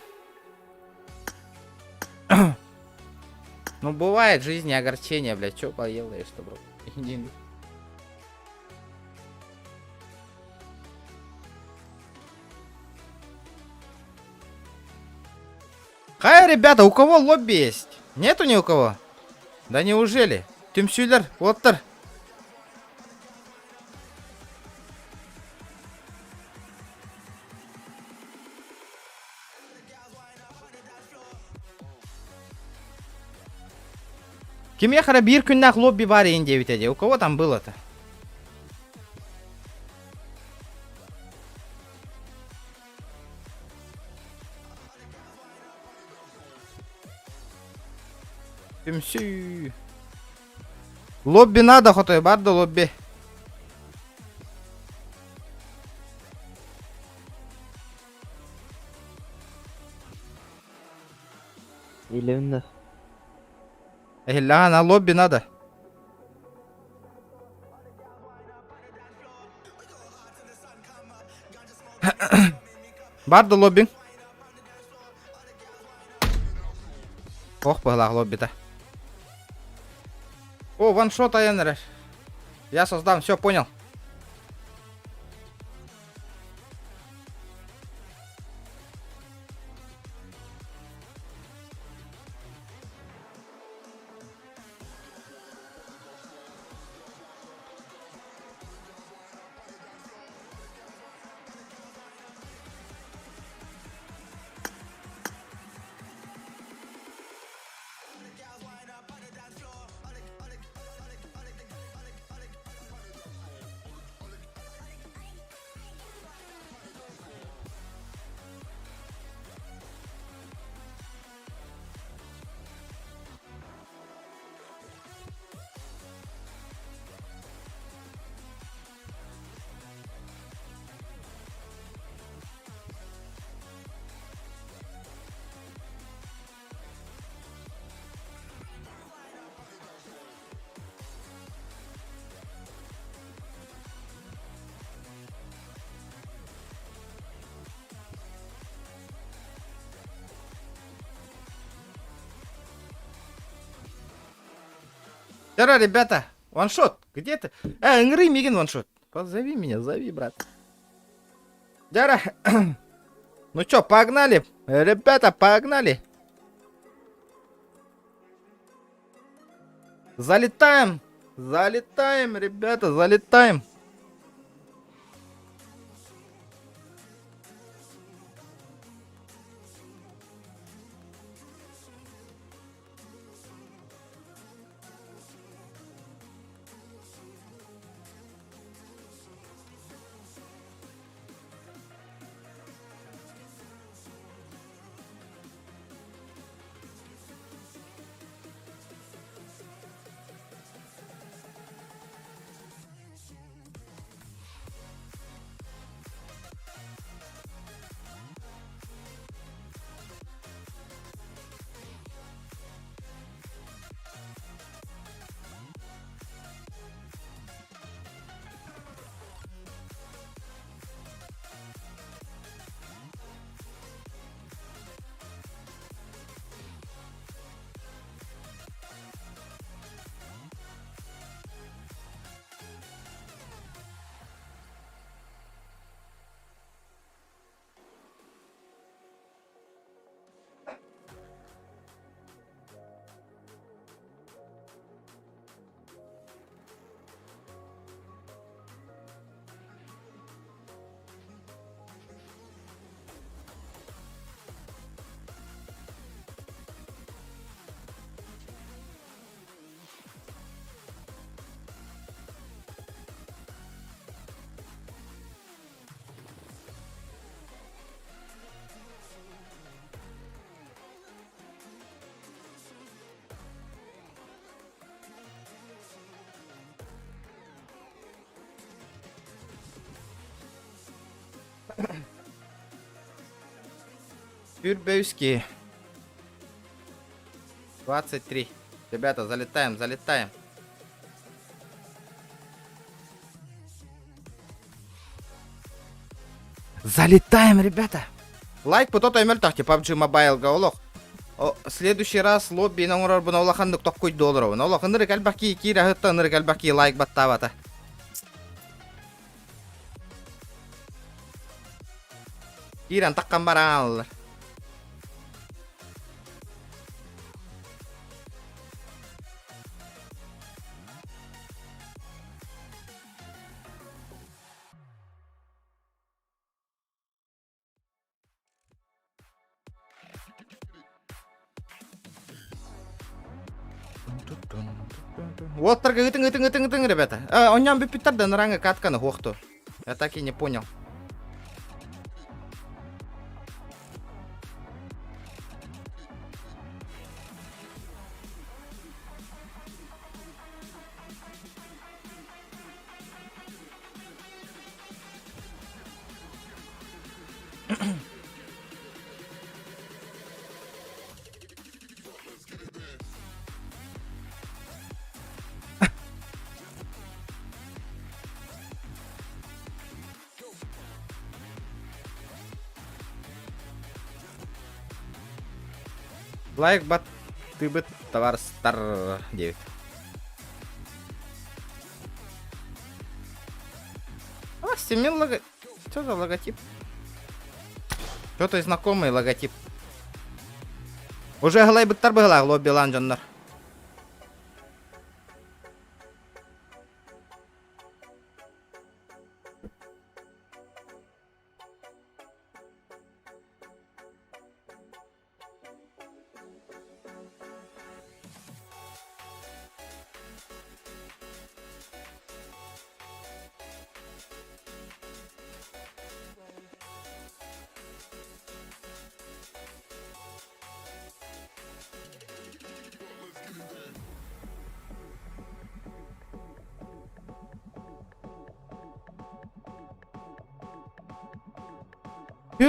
Ну, бывает в жизни огорчение, блядь. Чё поделаешь, что, бро? Иди. Хай, ребята, у кого лобби есть? Нету ни у кого? Да неужели? Түмсүүлэр, уоттар. Кимиэхэ эрэ биир күннээх лобби баар иһин диэбитэ дии. У кого там было-то? Түмсүү. Лобби надо хотой, бар да лобби. Илевинде. Эһиллэҕэ на лобби надо. Бар да лоббиҥ. Ох быһылаах лоббита. О, ваншот айан эрэр. Я создам, все, понял. Здорово, ребята! Ваншот, где ты? Э, ыҥырый миигин ваншот. Позови меня, зови, брат. Дяра, ну чё, погнали? Ребята, погнали! Залетаем! Залетаем, ребята, залетаем! Пюрбеюский. 23. Ребята, залетаем, залетаем. Залетаем, ребята! Лайк по тото мөлтөх PUBG Mobile олох. Следующий раз лобби оҥорорбун улаханнык токкуйду олоробун. Олох ынырык элбэх кии киирэ ыһытта ынырык элбэх кии лайк баттаабата. Киирэн таххан барааллар. Уоттарга ытыҥ ытыҥ ытыҥ ытыҥ ребята. Э, онньон бүппүттэр да нараҥы катканы хуохту. Я так и не понял. Лайк бат тыбыт товарыстар диэбит. А, Семен лого... Что за логотип? Что-то знакомый логотип. Уже галайбыттар быһылаах лоббилаан дьоннор.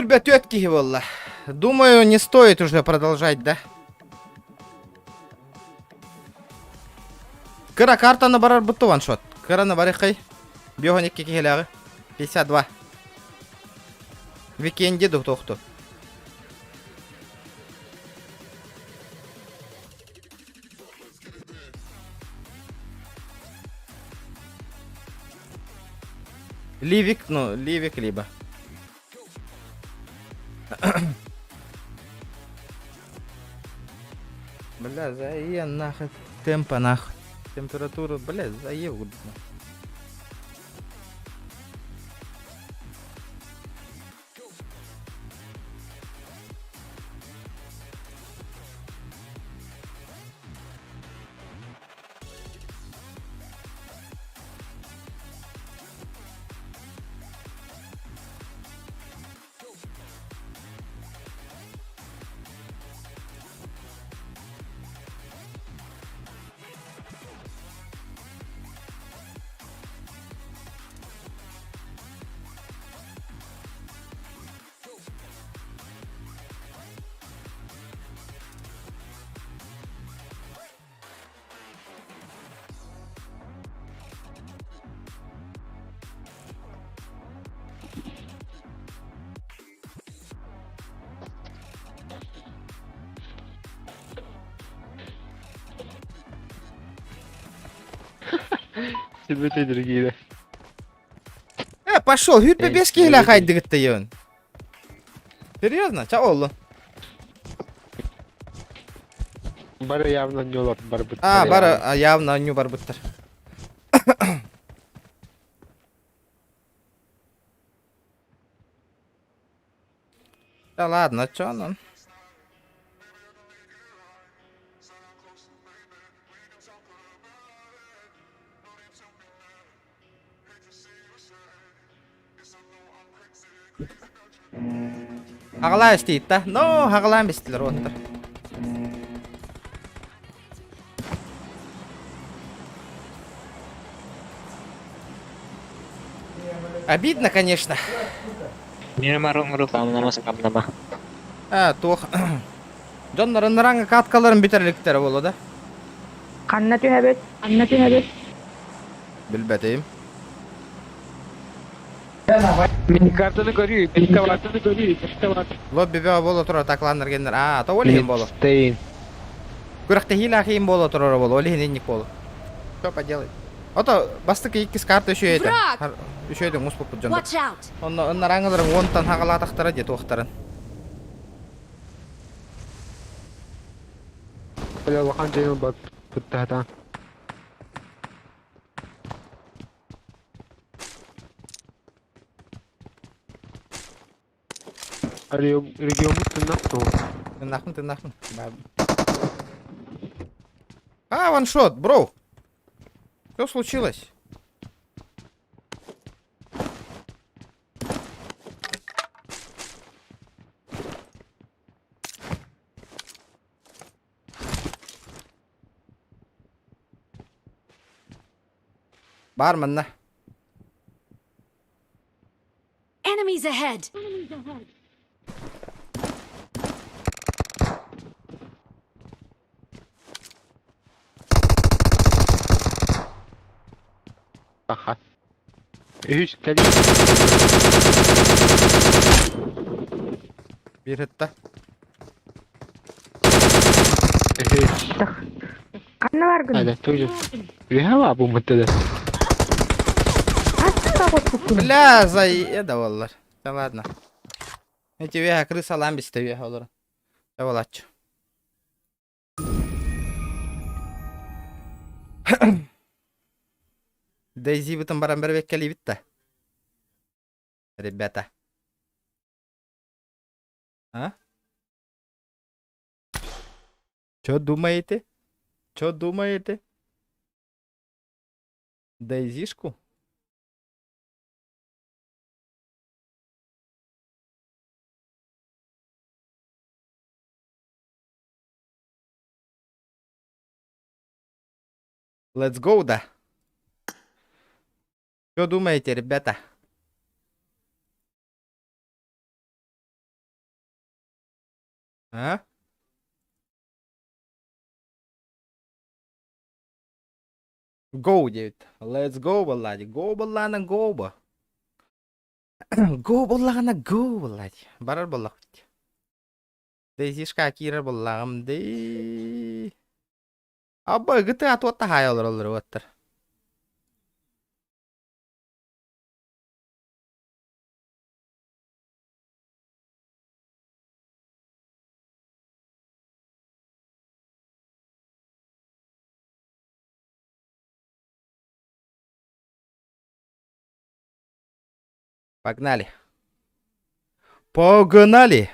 Түрбэ түөт киһи буолла. Думаю, не стоит уже продолжать, да? Кыра картаны барар бутtu ваншот. Кыраны барыхай. Биохан икки киһилээҕи. 52. Викенди тохту. Ливик, ну, Ливик либо. Бля, заел нахуй. Темпа нахуй. Температуру, бля, заел. Себете дергиде. Э, пошел, хүрбе Эй, бес киһилэ эй, хайдыгытта йон. Серьезно? Ча оллу. Бары явно не олор бар бит. А, бары а, явно анню бар буттар. Да ладно, чё нам? Аҕалаа истиитта. Но, аҕалаан бистилэр уоттар. Обидно, конечно. А, туох. Дьоннорун нараҥа каткаларын бүтэриликтэрэ буолуо да? Ханна түһэбит? Ханна түһэбит? Билбэтим. Миникартаны көрүү, миникартаны көрүү. Лобби бөҕө буола турар таклааннар геннер. Аа, то ол иһин буолуо. Стейн. Күрэхтэһиилээх иһин буола турара буолуо, ол иһин инник буолуо. Что поделать? Ото бастакы иккис карта үчүгэй этэ. Враг! Үчүгэй муспуппут дьоннор. Watch out! Онно ыннараҥыларын уонтан хаҕалаатахтара дии туохтарын. Бля, улахан дьайыл бар буттаата. Региомут тыннах тоо. Тыннахпын, тыннахпын. А, ваншот, бро. Что случилось? Бар манна. Enemies ahead! Аха. Үһүс кэлин. Биир ытта. Үһүс. Ханна баргын? Ада тоже. Үһэ ба бу мыттыда. Бля, заедаваллар. Да ладно. Эти веха крыса ламбисте веха олор. Да болаччы. Дейзи бытын баран бер беккелибит да. Ребята. А? Чё думаете? Чё думаете? Дейзишку? Let's go, да. Что думаете, ребята? А? Go, диэбит. Let's go, баллади. Go, баллана, go, ба. Go, баллагана, go, баллади. Барар баллах. Дейзишка киирэр буоллаҕым дии. Абба ыгыты атуотта хаайа олороллор уоттар. Погнали. Погнали!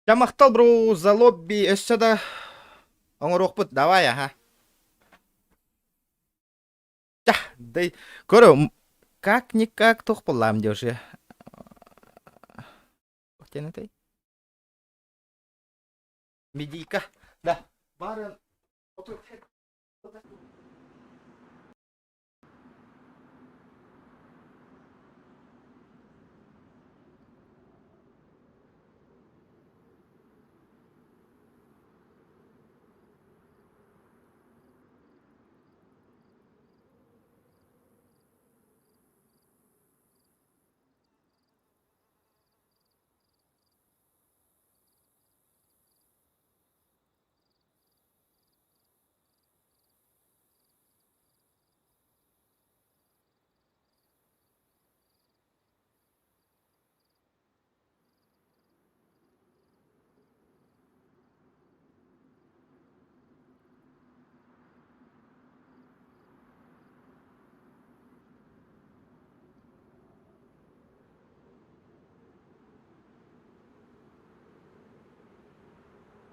Дьэ махтал бро за лобби өссө да оҥоруохпут давай аха. Ча, да көрө как-никак туох буоллаам дии уже. Диэн этэй? Медийка. Да. Барын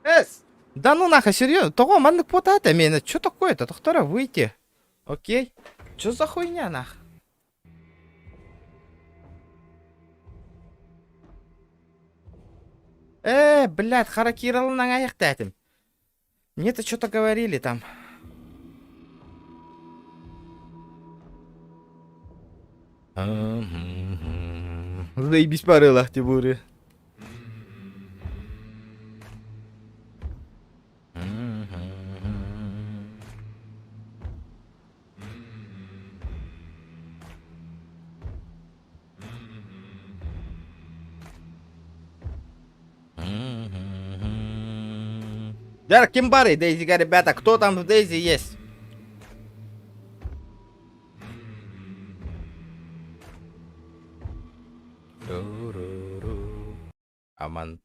Эс! Да ну нахуй, серьезно? Того маннык путата мені. Чё такое-то? Тохтора выйти. Окей. Чё за хуйня нах? Э, блядь, харакиралынан аяқтатым. Мне-то что-то говорили там. Заебись парылах, Тимуре. Дэр, ким баарый, Дейзига, ребята, кто там в Дейзи есть? Аман.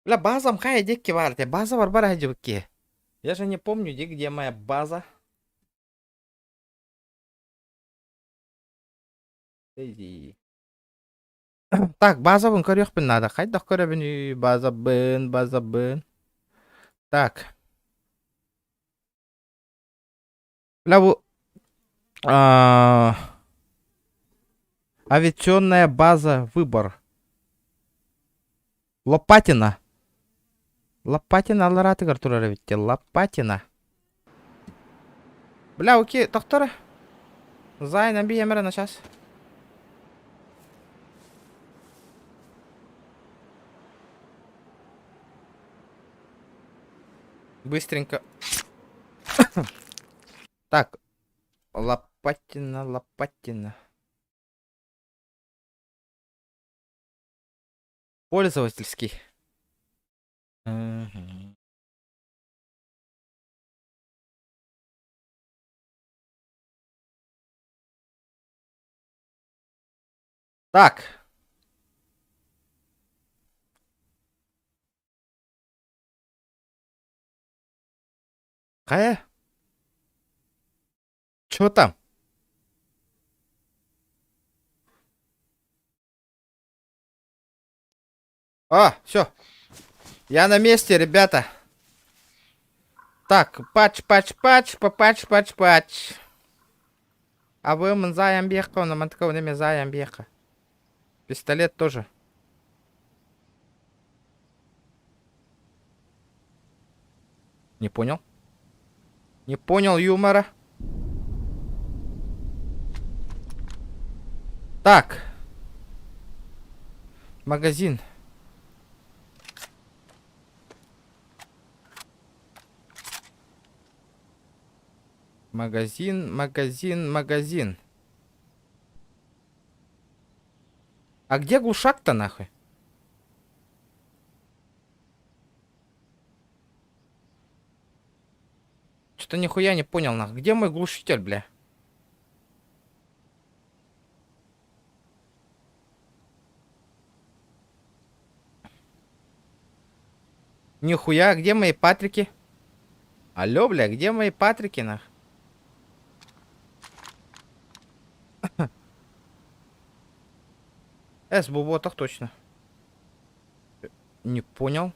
Бля, базам хай дикки бар База бар бар дикки. Я же не помню, где моя база. Дейзи. Так, базабын көрүөхпүн наада. Хайдах көрөбүнүй базабын, базабын. Так. Бля, бу авиационная база выбор. Лопатина. Лопатина аллараатыгар турар эбит Лопатина. Бля, окей, тохтор. Зай, наби эмэрэ на сейчас. Быстренько. Так. Лопатина, Лопатина. Пользовательский. Мгм. Так. Хайа? Чё там? А, все. Я на месте, ребята. Так, патч, патч, патч, патч, патч, патч. А вы мзаям беха, на мантка заям беха. Пистолет тоже. Не понял. Не понял юмора. Так. Магазин. Магазин, магазин, магазин. А где глушак-то нахуй? Что-то нихуя не понял нахуй. Где мой глушитель, бля? Нихуя, где мои патрики? Алло, бля, где мои патрики, нах? С, так точно. Не понял.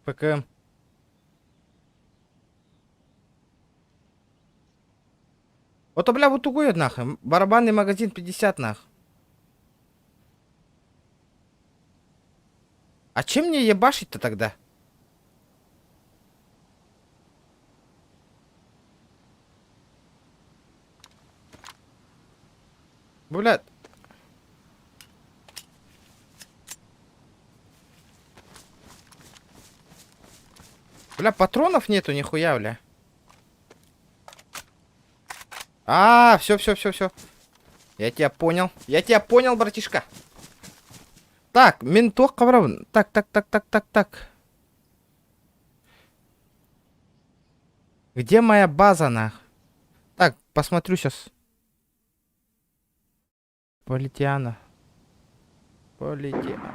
ПКМ. Вот, бля, вот тугой нахуй. Барабанный магазин 50 нах. А чем мне ебашить-то тогда? Бля. Бля, патронов нету нихуя, бля. А, все, все, все, все. Я тебя понял. Я тебя понял, братишка. Так, мин туох. Так, так, так, так, так, так. Где моя база, нах? Так, посмотрю сейчас. Политиана. Политиана.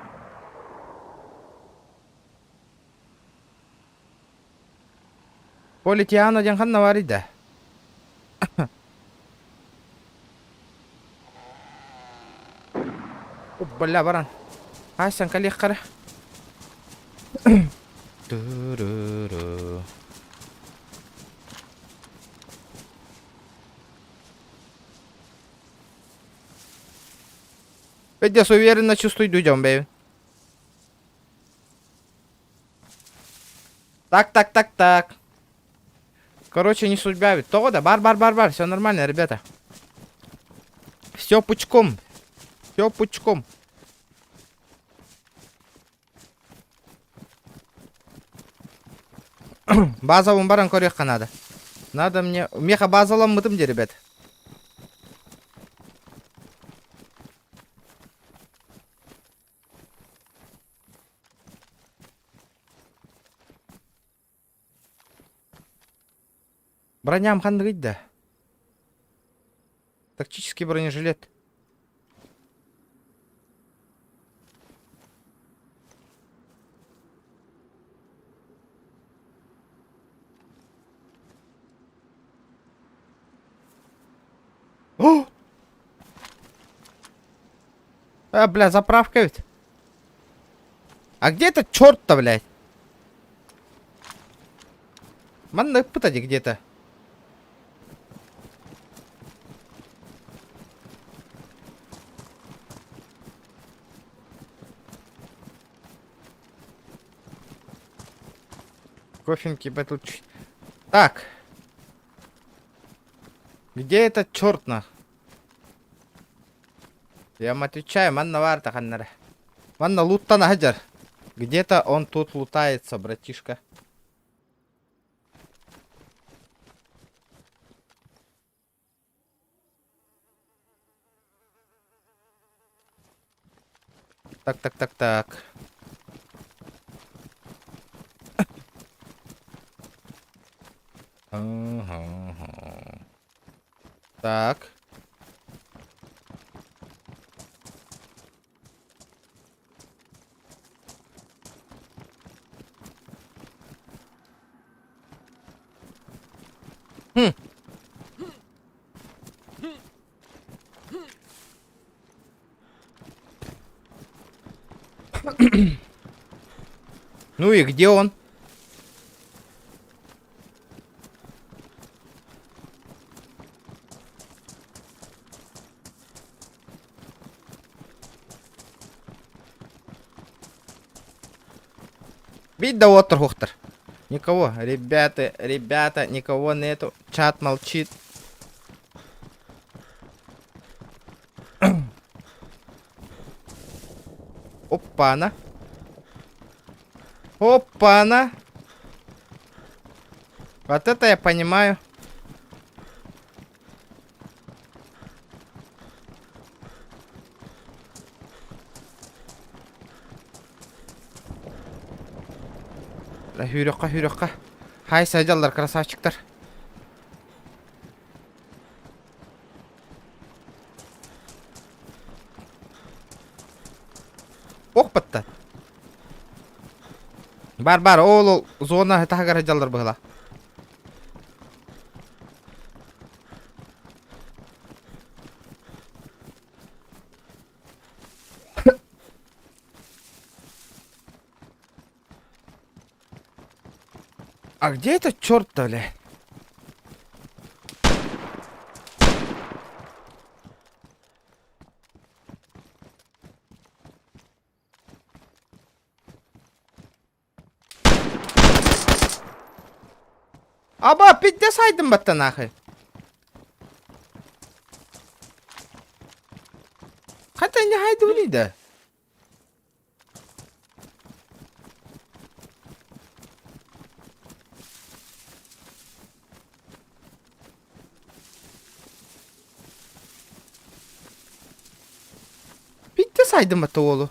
Политиана диэн ханна баарый да? О, бля, баран. Асан калих кара. Ту-ру-ру. Пиздец, уверенно чувствую, идем, бэйби. Так, так, так, так. Короче, не судьба ведь. То да, бар, бар, бар, бар. Все нормально, ребята. Все пучком. Все пучком. Базовым баран көрүөххэ надо. Надо мне... Меха базаламмытым дии, ребят. Броням ханныгый да. Тактический бронежилет. О! А, бля, заправка ведь. А где этот черт-то, блядь? Манна пытать где-то. Кофеньки ебать лучше. Так. Где этот черт нах? Я вам отвечаю, манна баар ханнара. Манна луттан аһадьар. Где-то он тут лутается, братишка. Так, так, так, так. Ага. Так. Хм. Ну и где он? Видь да оттор хохтар. Никого, ребята, ребята, никого нету. Чат молчит. Опана. Опана. Вот это я понимаю. Хүрөххө, хүрөххө. Хай садьаллар, красавчиктар. Ох батта. Бар бар, ол ол зона таһыгар сылдьаллар быһыла. А где этот черт-то, бля? Аба, пизде сайдым батта нахуй. Хата не хайдуни да. Bitti saydım batı oğlu.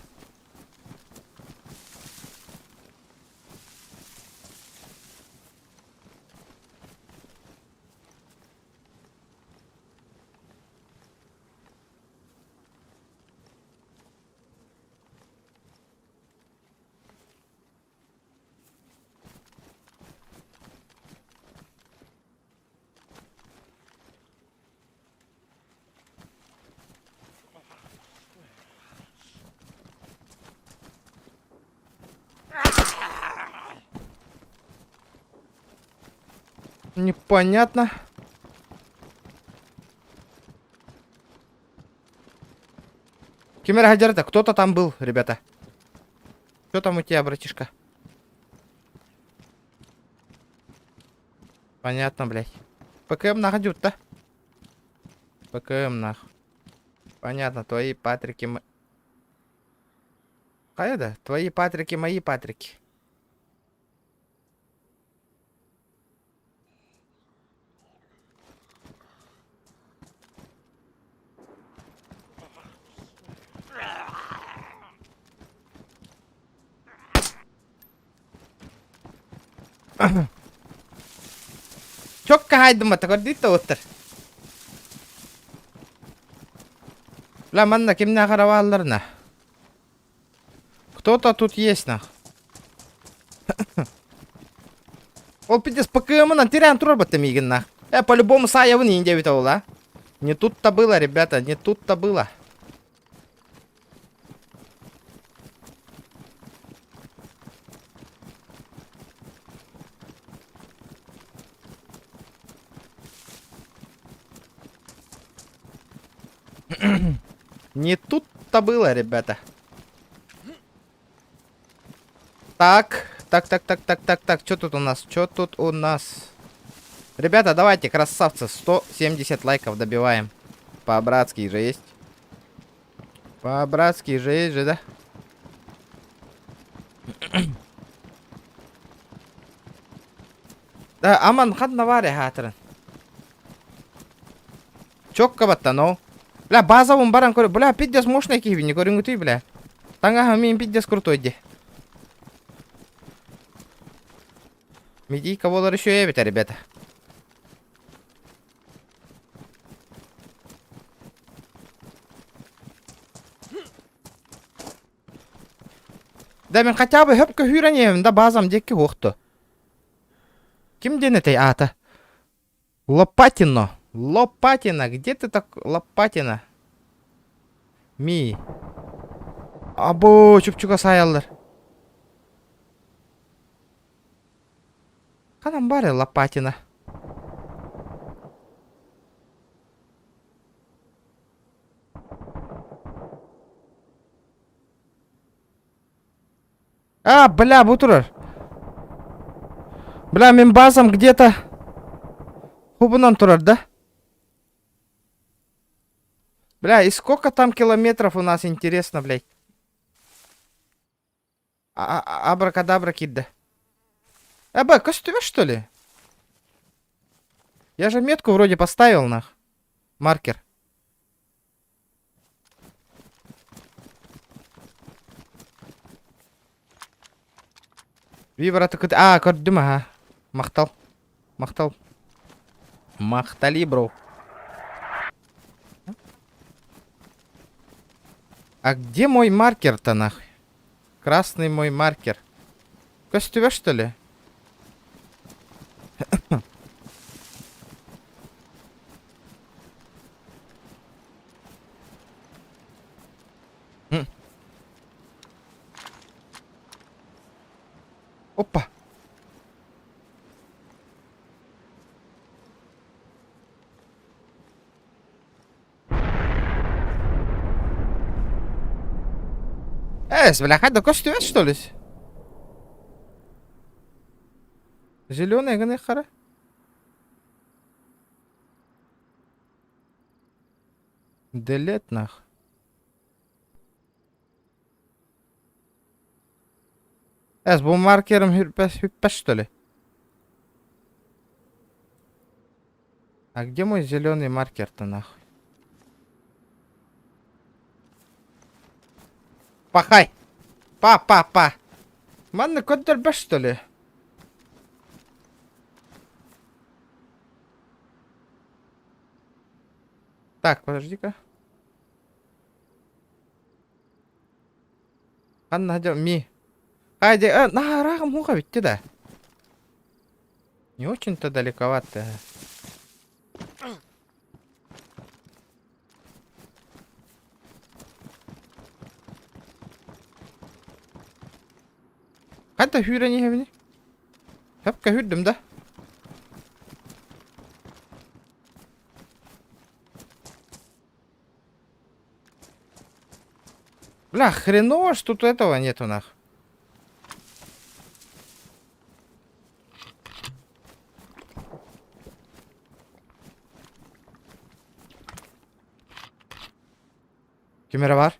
Непонятно. Кимера Хаджарта, кто-то там был, ребята. Что там у тебя, братишка? Понятно, блядь. ПКМ нах да? ПКМ нах. Понятно, твои патрики... Хайда, твои патрики, мои патрики. Чокка хайдым бата көрдүйт оттар. Ла манна кимнээх араваалларына. Кто-то тут есть нах. Ол пиздец ПКМ-нан тирээн турар батта миигин нах. Э, по-любому саайабын иин диэбит ол а. Не тут-то было, ребята, не тут-то было. Не тут-то было, ребята. Так. Так, так, так, так, так, так, что тут у нас? Что тут у нас? Ребята, давайте, красавцы, 170 лайков добиваем. По-братски же есть. По-братски же есть же, да? Да, аман ханна бар хаатырын. Чокка баттан ол. Бля, базабын баран көр. Бля, пиздец мощный киһибини көрүҥүтүй, бля. Таҥаһа мин пиздец крутой ди. Медийка болар еще эбит, ребята. Да мен хотя бы хөп көһүүрэн иһэбин да базам диэки уохту. Ким диэн этэй аата? Лопатино. Лопатина. Где ты так Лопатина? Ми. Або чупчуга саяллар. Ханан бары Лопатина. А, бля, бу турар. Бля, мин базам где-то хубунан турар, да? Бля, и сколько там километров у нас, интересно, блядь? А, абракадабра кидда. Э, б, костюме, что ли? Я же метку вроде поставил, нах. Маркер. Вибрато кыт... А, көрдүм, ага. Махтал. Махтал. Махтали, бро. А где мой маркер-то, нахуй? Красный мой маркер. Көстүбэ, что ли? Опа. Эс, бля, да көстүбэт, что ли? Зеленый гына хара. Делет нах. Эс, бу маркерым хүппэс, хүппэс, что ли? А где мой зеленый маркер-то нахуй? Пахай! Па-па-па! Манна көрдөрбөт, что ли? Так, подожди-ка. Ханна ми. Хайде, э, на рагым муха ведь да. Не очень-то далековато. Ханта хүрени хебини? Хөпкө хүрдүм да. Бля, хреново, что тут этого нету нах. Ким эрэ бар?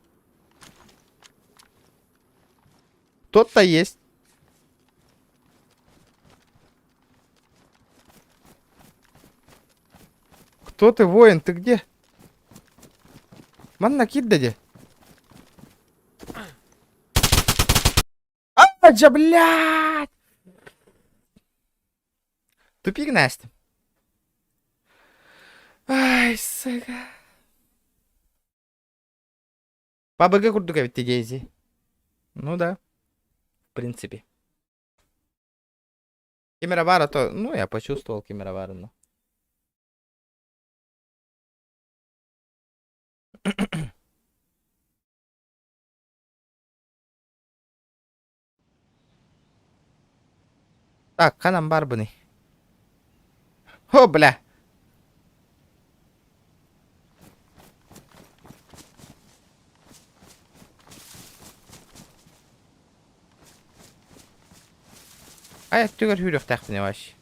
Тот-то есть. Кто ты, воин? Ты где? Манна киддади. А, жа, блядь! Тупик, Настя. Ай, сука. ПБГ курдук эбит Дейзи. Ну да. В принципе. Кемеровара то... Ну, я почувствовал Кемеровара, но... Так, ханан баарбыный? О, бля! Ай өттүгэр сүүрүөхтээхпин вообще.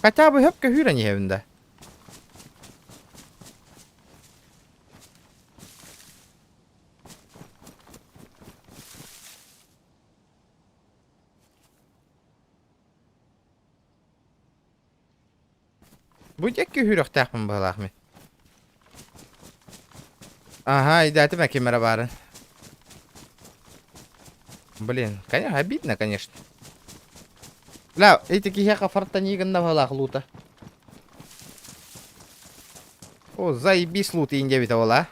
Хотя бы хөпкө сүүрэн иһэбин да. Бу диэки сүүрүөхтээхпин быһыылаах мин. Ага, өйдөөтүм ким эрэ баарын. Блин, конечно, обидно, конечно. Бля, эти киһиэхэ фартани гынна быһыылаах луута. О, заебись лут индиэбитэ ол, а?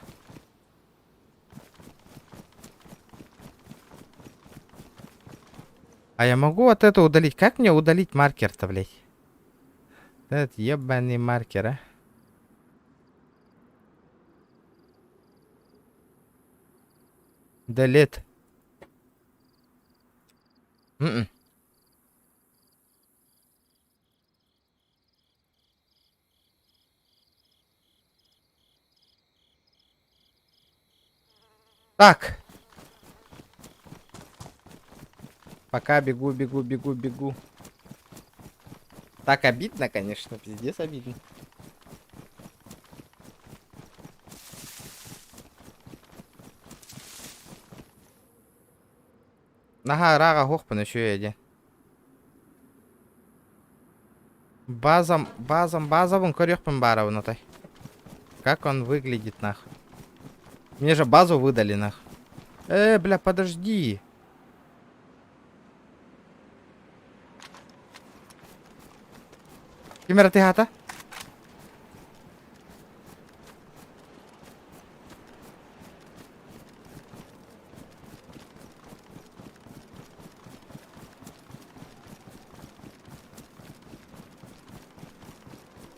А я могу вот это удалить? Как мне удалить маркер-то, блядь? Этот ебаный маркер, а? Delete. М-м. Так. Пока бегу, бегу, бегу, бегу. Так обидно, конечно, пиздец обидно. Наһаа ырааҕа суохпун үчүгэй диэн. Базам, базам, базабын көрүөхпүн баарабын отой. Как он выглядит нах. Мне же базу выдали нах. Бля, подожди. Ким эрэ тыһаата?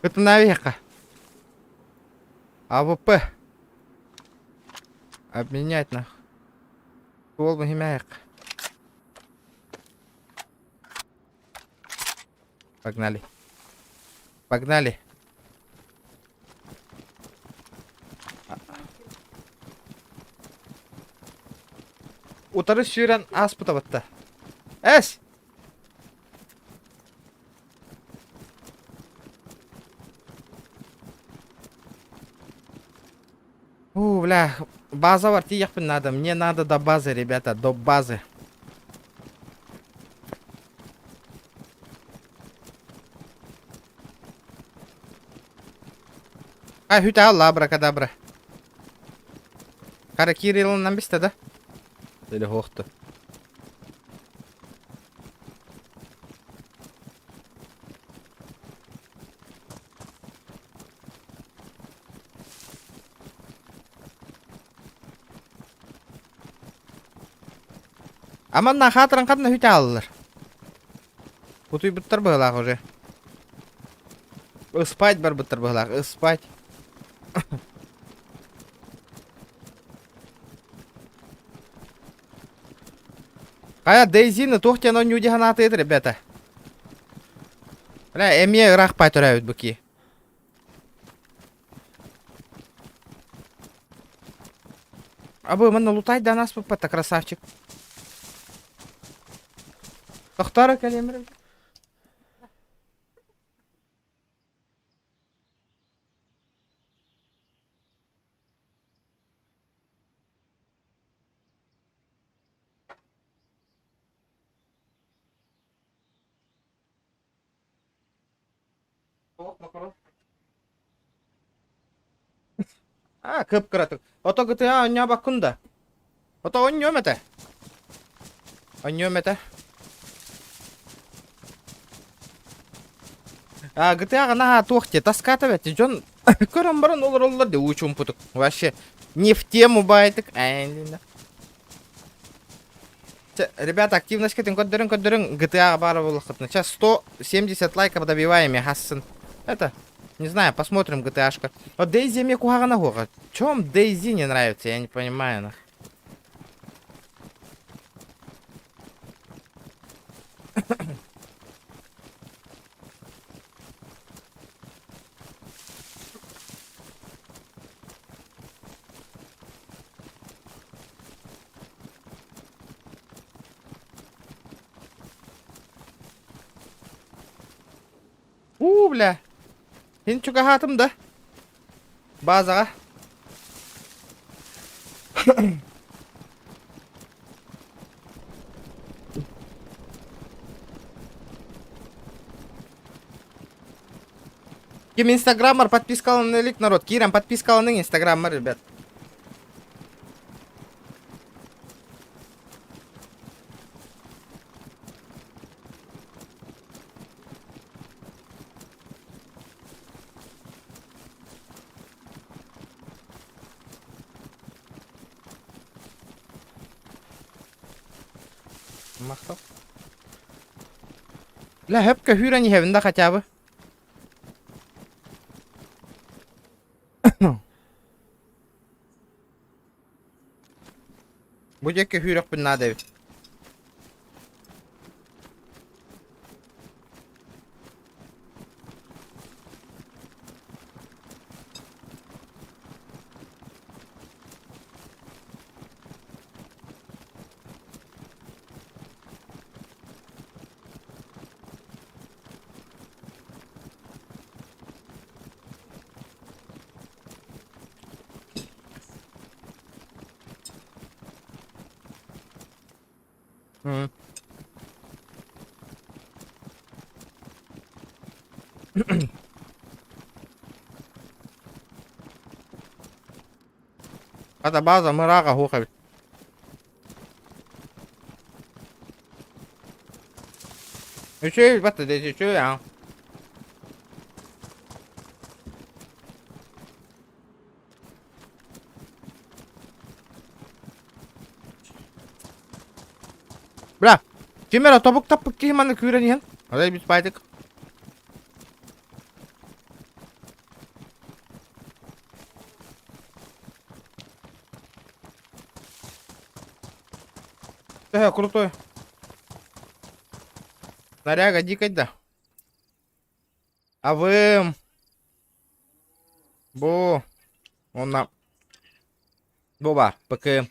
Кытыннаабиһиэххэ. АВП. Обменять нах. Суол быһымээххэ. Погнали. Погнали. Утары сүүрэн ааспыта батта. Эс! У, бля, база бар тиийэхпин надо. Мне надо до базы, ребята, до базы. А, хүтэ лабра-кадабра. Хара Кириллынан бистэ да? Или хоохту. Аманна хаатыран ханна хүтэ ааллар. Утуйбуттар быһылаах уже. Ыспать барбыттар быһылаах, ыспать. Хайа, Дейзины туох диэн оонньуу дии санаатыгыт, ребята? Бля, эмиэ ыраах пай төрөөбүт бу кии. Абы, манна лутайдаан ааспыппат красавчик. Тохтоор кэлиэмир. А, кып-кыратык. Ото гытыа оонньообоккун да? Ото оонньуом этэ. Оонньуом этэ. А, гытыаҕа наһаа туох диэ, таскаата бэт. Дьон көрөн баран олороллор дии уу чуумпутук. Вообще не в тему баайтык. Эйнина. Ребята, активность кэтин көрдөрүн көрдөрүн GTA баар буоллаххытына. Сейчас 170 лайков добиваем хассын. Это, не знаю, посмотрим GTA-шка. Вот Дейзи мне куһаҕана хуоҕа. Чем Дейзи не нравится, я не понимаю. Нах. Уу, бля. Мин чугаһаатым да. Базаҕа. Ким инстаграммар подпискаланан илик народ. Киирэн подпискаланың инстаграммар, ребят. Махтал. Бля, хөпкө хүүрэн иһэбин да хотя бы. Бу диэки хүүрэхпин наада эбит. Хата база мырааҕа суох эбит. Үчүгэй батта дии үчүгэй аа. Бля, ким эрэ тобук таппыт киһи манна күүрэн иһэн. Арай бит баайдык. Төһө крутой. Наряга дикай да. А вы... Бу... Онна... Бу бар, ПК.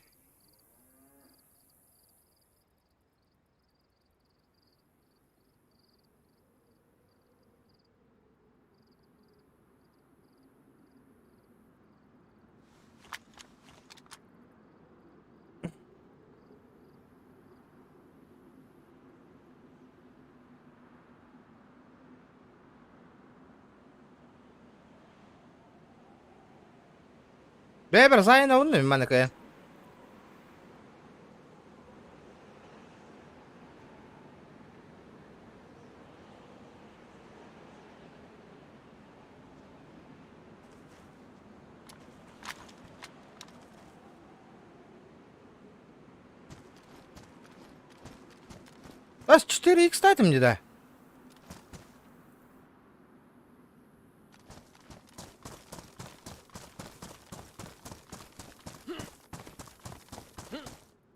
Бэбэр сайын онно маныкы. С 4х кстати мне да.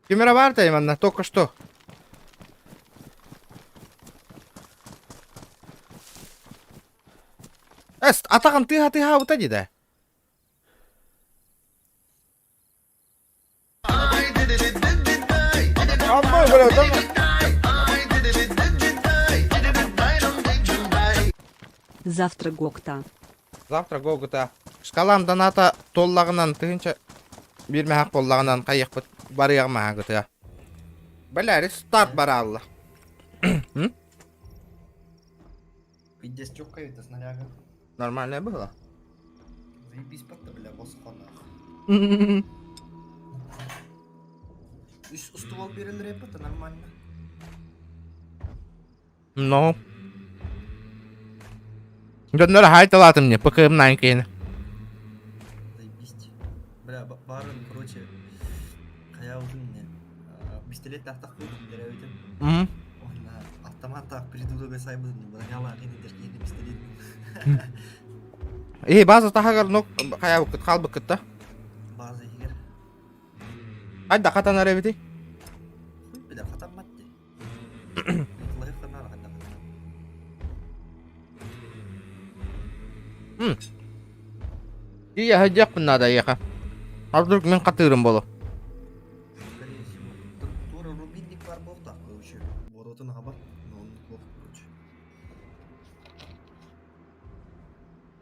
Кимера бар манна только что. Эс, атаҕым тыаһа тыаһаабыта дии да. Завтра Гокта. Завтра Гогута. Шкалам доната толлаҕынан тыһынча биир мэһэх буоллаҕынан хайыахпыт барыаҕым аһагытыа. Бля, старт бараалла. Пиздец, чётко это снаряга. Нормальная было? Заебись патта, бля, босс нах. Үс ствол берилер это нормально. Ну. Дьоннор хайталаатым мне, ПКМ кейн. Заебись. Бля, барын, короче, хайа не. Пистолет тахтах деревитим. Онна автомат придурок сайбын, броняла кини пистолет. Эй, база таһагар нок хайа буккут хаалбыккыт да. База игер. Айда хатанар эбити. Хуй бля, хатаммат ди. Лайф канал хатам. Ия хадьяхпын надо еха. А вдруг мин хатырым болу. Скорее всего. Тура рубильник бар болта, короче. Воротын хаба, но он плохо, короче.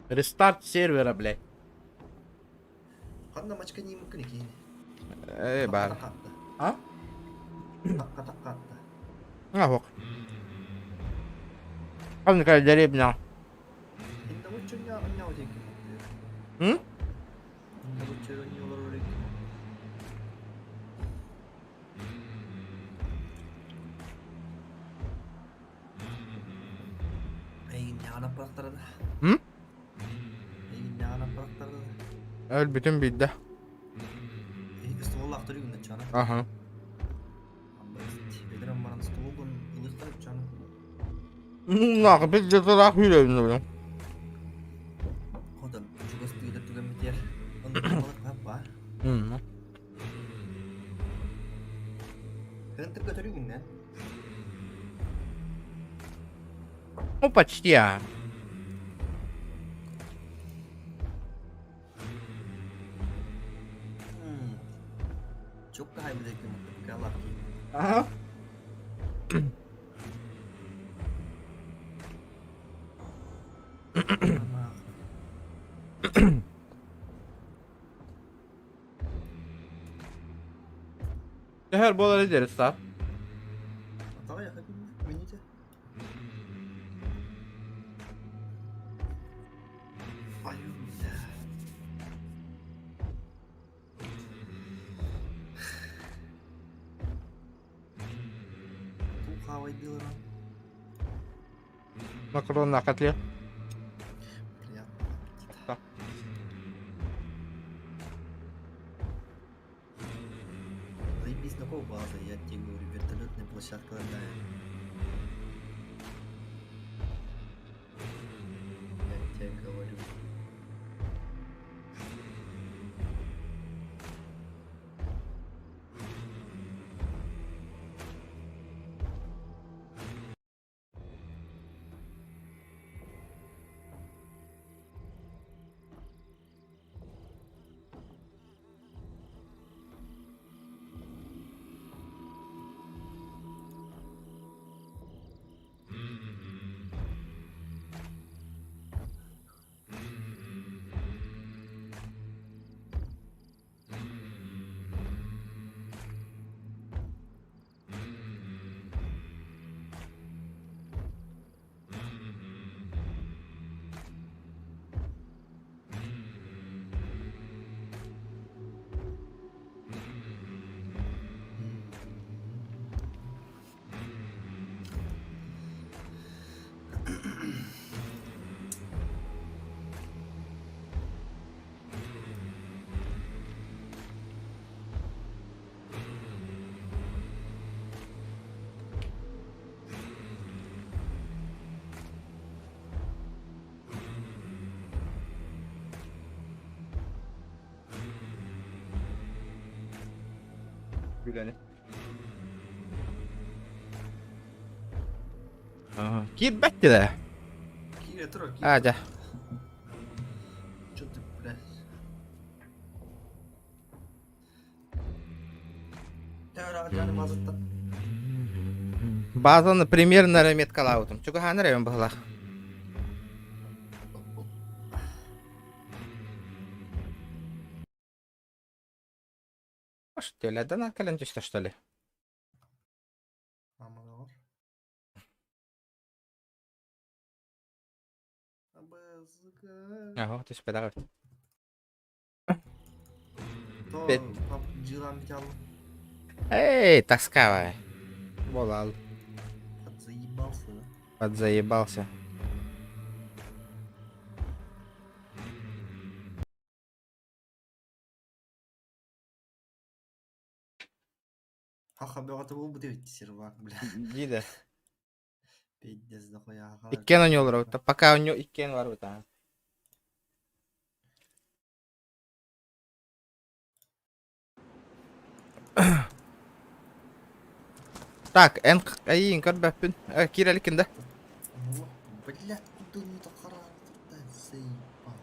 Рестарт сервера, блядь. Ханна мачка ньиимыккын икиини. Э, бар. А? Такка-такка атта. А, ок. Ханна деревня. М? М? Өлбүтүм биирдэ. Аха. Нах, biz de daha hüyrelim. Hı. Ну, почти, а. Ага. Her bolar ederiz lan. Макарон на котле. Заебись, на кого база, я тебе говорю, вертолетная площадка да. Я тебе говорю. Үлэни. Киирбэттилэр. Киирэ тур, А, дьэ. Чё ты, блядь? Базаны примерно раметкалаабытым. Чугаһаан эрэ быһылаах. Что ли, да кэлэн түстэ что ли? Ага, түспэтэҕэ. Эй, тасковай. Болал. Подзаебался, да? Подзаебался. Хаха бөҕөтө буолбут эбит сервак, бля. Диде. Пиздец дохуя. Иккиэн оонньууллар эбит. Пока оонньуу иккиэн барбыт аа. Так, эн эйиин көрбөппүн. Э, киир иликкин да? Блядь, куда не так заебал.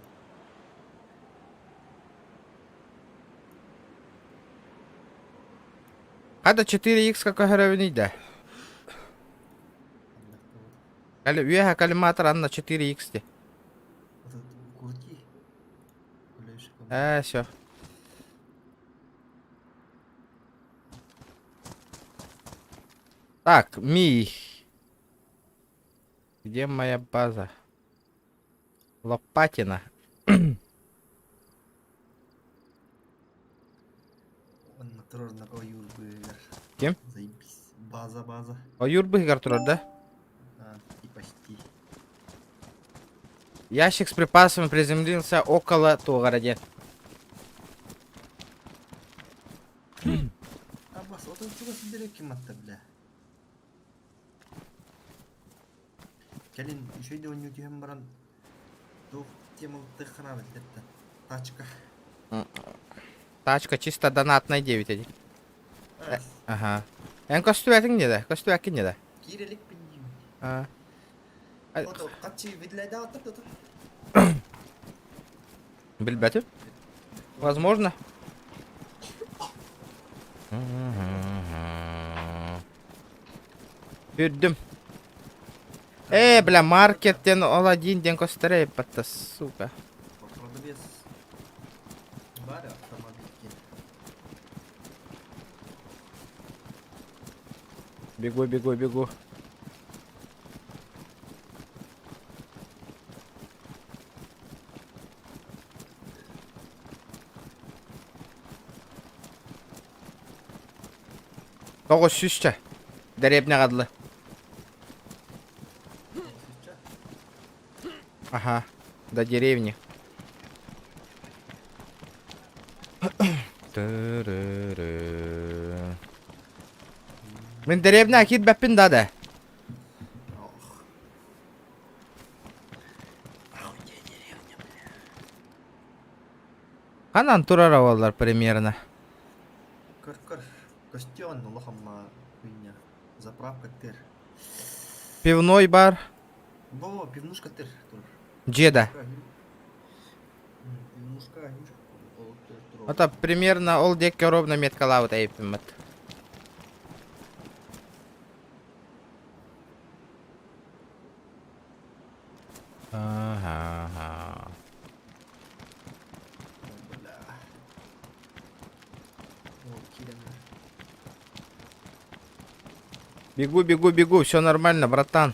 Хата 4X какой көрөбүнүй да? Кали үөһэ коллиматор анна 4X де. Ээ, все. Так, Ми. Где моя база? Лопатина. Онно турар ойуур быыһыгар. Ким? Заебись. База, база. Ойуур быыһыгар турар, да? А, и почти. Ящик с припасами приземлился около Тугороде. Абас, отон чугас сидерек ким атта, бля. Кэлин үчүгэй да оонньуу түһэн баран туох темалыттыаххына биллэртэ. Тачка. Тачка чисто донатная 9 эди. Ага. Эн көстүбэтиҥ не да? Көстүбэккин не да? Киирэ иликпин диибин. А. Ото хаччы видлайдааттар да Билбэтим. Возможно. Үрдүм. Э, бля, маркеттен ол один ден көстөрө еппатта, сука. Продавец баар автомобильге. Бегу, бегу, бегу. Тоҕус сүүсчэ. Дэриэбинэҕэ дылы. Ага, до деревни. Мин дэриэбинэ киирбэппин да да. Ханан турар буоллар примерно. Көр көр көстүөҕүн улахамма хуйня. Заправка тыр. Пивной бар. Во, пивнушка тыр турар. Дьиэ да. Пивнушка Это примерно ол диэки ровно меткалаабыт эйппиммит. Ага. Бля. О, киирэн. Бегу, бегу, бегу, все нормально, братан.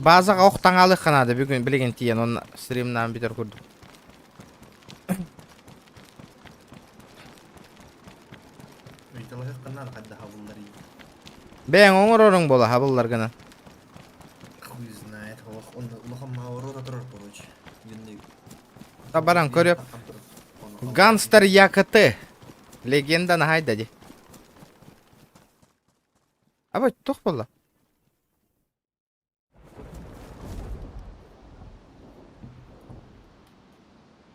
Базаҕа ох таҥаалыахха наада бүгүн билигин тиийэн онно стримнаан бүтэр курдук. Ыйыталаһыахха наада хайдах хабылларый. Бэйэҥ оҥороруҥ буола хабылларгынан. Хуй знает, олох улахан маҕарота турар короче. Генный. Табаран көрүөп. Ганстер ЯКТ. Легенда наһайда ди. Аба туох буолла?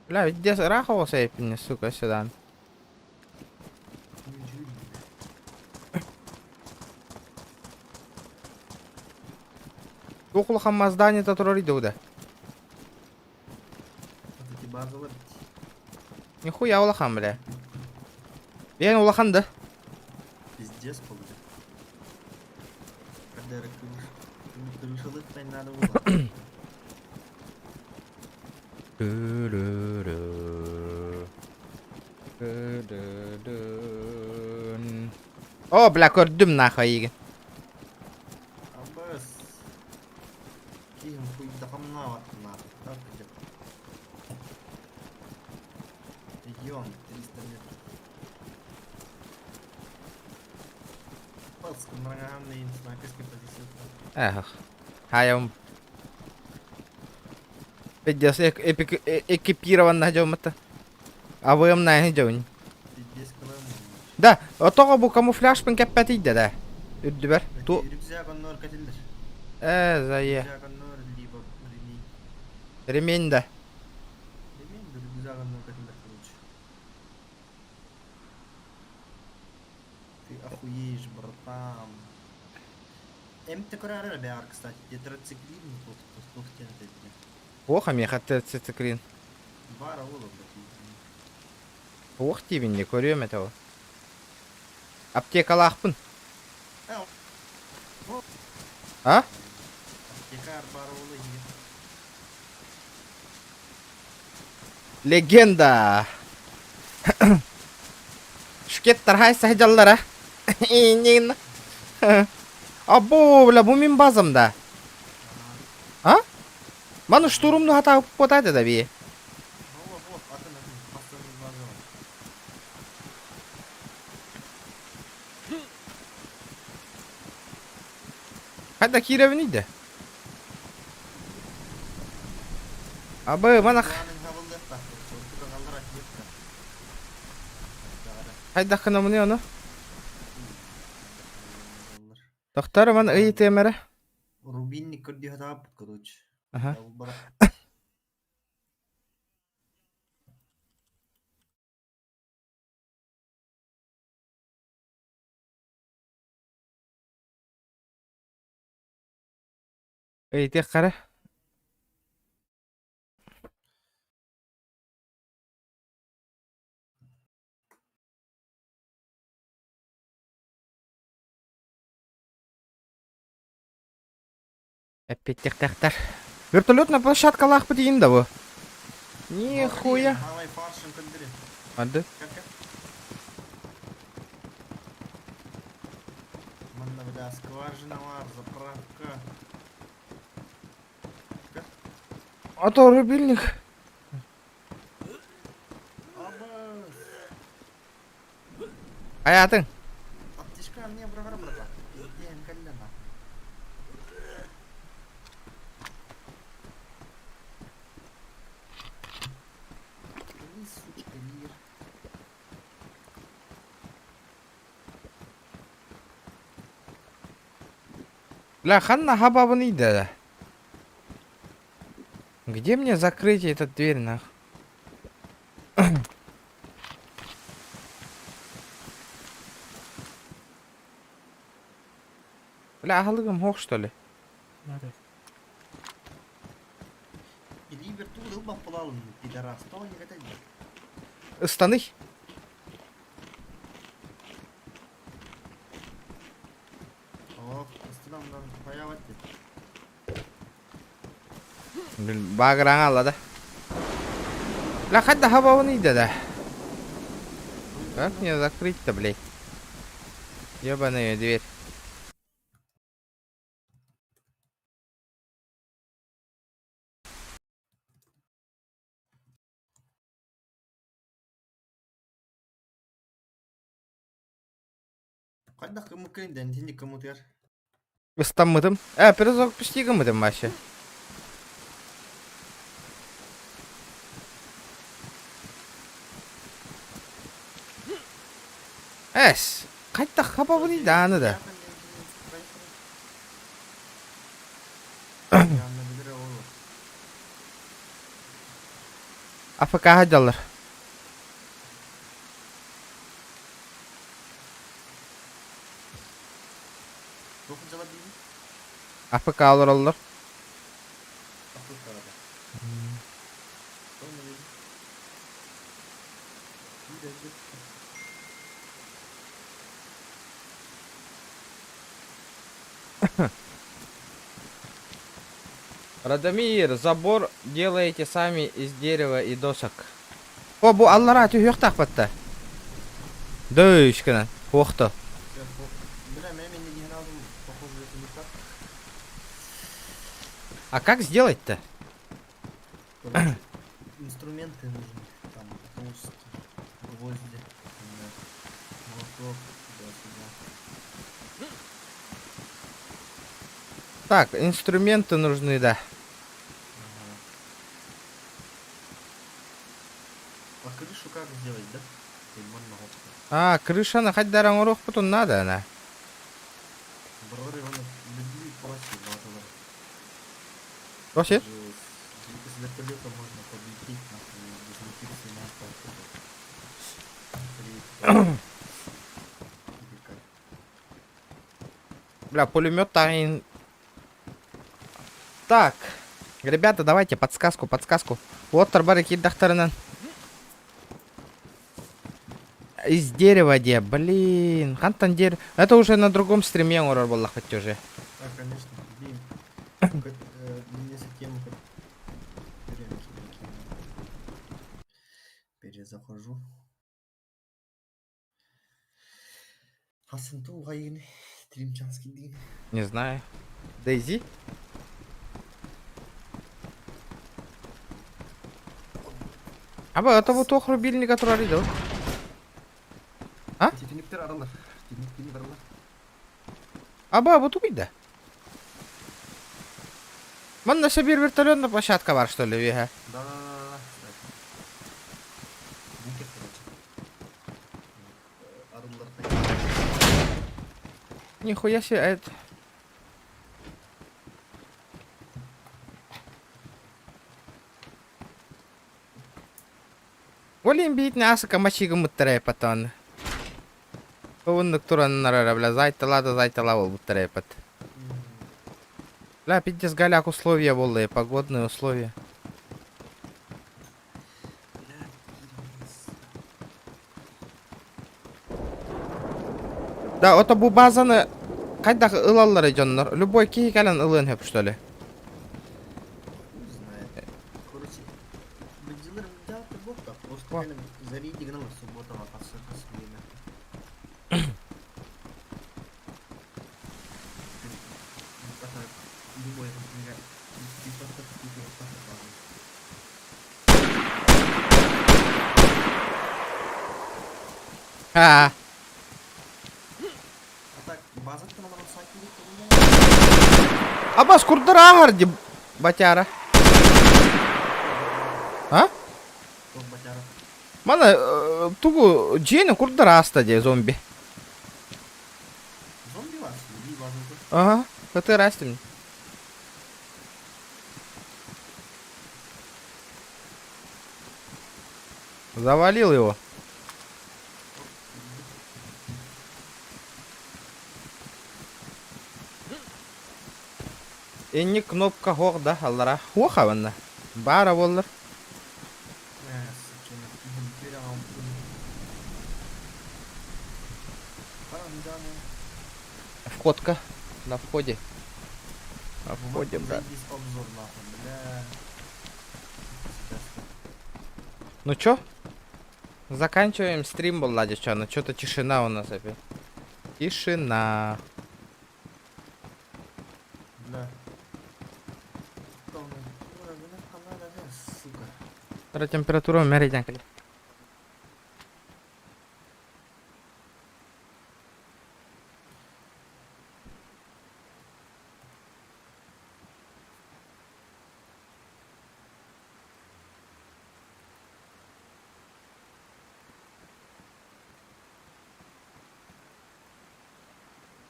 Бля, ведь ыраах оҕус эйпинне, сука, сюда. Туох улахан мас здание-то турар иде Эти базалар Нихуя улахан, бля. Бэйэн улахан да. пиздец получит. Когда крышалык надо было. О, бля, көрдүм нахуй эйигин. Абас. Киһим хуйдахамнаабат наада. Регион 300 метров. Палс, снайперской позиции. Эх. Хайам. Пиздец, эпик экипированно дьоммута. АВМ наһы дьоун. Пиздец, Да, отоҕо бу камуфляжпын кэппэтийдэ да. Үрдүбэр. Ту Рюкзак оннор кэтиллэр. Э, зае. Рюкзак оннор либо ремень. Ремень да. Ремень да рюкзак оннор кэтиллэр короче. Ты охуеешь, братан. МТ көрөр баар, кстати. Тетрациклин тут тут тут Ох, меха тетрациклин. Баар ол блядь. Ох диибин көрүөм этэ ол. Аптекалаахпын. А? Аптекар. баар буолуо иһигэр. Легенда. Шкет тархай саһдьаллара. Иннин. Або, бля, бу мин базам да. А? Маны штурмну хата уппотайте да би. Бу, бу, атын атын, хастан база бар. Хайда киирэбиний да? Абы, мана хайдах гынамыный ону? Тохтор ман ыйытыам эрэ. Рубинник көрдүү сатаабыт, короче. Аха. Ыйытыах хара. Эппиттиэхтээхтэр. Вертолетная площадкалаахпыт диин да бу? Нихуя. Арды. Манна бля скважина бар, заправка. А то рубильник. Хайаатыҥ? Аптечка мне браҕара браҕа. Пиздеем кэллэ на. Сучка, мир. Бля, ханна хабабын да. Где мне закрыть этот дверь, нах? Бля, аһылыгым суох, что ли? Ливер тугу ылбаппылалын, пидорас, тоҕо не Ыстаный. Ох, ыстынан хаяват Блин, баагыраҥа алла да. Бля, хайда хабабын да. Как мне закрыть-то, блядь? Ебаная дверь. Хайдах кымыккын дэн тинник кымытыгар. Ыстаммытым. Э, перезок пусти гыммытым вообще. Эс, хайдах хабабыный дааны да. АФК дьаллар. АФК олороллор. Радомир, забор делаете сами из дерева и досок. О, бу аллара түһүөхтаах батта. Дөйүшкэнэн, хуохто. А как сделать-то? Инструменты нужны, там, доски, гвозди, молоток, туда-сюда. Так, инструменты нужны, да. Ага. А крышу как сделать, да? А, крыша на хоть даром потом надо она. Просит? С вертолета можно подлететь, нахуй, дислокироваться на Бля, пулемет тайн. Так, ребята, давайте подсказку, подсказку. Вот тарбары кирдахтарынан. Из дерева де, блин, хантан дерево. Это уже на другом стриме оҥорор буоллахпыт уже. Да, конечно, блин. Хасын туухайыгын Тримчанский диин. Не знаю. Дейзи? Аба, это вот ох рубильника турар иди. А? Титиниктер аралар. Титиник тини баралар. Аба, вот убить Манна себе вертолетная площадка бар, что ли, вега? Да, да, да, да. Бункер, короче. Арылар. Нихуя себе, а это... Олин бит насыка мачига муттарай потон. Оннук тураннар бля, зайтала да зайтала ол буттарай пат. Бля, пиздец голяк условия были, погодные условия. Да, ото бу базаны хайдах ылаллар дьоннор. Любой киһи кэлэн ылыан сөп, что ли? Хуй знает. Короче, бандилар дьааты буолта. Просто О. кэлэн зарidi гынан субботаҕа хас хас бириэмэ. Любой А, А так, базаттан олорон сакили Абас курдар ааһар ди батяра. А? Тох батяра. Мана тугу дьиэни курдар ааста дии зомби. Зомби вас? Люби базаты. Ага, ты растим. Завалил его. Энни кнопка хоқ да аллара. Хоха ванна. Бара боллар. Сучонок, Входка. На входе. На входе, брат. Заебись обзор нахуй, бля. Сейчас. Ну чё? Заканчиваем стрим была, девчонка. Что-то тишина у нас опять. Тишина. Бля. Сука. Температура мерить.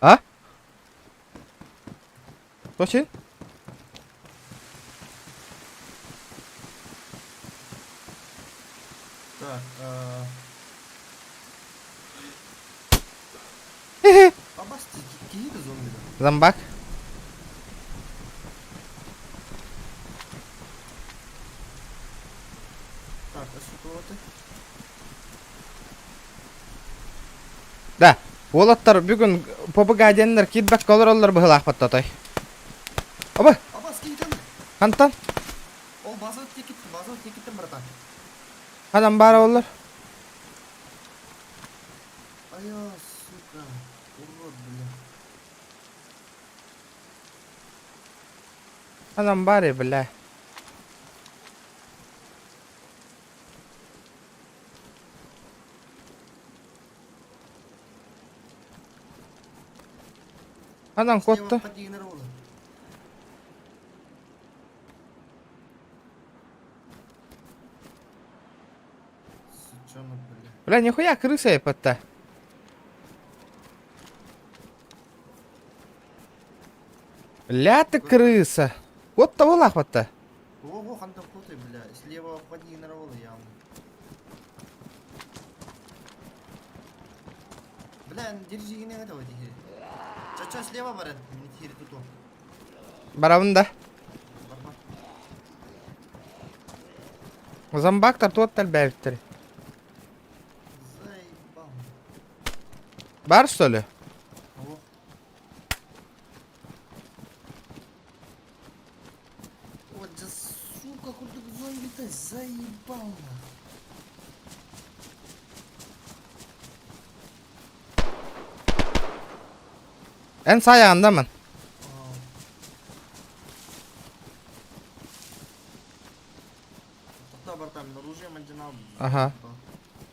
А? Точно? Так, Абас, киһи да зомби да? Зомбак. Так, а что ты? Да. Уолаттар бүгүн ПБГ диэннэр киирбэккэ олороллор быһыылаах баттатай. Оба, Абас, киһитен! хантан? Ол база текит, база текиттен, братан. Ханан баара оллар. Ая, сука. Урод, бля. Ханан баары, бля. Ханан куотта. Слева подъигнер ола. Сучонок, бля. Бля, нихуя крыса епатта. Ля ты крыса. Вот того лахватта. Ого, хантан куотай, бля. Слева подъигнер ола явно. Бля, держи не этого теперь. Ча-ча, слева баран, не теперь тут. Барабын да. Бар, бар. Зомбактар туот бэвиттер. Заебал. Бар что ли? Ого. Вот же, сука, куда зомби-то заебал. нахуй. Эн саайаҕын ман. Ага.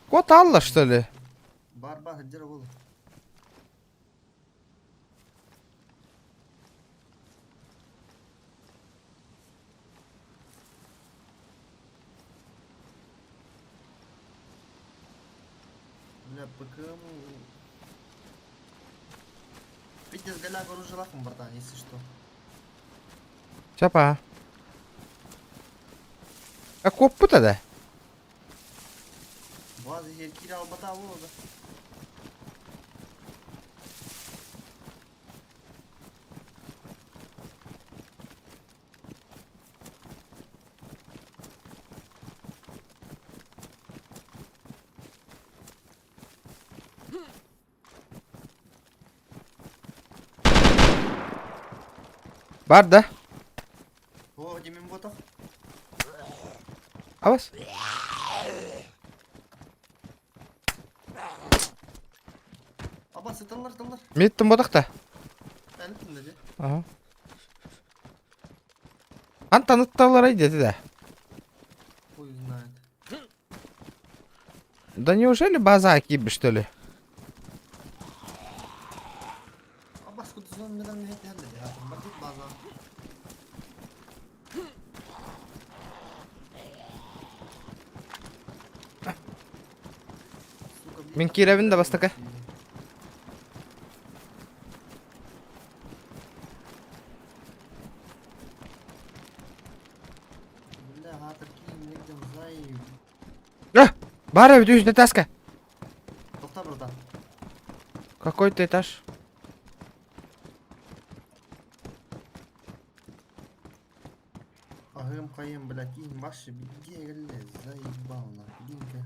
Кот алла, что ли? Бар бар хыджара бол. Бля, ПКМ... Пиздец, голяк оружие лахом, братан, если что. Чапа. А коппута да? База хер албата да. Бар да? О, где мимботов? Абас. Абас, ыталлар, ыталлар. Миттим бодақта. Әліппін де. Ага. Антан ытталлар ай деді да. Хуй знает. Да неужели база акиби, что ли? Абас, куда зон медан не хәлле. Бардык база. Мин киребин да бастака. Бля, хатыр кийин негдем зай. А! Бар эбит үс таска. Токта, братан. Какой ты этаж? Ахым кайым, бля, кийин башы бигге келе заебал нахуй. Динка.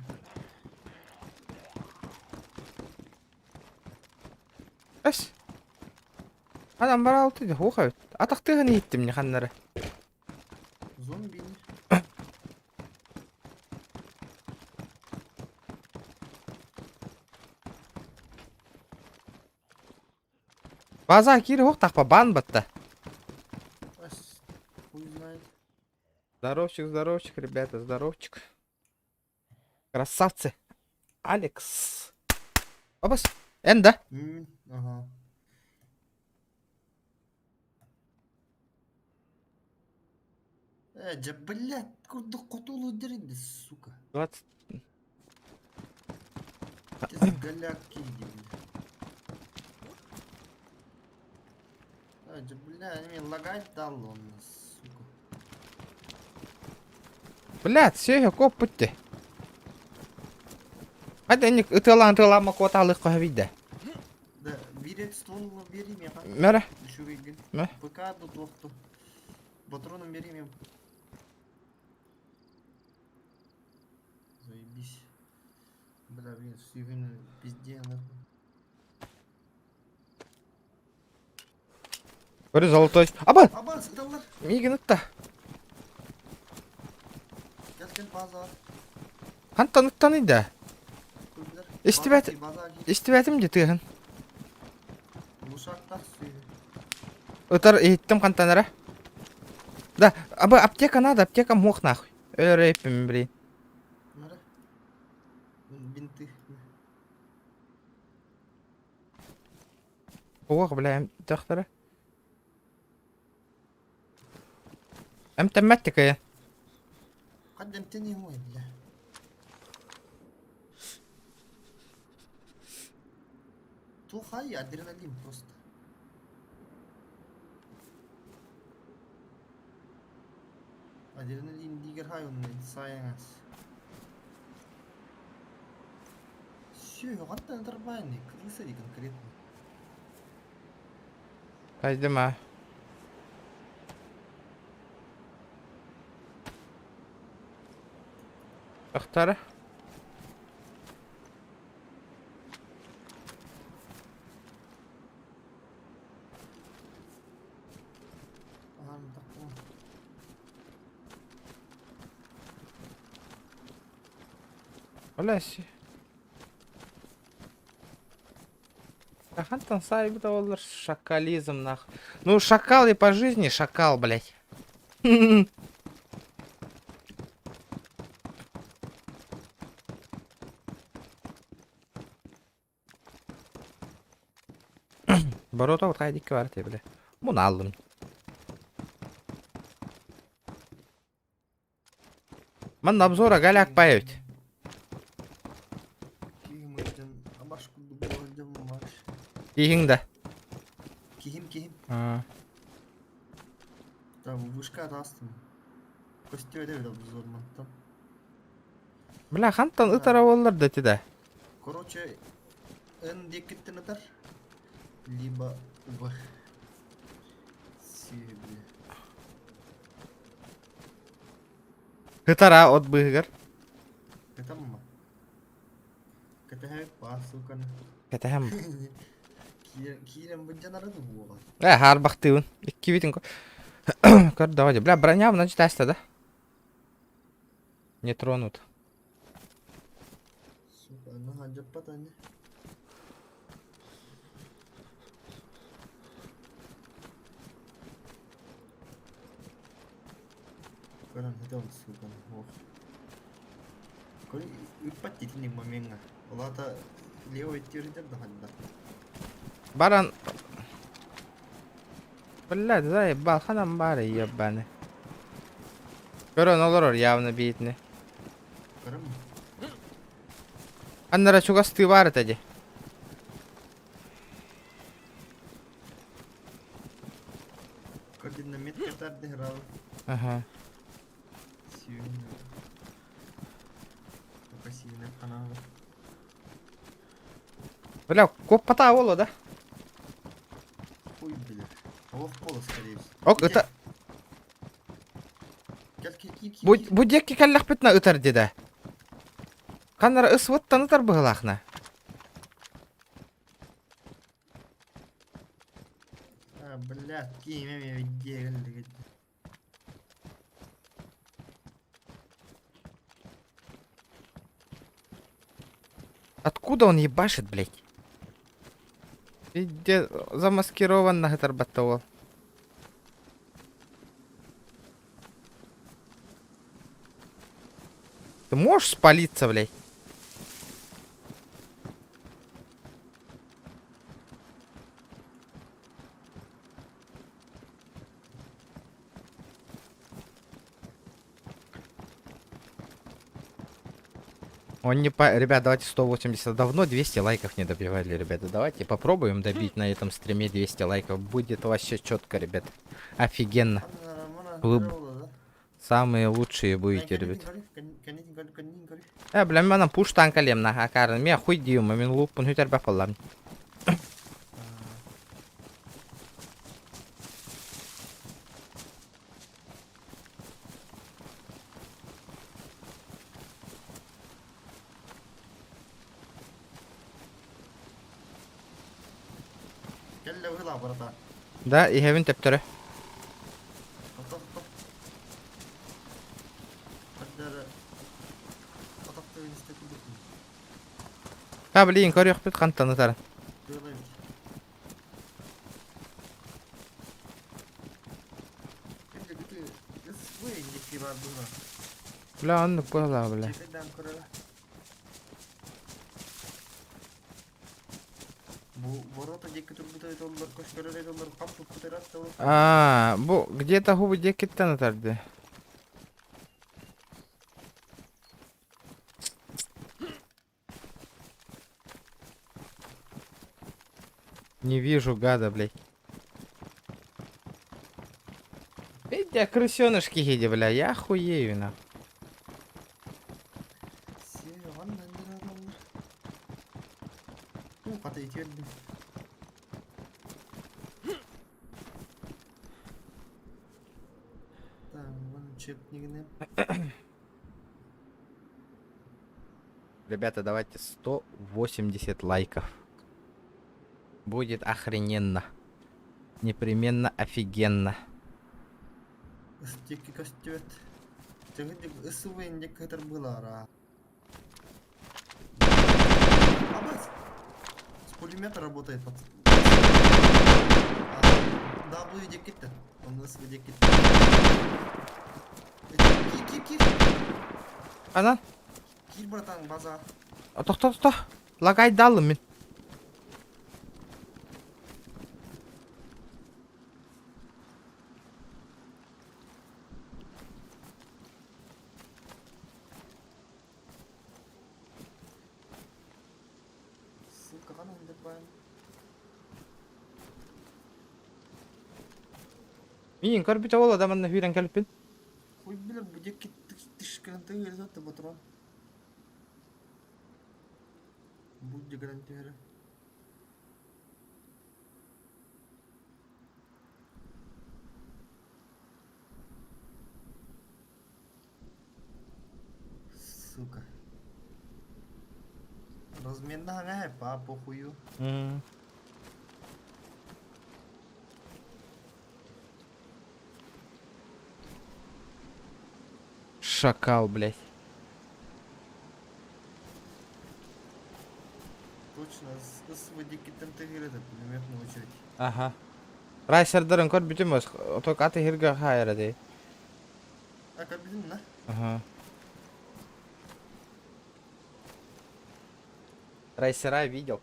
Эс. Адам бар алты ди хуха бит. Атактыгын иттим не ханнары. Зомби. База кири хох тақпа бан батта. Эс. Хуй знает. Здоровчик, здоровчик, ребята, здоровчик. Красавцы. Алекс. Абас. Энда. Ага. Э, блядь, курдук кутулу деринди, сука. 20. Ты голяк киди, бля. Э, бля, они мне лагать дал он, сука. Блядь, все, коп путте. Hadi enник ытылан ытылама коталы кохвиде. Да, бирет ствол бери меха. Мере. Үшүгейген. Мэ. ПК ду тохту. Патроном бери мем. Заебись. Бля, блин, сүйгін пизде нахуй. Бери золотой. Аба! Аба, сыталар. Мигин ытта. Кел кел база. Хантан ыттан иде. Көрдүлөр. Истибәт. Истибәтим де тыгын. Лушактар сүйгін. Ытар иттим хантанара. Да, аба аптека надо, аптека мох нахуй. Өлөрөйпүм блин. Мара. Бинты. Ох, бля, тахтара. Эм тэммэттик я. قدمتني هو бля. Тухай адреналин просто. Адреналин дигер хай он сайыңыз. Все, кантан нормальный, крыса конкретно. Хайдыма. Тахтара. Ан такой. Оляси. Хантан саайбыта буоллар шакализм нах. Ну шакал и по жизни шакал, блядь. Ворота вот хайдикки бар те, бля. Муну алдым. Манна обзора галяк пають. Киһим ыйдын, абаш курдук буолдум маш. Киһиҥ да. Киһим киһим. Там вышка атаастым. Көстүө эбит обзор мантан. Бля, хантан ытара буоллар да ити да. Короче, Н диэкиттэн ытар, либо В. Сиэби. Ытара от быыһыгар. Кэтэмма. Кэтэһэбит баар, сууканы. Кэтэһэм. Киирэн киирэн быдьанары да буола. Э, хаарбахтыыбын. Иккибитин көр давай. Бля, броня значит аста да? Не тронут. Сука, наһаа дьаппат ани. Көрөн хитон сука, ох. Көр ыппат итинник момеҥҥа. Ол аата левый тиэрдэр да ханна. Баран Блядь, заебал, ханан баары ебаный. Көрөн олорор явно биитини. Көрөм. Аннара чугастыы баар этэ дии. Көрдүннэ метка тардыһырал. Аха. Сүүн. Только сиинэ ханаалы. Бля, куоппатаа буолуо да? Хуй билэр. Олох буолуо, скорее всего. Ок, ыта... Кэл, кэл, киир, киир, Бу, киир. бу диэки кэллэхпитинэ ытар дии Ханнара ысвыттан ытар быһылаахна. А, блядь, киимэ эмиэ виддиэ кэллигит. Откуда он ебашит, блядь? Везде замаскированно ытарбатта уол. Ты можешь спалиться, блядь? Он не по... Ребят, давайте 180. Давно 200 лайков не добивали, ребята. Давайте попробуем добить на этом стриме 200 лайков. Будет вообще четко, ребят. Офигенно. Вы самые лучшие будете, ребят. Э, бля, мен пуш танкалем на акарын. Мен хуй диюм, мен луппун хүтер бапалам. Кэллэ быһылаа барата. Да, иһэбин төптөрө. Тохто тохто. Хардары атахта истэ курдукпун. А, блин, көрүөхпүт хантан ытарын. Тыала эбит. Бля, оннук быһылаа, бля. А, бу где-то губы диэкиттэн ытарды. Не вижу гада, блядь. Видите, крысёнышки гиди, бля, я хуею на. Ребята, давайте 180 лайков. Будет охрененно. Непременно офигенно. Ыстики көстүбэт. Ысыбы индик кытыр былара. Абас! Пулемет работает, пацан. W диэкиттэн. Онно с диэкиттэн. Кир, кир, кир. Анан. Кир, братан, база. Тохто, тохто. Лагайдалым мин. Сука, ханан депаем. Миин көрбүтэ буолла да манна сүүрэн кэлиппин. Хуй билэр бу диэки тышкыран тыгырзатты патрон. Бу дигран түһэрэ. Сука. Разменнаһаҥа па похую. Шакал, блядь. Точно, с водикиттэн тыгырыта пулеметный очередь. Аха. Райсердарын көр бүтүм өс. Только аты хирге хайра дей. А как билин на? Ага. Райсера видел.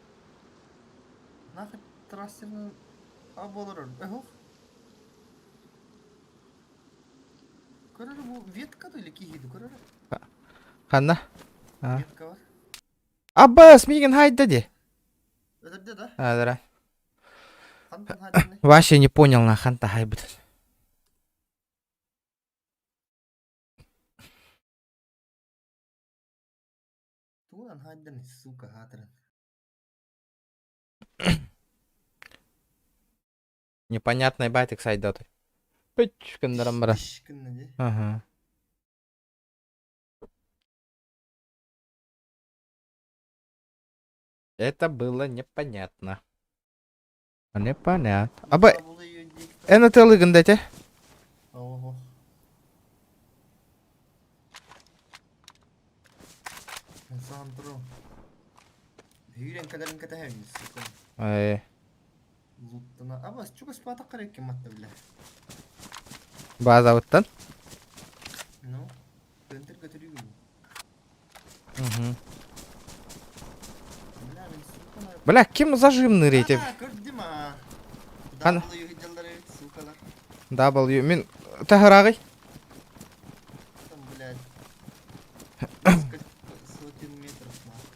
Нахуй трассерный оболорор. Эх. Көрөр бу ветка или киһиди көрөр? Ханна? Ветка бар. Аббас, миигин хайда ди. Өтөрдө да? А, да. Хантан хайданы? Вообще не понял, на ханта хайбыт. Тугунан хайданы, сука, хаатыран. Непонятный байтик сайдаты. Пыч, гыннаран бара. Иш гынна ди. Ага. Это было непонятно. Непонятно. Аба, НТЛ гындате. Ого. Сантро. Hүйрен кадарын катаһын, сука. Ай. Луттана. Абас, чугас пата карекке матта бля. База оттан. Ну, центр көтөрүгүн. Угу. Бля, мин сука. Бля, ким зажимный рейтинг? Көрдүм а. Хана? W жаллары, сукалар. W. Мин тахарагый. Там, блядь. Несколько сотен метров, нахуй.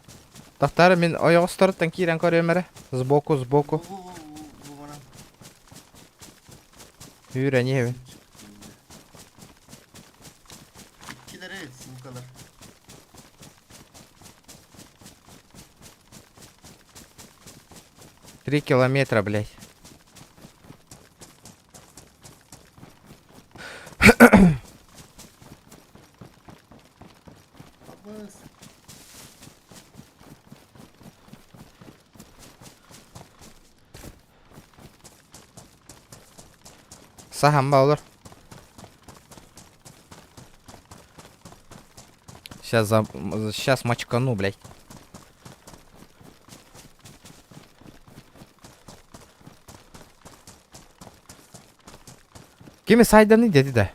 Тахтары мин ойоҕосторуттан киирэн көрүөм эрэ. Сбоку, сбоку. Бу баран. Үүрэн иһэбин. Иккилэр сукалар. 3 километра, блядь. Абыс. Саһан olur. Сейчас за... Сейчас мочкану, блядь. Кими сайданы деди да.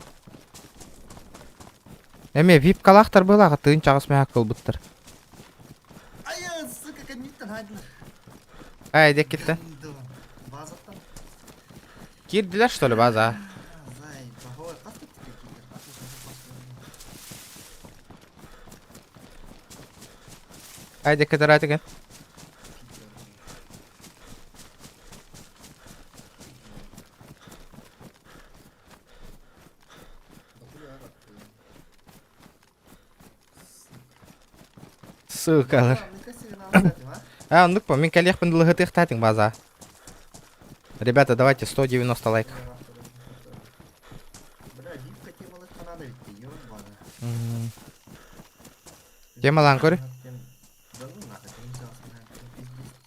Эме вип калахтар была, тыын чагыс меха кылбыттар. Ай, сука, кэнниттэн хайдылар. Ай, дек кетті. Базаттан. Кирдилер, что ли, база? Зай, похоже, как ты кидер? Ай, дек кетер айтыген. Сукалар. А, ну по, мин кэлиэхпин лыһытыахтаатыҥ база. Ребята, давайте 190 лайков. Бля, випка темалык надо ведь, ёбана. Темалаан көрү. Да ну нахуй, ты не взялся, нахуй, пиздец.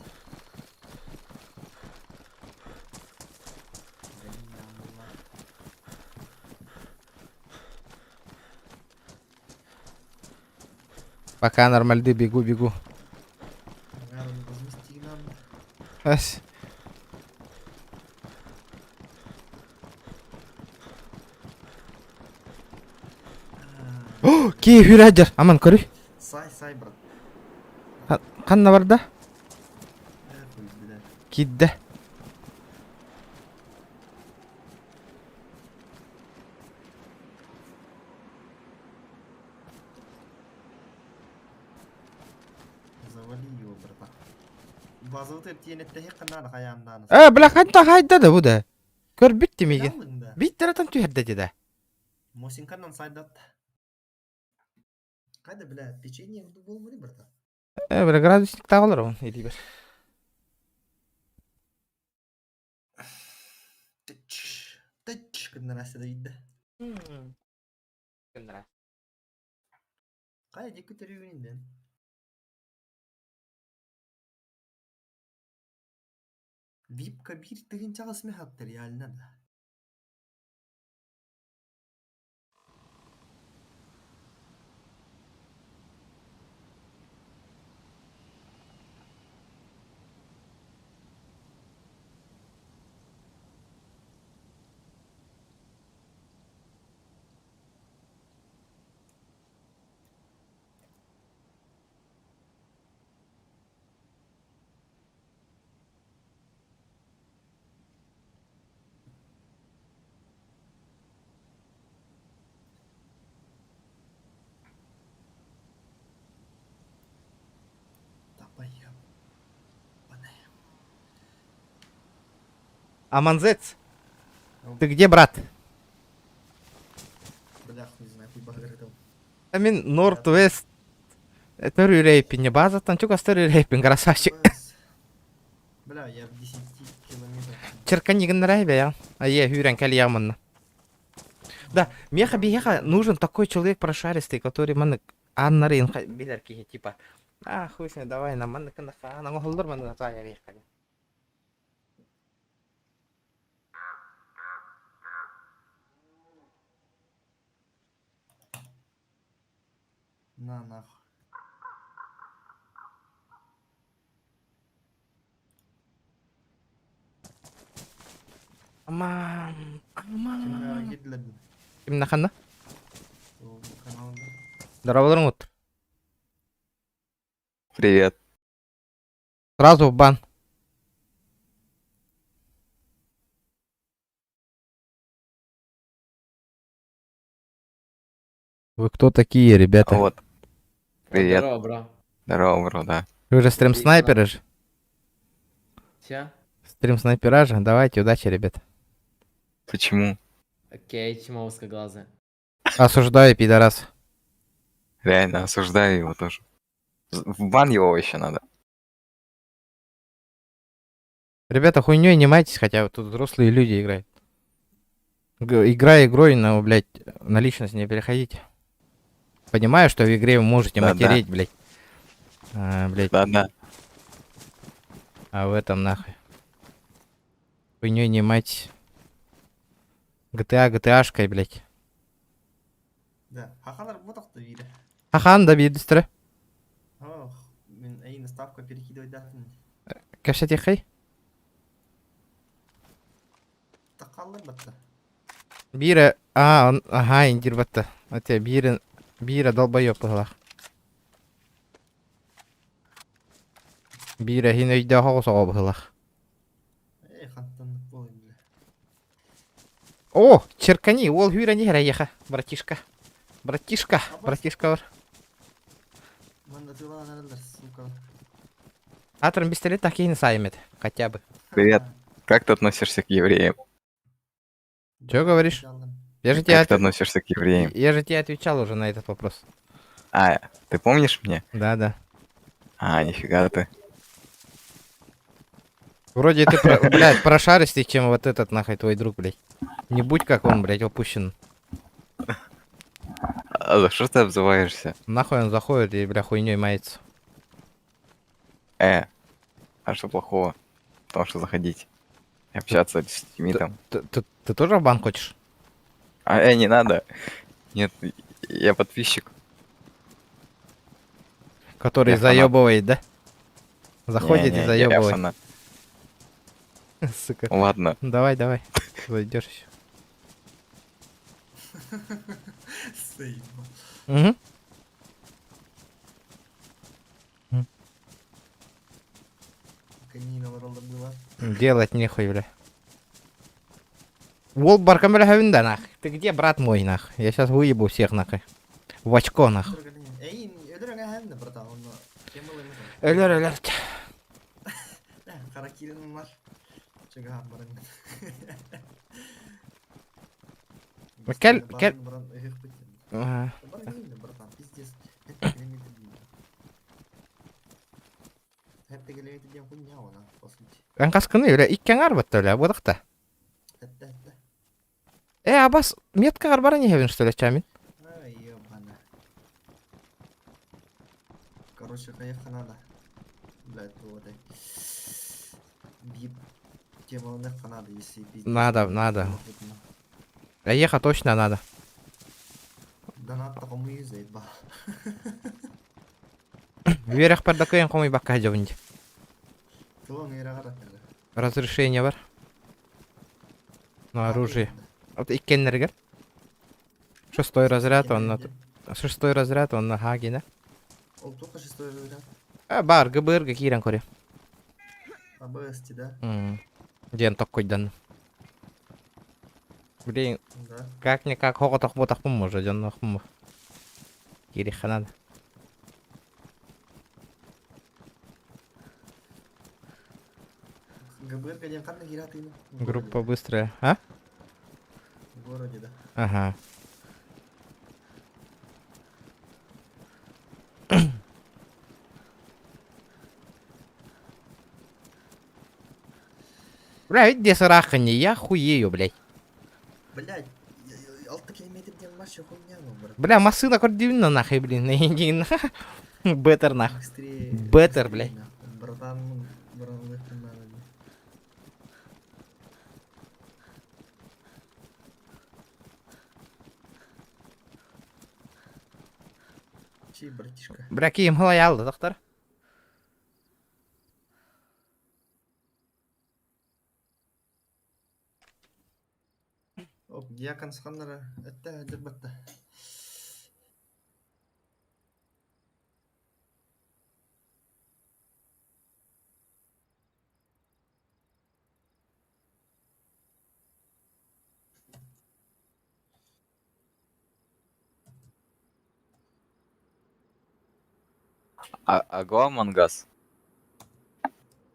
Да не надо. Пока нормальды, бегу, бегу. Наверное, возмести нам. Ас. О, ки хүрәдер. Аман көрүй. Сай, сай, брат. Ханна барда? Кидде. Завали его, братан. Базовый тиэнэттэһи ханнаана хайааннаана. Э, бля, ханта хайда да бу да. Көрбүт тимигин. Биттер атан түһэрдэ деді. Мосинканнан сайдат. Кайда, бля, печенье болмады, братан? Э, бля, градусник тағылар он, или бер. Тыч, тыч, күннәрәсе да иде. Кая дип көтөрүгүн инде? Випка бир тыгын чагыс мехаттыр реально да. Аманзец, ты где, брат? Бля, хуй знаю, хуй багырдым. Мин Норд Вест. Төрүрейпин, базаттан чугас төрүрейпин, красавчик. Бля, я в 10 километрах. Черканигин нравится, я. А я хүрен кальяманна. Да, меха беха нужен такой человек прошаристый, который маны аннарын билер киһи типа. А, хуй с ним, давай на маны кына на голдор маны на тая веха. На нахуй. Аман, аман. Ким Ким наханна? Каналында. Здорово, вот. Привет. Сразу в бан. Вы кто такие, ребята? Вот. Привет. Здорово, бро. Здорово, бро, да. Вы же стрим-снайперы же? Че? Стрим-снайпера же? Давайте, удачи, ребят. Почему? Окей, чмо узкоглазая. Осуждаю, пидорас. Реально, осуждаю его тоже. В бан его еще надо. Ребята, хуйней не майтесь, хотя тут взрослые люди играют. Игра игрой, но, блядь, на личность не переходите. Понимаю, что в игре вы можете Да-да. материть, блядь. А, блядь. Да-да. А в этом нахуй. Хуйней не майтесь. GTA, GTA-шкой, блядь. Да, хахалар ботакты бире. Хахан да бирдистері. Ох, мен әйін ставка перекидывать датын. Кәпсәтехай? Тақаллар батты. Бире, а, ага, индир батты. Ате, бире, бире долбоёб быһылах. Бире хин өйдө хоҕус оҕо быһылах. Эй, хантан болайын, бля. О, черкани, ол хүрени хәрәйеха, братишка. Братишка, братишка бар. Манда тылан сука. Атрым пистолет такие саймет, хотя бы. Привет. Как ты относишься к евреям? Чё говоришь? Я же тебе, Как ты относишься к евреям? Я же тебе отвечал уже на этот вопрос. А, ты помнишь меня? Да, да. А, нифига ты. Вроде ты, блядь, прошаристый, чем вот этот, нахуй, твой друг, блядь. Не будь как он, блядь, опущен. А за что ты обзываешься? Нахуй он заходит и, бля, хуйней мается. А что плохого? В том, что заходить. И общаться с людьми там. Ты тоже в бан хочешь? А, не надо. Нет, я подписчик. Который Я фанат. заебывает, да? Заходит Не-не, и заебывает. Я фанат. Сука. Ладно. Давай, давай. Зайдешь еще. Заебал. Угу. Канина олороллор было. Делать нехуй, бля. Уол баркам бля да нах. Ты где, брат мой, нах? Я сейчас выебу всех, нахуй. В очко, нах. Эй, өлөр һәм братан, оны кем Өлөр, өлөр. Кара кирин бар. Чыга баран. Кел, кел. Братан, пиздец. Эн каскыны бля, иккен арбатта бля, бодақта. Э, абас, меткагар бара не хевин, что ли, чамин? Ай, ебана. Короче, поехать надо. Блядь, вот Бип. Тема надо, если пиздец. Надо, надо. А ехать точно надо. Донат такому заебал. Вверх пардакыйын комуй бакка жобунди. Разрешение бар. На оружие. Вот иккеннергер. Шестой разряд, он на... Шестой разряд, он на Хагина. Ол только шестой разряд. А, бар, ГБР, кирен кори. АБС, да? Ден такой дан. Блин, Да. как-никак хоҕотох ботахпын уже, дьоннохпун. Кириэххэ надо. ГБР диэн ханна киирэ Группа быстрая. А? В городе, да. Ага. Бля, ведь где сарахани, я хуею, блядь. Блядь, алты километр диэн марш хуйня, брат. Бля, машина көрдүүн нахуй, блин. Беттер нах. Быстрее. Беттер, блядь. Братан, братан, надо. Чей, братишка? Бля, киим халаялды, доктор. Оп, Дьякон Сханнера, это дербатта. А, аго Among Us?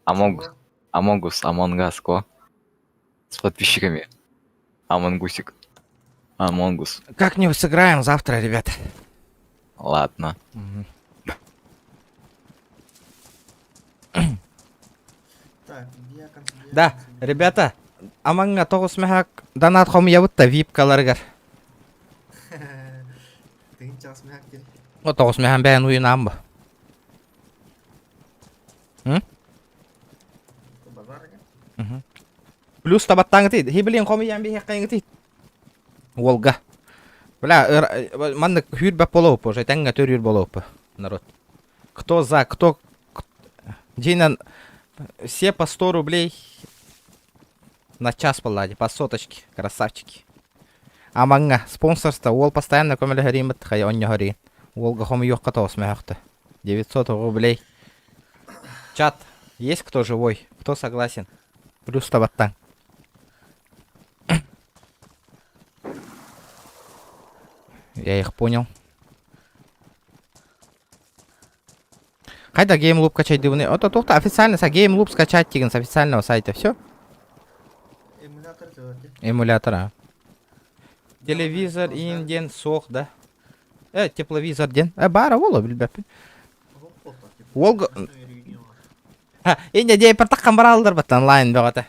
Амогус. Амогус, Among Us, ко? С подписчиками. Амонгусик. Амонгус. Как-нибудь сыграем завтра, ребят. Ладно. Так, Дьякон, Да, ребята, Аманга тоҕус мөһөөк донат хомуйабыт випкаларыгар. Ты час мягкий. О тоҕус мөһөөк бэйэн уйунаам бу. М? Базарга. Плюс табаттаҥҥытый, хибилин хомуйан биһиэххэҥҥитий. Волга. Бля, маннык хүүрбэт буолуо уже тэҥҥэ төрүүр буолуо народ. Кто за, кто... Динан, все по 100 рублей на час паллади, по соточке, красавчики. Аманга, спонсорство, уол постоянно көмөлөһөрүм хай онньоһори. Уолга хомуйуохха тоҕус мөһөөхтө. 900 рублей. Чат, есть кто живой? Кто согласен? Плюс табаттан. Я их понял. Хайда GameLoop качать дивны. Это только официально са GameLoop скачать тигн с официального сайта. Все? Эмулятор делать. Эмулятора. Телевизор инден сох, да? Тепловизор ден. Бара вола билбеппин. Волга. Ха, инде дей партаккан баралдар бат онлайн бөгөтө.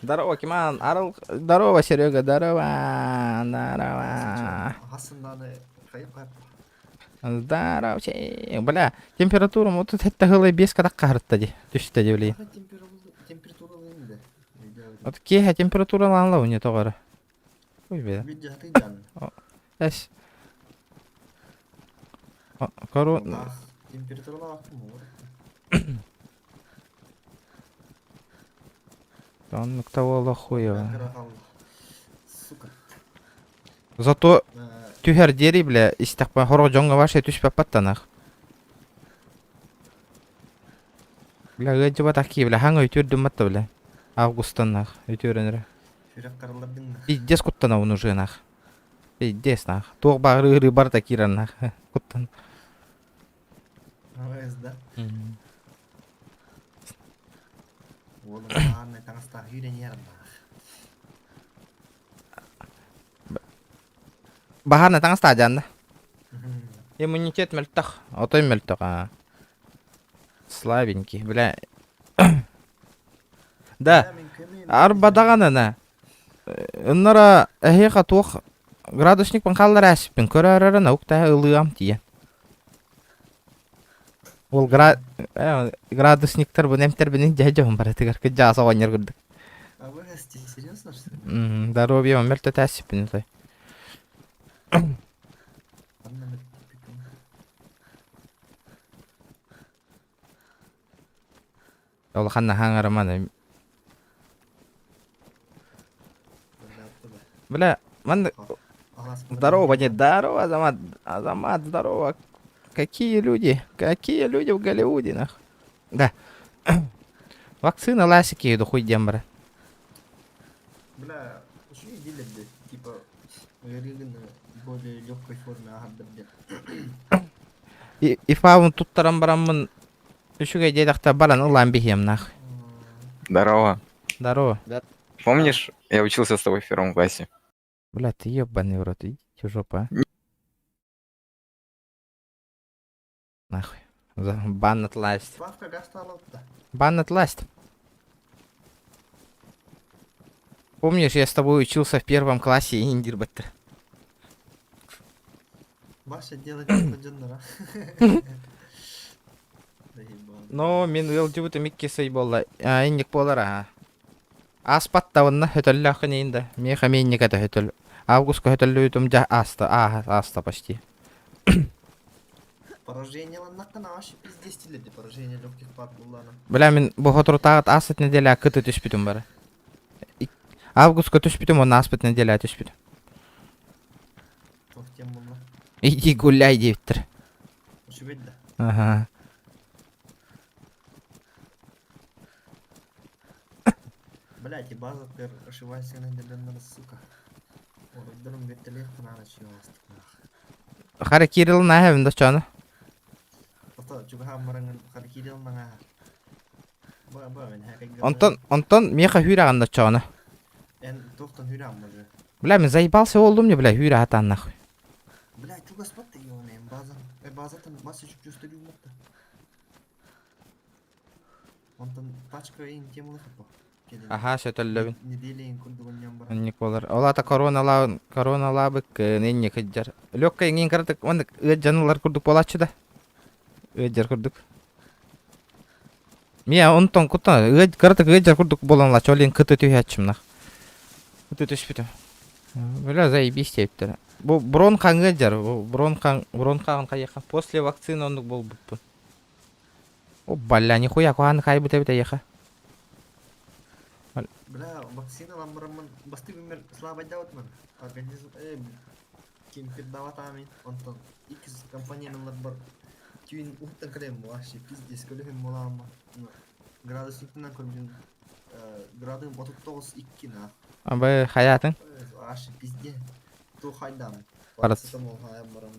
Здорово, Киман. Арыл... Здорово, Серега, здорово. Здорово. Хасынданы хайып хайып. Здорово, че. Бля, температура вот тут это гылы без когда карта ди. Түштө ди, блин. Температура инде. Вот кеха температура ланла у не тогара. Ой, бля. Видео ты дан. Эс. Коро... Температура. Оннук того хуево. Сука. Зато түһэр диэри, бля, истэхпэ хоро дьоҥҥо вообще түспэппэт Бля, ыалдьыбатах кии, бля, хаҥ өйтүөрдүм батта, бля. Августаннах, өтүөрөнөрө. Сүрэх караллардын. Пиздец куттанабын уже нах. Пиздец нах. Туох баҕар ыарыы барыта киирэн нах. Куттан. ОС, да? Уолум бааннай таҥастаах үүрэн нах. Баһаарна таҥастаах дьаанна. Иммунитет мөлтөх. Отой мөлтөх аа. Слабенький, бля. Да. Арба даҕаны на. Ыннара эһиэхэ туох градусникпын хааллар ээспин көрөөрөрө науктаһа ылыам тиийэн. Ол гра... градусниктар бу эмтэрбин дьэ дьоһун барытыгар кыдьаас оҕонньор курдук. А вы серьезно, что ли? Здоровье мөлтөтөөссүппүн той. Улахан хаҥараман. Бля, ман... Здорово, нет, здорово, Азамат, Азамат, здорово. Какие люди, какие люди в Голливуде, нах. Да. Вакцина ласики иду хуй дембра. Бля, что неделя, блядь, типа, регина более легкой форме, ага, блядь. И, и фаун тут тарамбараммын үчүгэй диэтэхтэ баран ылаан биһиэм нах. Здорово. Здорово. Помнишь, я учился с тобой в первом классе? Бля, ты ебаный в рот, идите в жопу, а. Нахуй. Бан отласть. Славка гасталопта. Бан отласть. Помнишь, я с тобой учился в первом классе Индирбетта? Ваше дело дьоннора. Но мин ыалдьыбытым икки сый буолла. А, инник буолар аха. Ааспаттабынна хөтөллөөххүн иин да. Миэхэ эмиэ этэ хөтөл. Августка хөтөллүбүтүм дьэ ааста, ааһа, ааста почти. Поражение ланнаккана вообще пиздец де поражение легких пар буллана. Бля, мин бу соторутааҕыт ааспыт неделя кыты түспүтүм бары. Августка түспүтүм, уонна ааспыт неделя түспүтүм. Туох тем булла. Иди гуляй диэбиттэр. Үчүгэй да. Ага. Блять, и база пер ошивайся на сука. Ордером вертолет на Хара Кирилл наһэбин да чону. Ото чугаһаан бараҥын хара Кирилл наҥаа. Ба ба мен хакай Онтон онтон миэхэ хүүрәҕин да чону. Эн туохтан хүүрәм уже. Бля, мин заебался болдум не, бля, хүүрэ хатаан нахуй. Бля, чугас батта ёне база. Э базатан басы чувствую матта. Онтон пачка ин темалыха по. Аха, сөтөллөбүн. Неделя ин курдугуннан баран. Инник болар. Ол ата коронала коронала бык нинник хыджар. Лёкка иңин кырдык, оннык ыаджанылар курдук болачы да. Ыаджар курдук. Мия онтон куттан ыад кырдык ыаджар курдук болан ла чолин кыты түһәчим нах. Кыты түспүтүм. Бля, заебись тептер. Бу бронхан ыаджар, бу бронхан бронхан кайыха. После вакцины оннук болбуппун. О, бля, нихуя кухан кайбыт эбит эйеха. Бля, вакцина ламбарамын басты бимер слабайдаутман. Организм кемпирдаватамин. Онтон X компонентлар бар. Түйін уттан крем вообще пиздец көлөһүм болаама. Градусниктен көрдүм. Градым 39,2 на. Абы хаятың. Вообще пизде. Ту хайдам. Барат. Парацетамол хаям барам.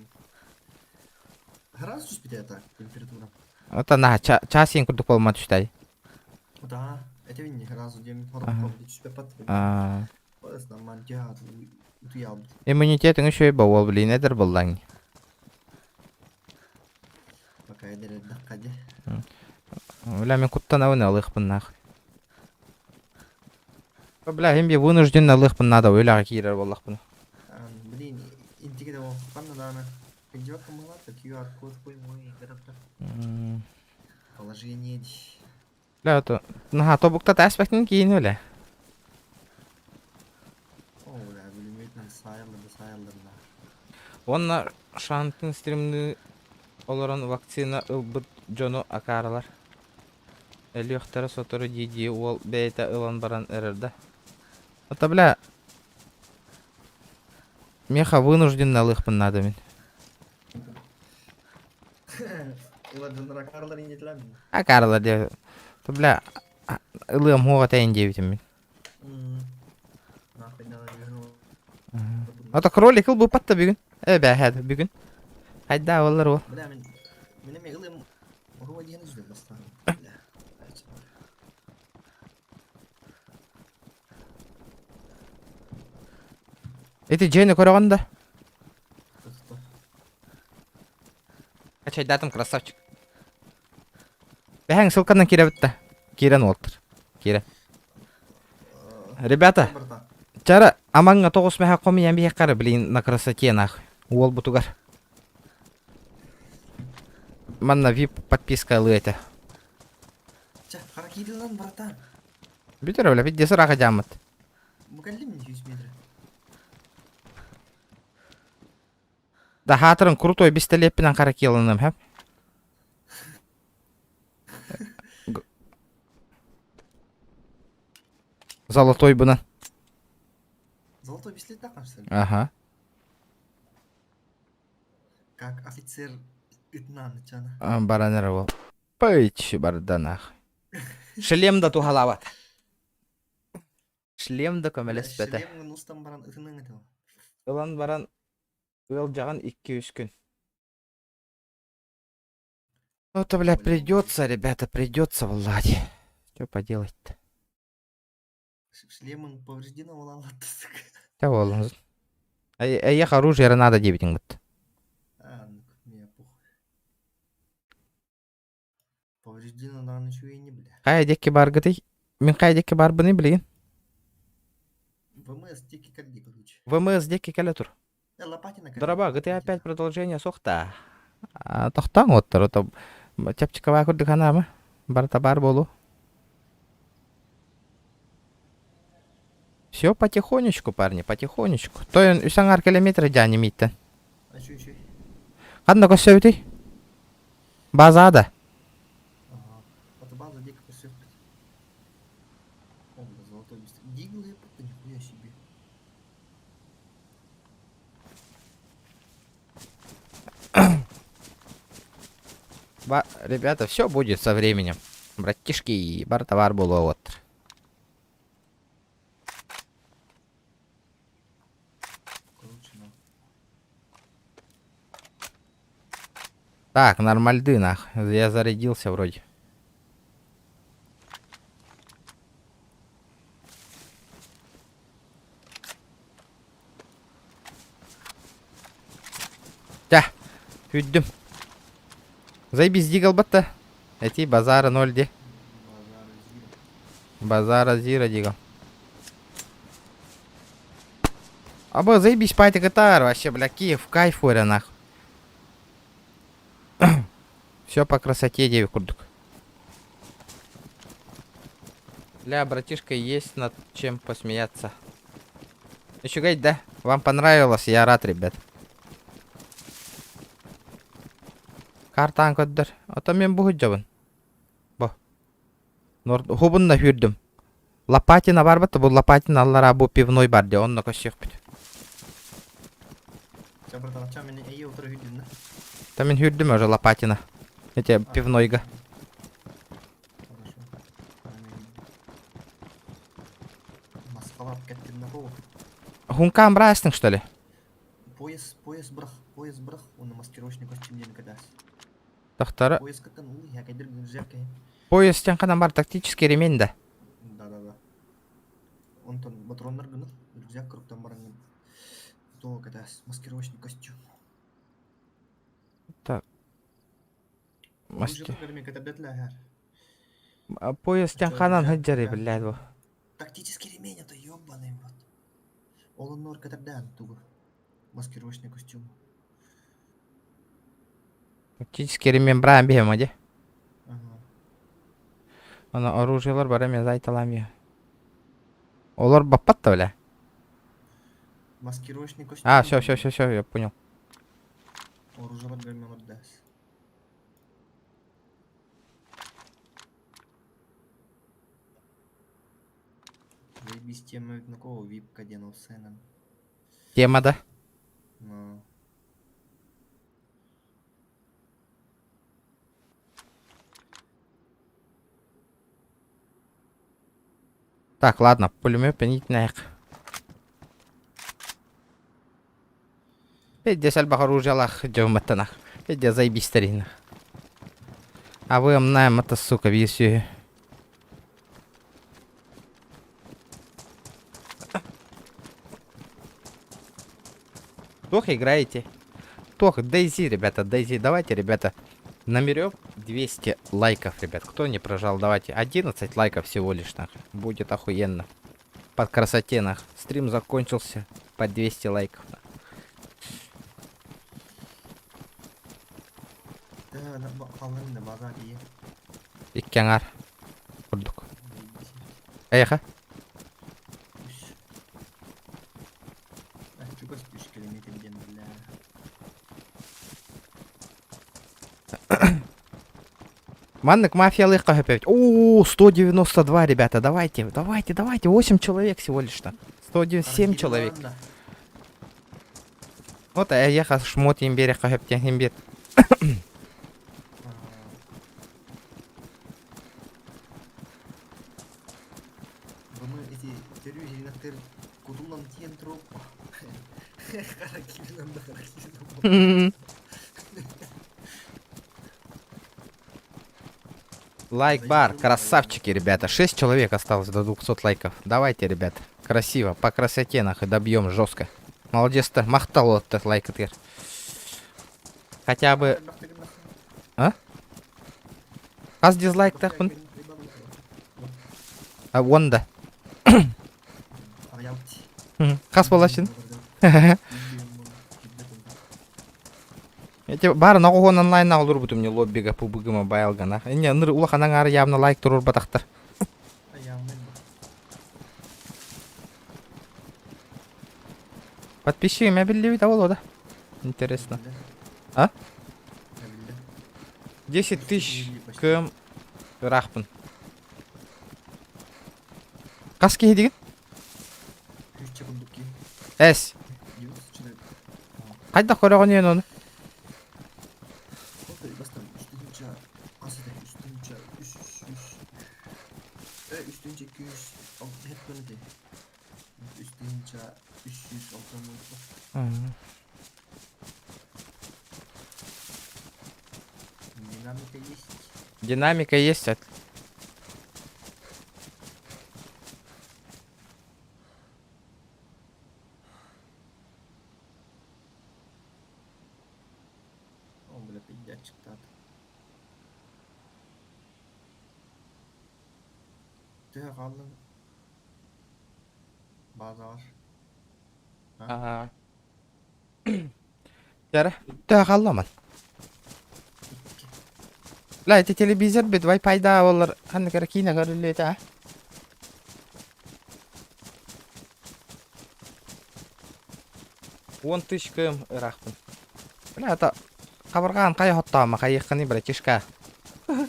Градус түспүтэ так температура. Ата на час сен курдук болма түштай. Да, это не сразу дем Ага. түспэ пат. А, Нормально тяга утуялбыт. иммунитетиң үшөй бол блин, эдер боллаң. Пока эдер даккаде. Бля, мен куттанабын алыхпын нах. Бля, hem bir вынужден алыхпын надо өләгә киирер боллахпын. Блин, интиге де оққанна дана. Идёт камалата, QR код хуй мой, гарапта. Положение. Бля, то наха тобукта таспактын кийин өле. О, бля, пулеметнен сайылды, сайылды да. Онна шантын стримни олорон вакцина ылбыт дьону акааралар. Өлүөхтэрэ сотору дии-дии уол бэйэтэ ылан баран эрэр да. Ата бля, меха вынужденно ылыахпын наада мин. Улар иннетилер мин. А карлар диэ. То бля, ылыам хуоҕа тэйин диэбитим мин. Ата кролик ылбыппат да бүгүн. Э бээһээт бүгүн. Хайдаа оллар уол. Бля мин мин эми ылыам Оһуо диэн үздүм бастаан. Бля. Ити дьиэни көрөҕүн да? Качайдаатым красавчик. Бэһэҥ ссылканан киирэбит да. Киирэн уолтар. Киирэн. Ребята, чара амаҥҥа тоҕус мэһэ хомуйан биһиэххэ блин на красоте нах уолбутугар. Манна VIP подписка ылыы этэ. Чэ, хара киирилэн братан. Бүтэр бля, пиздец ыраах дьааммыт. Бу кэллим 100 метр. Да хаатырын крутой бистэлиэппинэн хара киэланым хэп. Золотой бынан. Золотой пистолет так что ли? Ага. Как офицер ытынан чана. Баран эрэ ол. Пыч барданах. Шлем да туһалаабат. Шлем да көмөлөспөтө. Шлем устан баран ытының этэ. Ылан баран ыалдьаҕын 2-3 күн. Ну это, бля, придется, ребята, придется, Влади. Что поделать-то? Шлемын повреждено буолаллар сука. Чэ буоллун. Эйиэх оружие эрэ наада диэбитиҥ бут. А, ну мне похуй. Повреждено даҕаны үчүгэйини бля. Хайа диэки баргытый? Мин хайа диэки барбыный билигин? ВМС диэки кэлди, короче. ВМС диэки кэлэ тур. Э, Лопатина кэлди. Дороба, GTA 5 продолжение суохта. Тохтооҥ уоттар, ото чапчыкабаа курдук ханаама. Барыта баар буолуо. Все потихонечку, парни, потихонечку. Тойон үс аҥаар километр дьаани мииттэн. Үчүй, үчүй. Ханна көрсөбүтүй? Базада. Ага. Это база дико көрсөппүт. О, бля, золотой пистолет. Дигл епта, нихуя себе. Ба ребята, все будет со временем. Братишки, бар товар буолуо Короче, на. Так, нормальды нах. Я зарядился вроде. Тя, хүддүм. Заебись дигал батта. Эти базара ноль де. Базара зира дигал. Аба заебись пати гитар вообще, бля, Киев, кайфуя нах. Все по красоте, девять курдук. Бля, братишка, есть над чем посмеяться. Еще говорить, да? Вам понравилось, я рад, ребят. Картаан көрдөр. Ото мен бу дьабын. Бо. Хубунна хүрдүм. Лопатина бар бата, бу Лопатина аллара бу пивной бар де, онно көссүөхпүт. Ча, братан, ча, мен эйе отыра хүрдүм да. Та мен хүрдүм уже Лопатина. Эти пивнойга. Хорошо. Маскалап кеттим на пол. Хункам брастың, что ли? Пояс, пояс бырах, пояс бырах, оны маскировочный костюм диэн кадас. Тохтара. Пояс кытан улы, я кайдыр гүнжәккә. Пояс тен ханан бар тактический ремень да. Да, да, да. Онтон патроннар гыныр, рюкзак кырыктан барангын. То кадас маскировочный костюм. Так. Масти. Пояс тен ханан хыджары, блядь, бу. Тактический ремень это ёбаный в рот. Ол оннор катардан тугу. Маскировочный костюм. Тактический ремень браан биһем ади. Ага. Ана оружиелар бар эме зайталам я. Олар баппат да бля. Маскировочный костюм. А, все, все, все, все, я понял. Оружиелар берме дас. Заебись тема Виднокова, випка диэн ол сценан. Тема да? Ну. Так, ладно, пулемет пенитнээх. Пиздец элбэх оружиялаах дьомматтанах. Пиздец заебись тарина. А вы умная это сука висю. Плохо играете. Плохо. DayZ, ребята, DayZ. Давайте, ребята, наберем 200 лайков, ребят. Кто не прожал, давайте. 11 лайков всего лишь, нах. Будет охуенно. Под красоте, нах. Стрим закончился по 200 лайков. Нах. Икки аҥаар курдук. Эйэхэ. Маннык мафиялыахха сөп эбит. О, 192, ребята, давайте, давайте, давайте, 8 человек всего лишь-то. 197 человек. Вот, а я шмот имбере хөп имбет. Лайк бар, красавчики, ребята. 6 человек осталось до 200 лайков. Давайте, ребят, красиво, по красоте нахуй добьем жестко. Молодец-то, махтал вот лайк теперь. Хотя бы... А? Хас дизлайк тахпын? А, вон да. Хас болашын. Эти бар ноҕоһуон онлайн олорбутум не лоббига PUBG Mobile гана. Не ныр улахан аҥаар явно лайк турur батахтар. Подписчик биллибит ол да. Интересно. А? 10 тысяч км ыраахпын. Хас киһи диген? Эс. Хайдах көрөҕүн ону? Динамика есть. От... Ага. Тәрі, тә қалламан. Ла, эти телевизор бит Wi-Fi-да олар ханны кара кийне көрүлүөтэ а. Он тысяч км ыраахпын. Бля, это хабаргаан кай хоттаама хайыхханы, братишка. У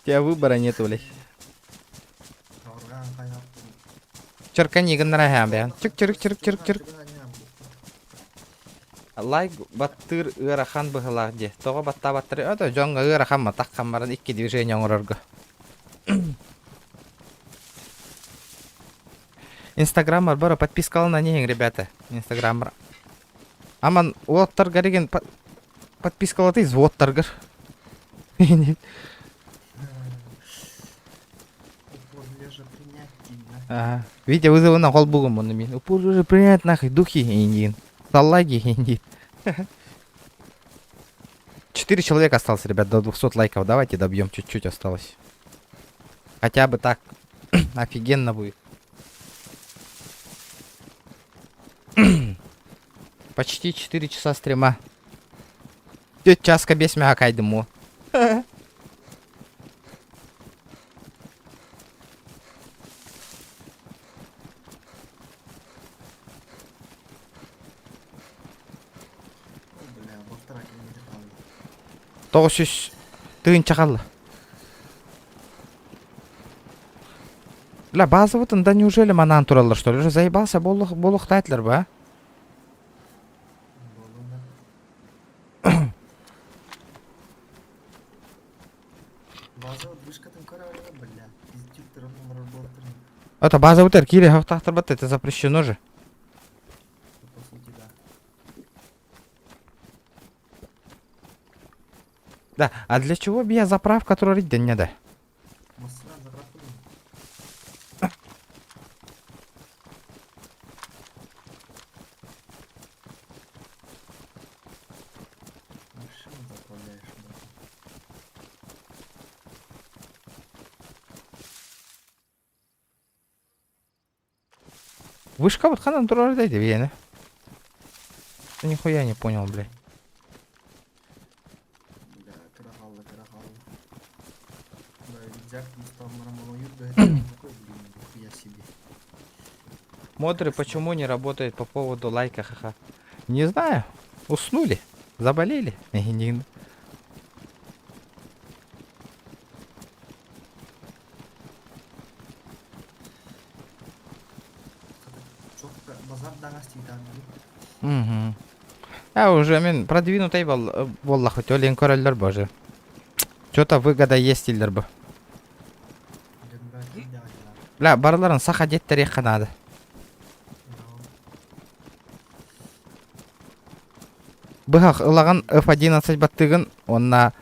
тебя выбора нету, блядь. Черкани гыннара хам бэйэн. Чик чирик чирик чирик чирик. Лайк баттыыр ыарахан быһылаах дии. Тоҕо баттаабаттары ото дьоҥҥо ыарахан матах баран икки движение оҥорорго. Инстаграммар бара подпискалана нехин, ребята. Инстаграммар. Аман уоттаргар деген подпискалаты уоттаргар. Ага. Витя вызовы холбугум он мин. Упор уже принять нахуй духи индин. Салаги индин. Четыре человека осталось, ребят, до 200 лайков. Давайте добьем, чуть-чуть осталось. Хотя бы так. Офигенно будет. Почти 4 часа стрима. Часка без кайдыму. Бля, 900 тыһыынча хаалла. Бля, базовытын да неужели манаан тураллар, что ли? Уже заебался буолуохтаатылар ба? Это базовый кири хахтахтарбат, это запрещено же. Да, а для чего я заправка турар дэннэ да? Вышка вот ханан турар дайте биэни. Нихуя не понял, блядь. Модры почему не работает по поводу лайка, ха-ха? Не знаю. Уснули. Заболели. Угу. А уже мин продвинутый буолла хоть олен көрөллөр боже. Что-то выгода есть дииллэр бу. Бля, барыларын саха диэттэриэххэ наада. Быһах ылаҕын F11 баттыгын уонна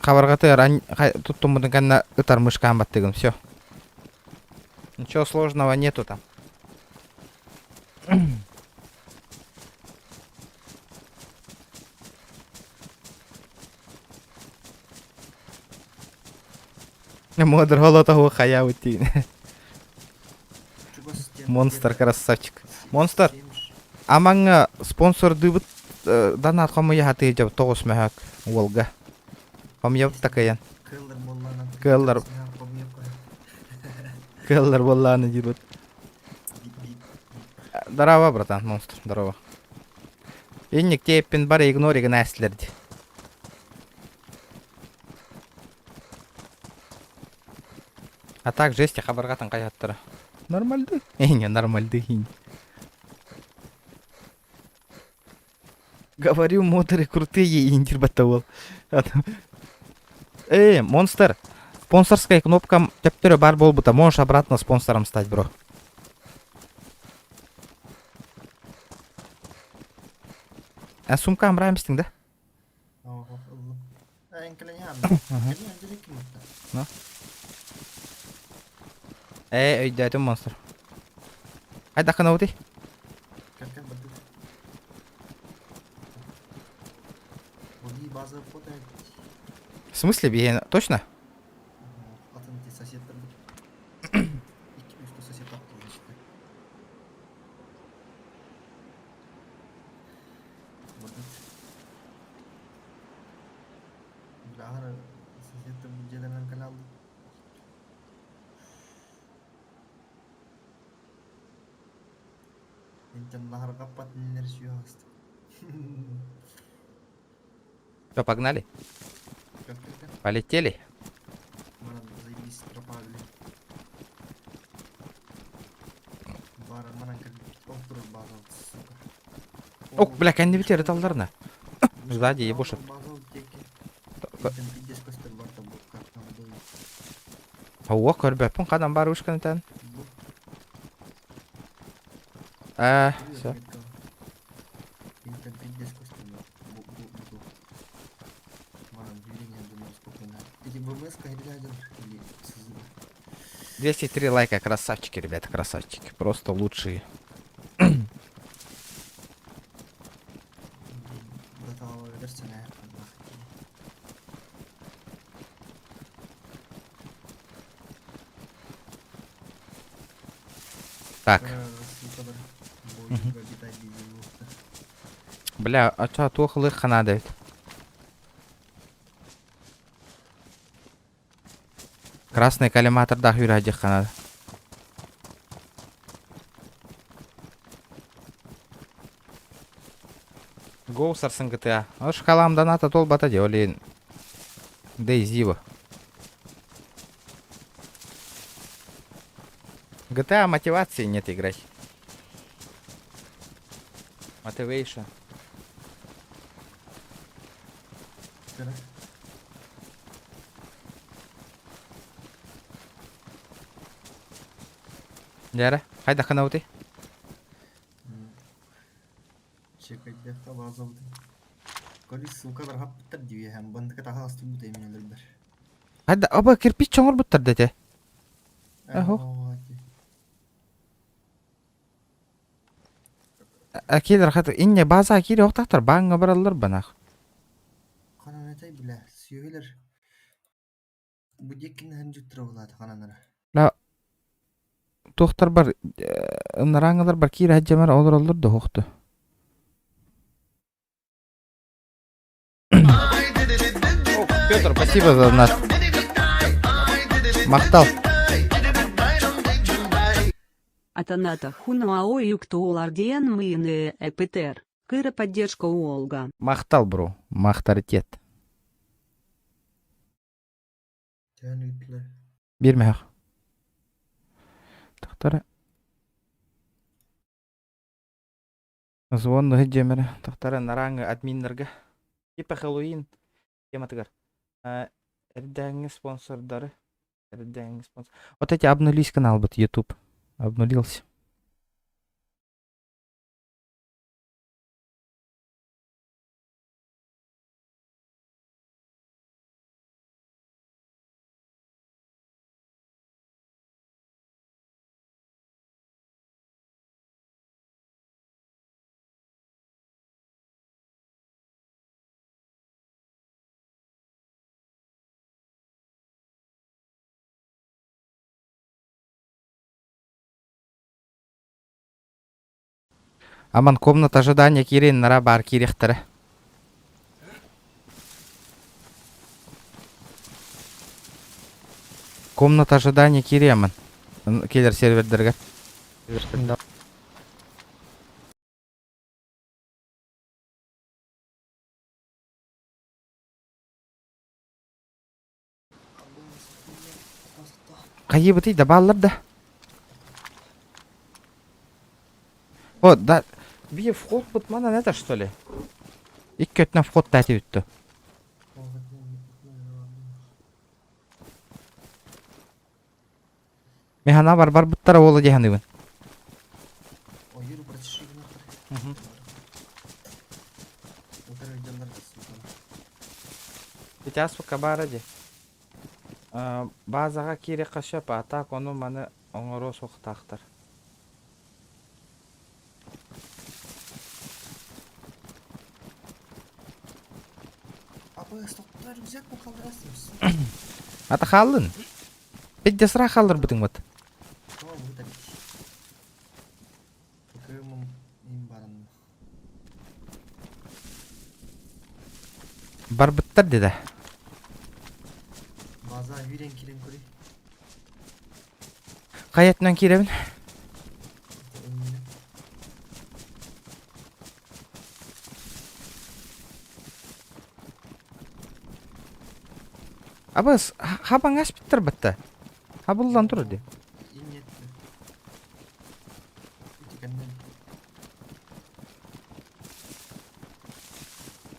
хабарҕатыгар туттуммутун кэннэ ытар мышкаан баттыгын все. Ничего сложного нету там. Модер холотоһу хайаабыт диин. Монстр красавчик. Монстр, амаҥҥа спонсордыыбыт донат хомуйа сатыы дьэ тоҕус мөһөөк уолга. Хомуйабыт такыйан. Кыаллар. Кыаллар буоллаҕына диир Здорово, братан, монстр, здорово. Инник тиэппин бары игноригын ээстилэр дии. А так жесть хабаргатын хайаттара. Нормальды. Не, нормальды. Говорю, моторы крутые, индир батауал. Эй, монстр, спонсорская кнопка төптөрө бар буолбута, можешь обратно спонсором стать, бро. А сумка амраемстың, да? Ээ, өйдөөтүм монстр. Хайдах гынабытый? В смысле, биһиэнэ? Точно? Все, погнали. Полетели. Ок, бля, кэннибит ыталларына. Сзади ебошат. О, көрбөппүн хадан бар ушканытан. А, все. 203 лайка, красавчики, ребята, красавчики. Просто лучшие. Так. Бля, а чё, туох ылыахха наада эбит. Красный коллиматордаах үүрээдьиэххэ наада. Гоу сарсын ГТА. Ол шкалам доната туолбата дии, ол иһин Дейзива. GTA мотивации нет играть. Motivation. Дьэ, хайдах гынабытый? Чекайдыахха баазабытын. Көрү ссылка барҕаппыттар дии бандыка таһа астыбыт эминэлэрбэр. Хайда, оба кирпич оҥорбуттар да этэ. Аһо. Акилер хат инне база акири охтахтар бааҥҥа бараллар банах. Ханан этэй билэ, сүөһүлэр бу диэккин хандьыттара булаата хананара. La туохтар бар ынарааҥылар бар киирэ сылдьамар олороллор да уһукту. Петр, спасибо за донат. Махтал. Атаната хунуао юктоолар диэн мыыны эпитер. Кыра поддержка уолга. Махтал, бро. Махтаритет. Төһөн ыыттылар? Биир мөһөх. Тахтара. Звон дьиэмэрэ тахтара нарааҥы админнарга типа Хэллоуин тематыгар эрдээҥҥи спонсордары эрдээҥҥи спонсор вот эти обнулись каналбыт YouTube обнулился. Аман комната ожидания киирин нара баар киириэхтэрэ. Комната ожидания киириэ аман. Кэлэр сервердэргэ. Хайыыбытый да бааллар да. Вот, да. Бие вход бут манан это что ли? Икки өттүнэн вход таати бүттү. Механа бар барбыттара уола дии саныыбын. Ойур братиши гынахтар. Утары дьоннор суутан. Сейчас пока баара дии. Базаҕа киириэххэ сөп, а так ону маны оҥоруо суохтаахтар. Апы стоптар рюкзак бу халдырасыз. Ата хааллын. Пидде сыра хаалларбытыҥ бат. Барбыттар деді. База үүрэн киирэн көрүй. Хайатынан киирэбин. Абас, хабаҥ аспыттар батта. Хабыллан турар дии.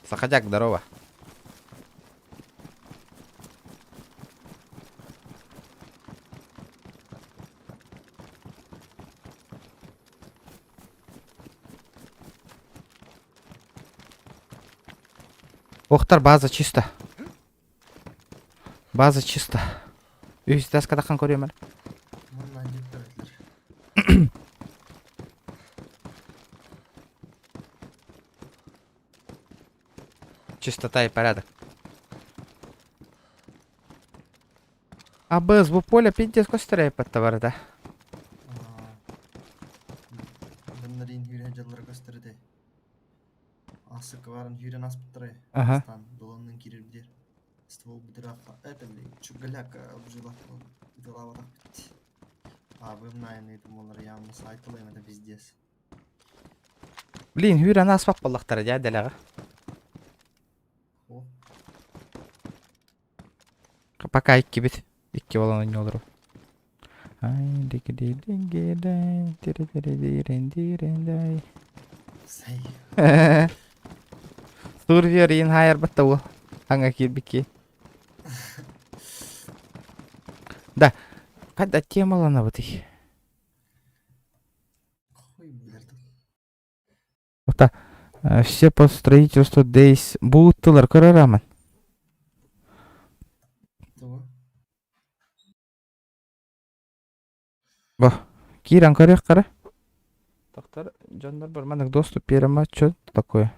Сахадяк, здорово. Охтар база чисто. База чисто. Үһүс таскатахан көрүөм Манна диттер Чистота и порядок. Абыз, бу поле пиздец көстөр товар да. Дыннарын хүрен жаллар көстөрдө. Асык барын хүрен аспыттары. Ага. Долоннун кирер бир. Ствол бутыраха. Это, блин, чугаляка обжила. Голова А, вы наверное, думал, явно сайтылайм, это пиздец. Блин, хүрен аспап баллахтара дьэ дэлэҕэ. Пока иккибит. Икки болон ойнолору. Ай, дикиди-диги-дай, тири-тири-дирин-дирин-дай. Сай. Сурвер иин хаайарбат да уол. Аҥа киирбикки. Да, когда темаланабытый? Хуй билэр Ота все по строительству Days буутылар көрөр Того. Бо, киирэн көрүөх кара. Тохтор дьоннор барманык доступ берема, что такое?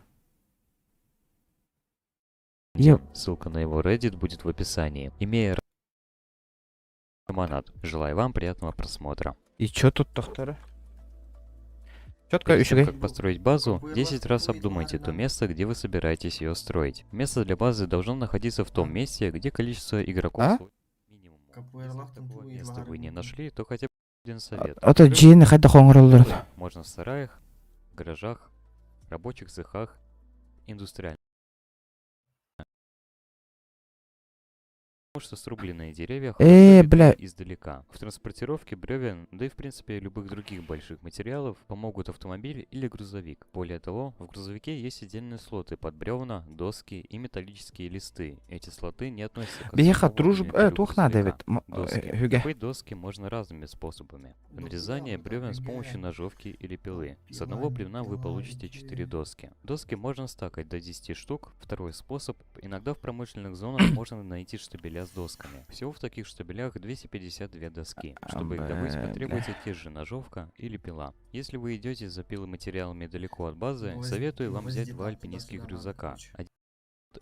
Е, Ссылка на его Reddit будет в описании. Имея Романат. Желаю вам приятного просмотра. И чё тут тохтора? Четко Перед тем, үчүгэй. как построить базу, 10 раз обдумайте то место, где вы собираетесь ее строить. Место для базы должно находиться в том месте, где количество игроков А? сводится к минимуму. Если такого места вы не нашли, то хотя бы один совет. Ото дьиэни хайдах оҥороллорун. Можно в сараях, гаражах, рабочих цехах, индустриальных. Потому что срубленные деревья хорошо Э, видны бля. издалека. В транспортировке бревен, да и в принципе любых других больших материалов, помогут автомобиль или грузовик. Более того, в грузовике есть отдельные слоты под бревна, доски и металлические листы. Эти слоты не относятся к Биһиэхэ основному дружб... Э, инвентарю туох надо грузовика. эбит. М- Доски. э, Хүгэ. Добыть доски можно разными способами. Нарезание бревен с помощью ножовки или пилы. С одного бревна вы получите 4 доски. Доски можно стакать до 10 штук. Второй способ. Иногда в промышленных зонах можно найти штабеля с досками. Всего в таких штабелях 252 доски. Чтобы их добыть, Бля. потребуется те же ножовка или пила. Если вы идете за пиломатериалами далеко от базы, Гвозди- советую вам взять гвозди два там альпинистских туда-сюда надо, рюкзака. короче. Один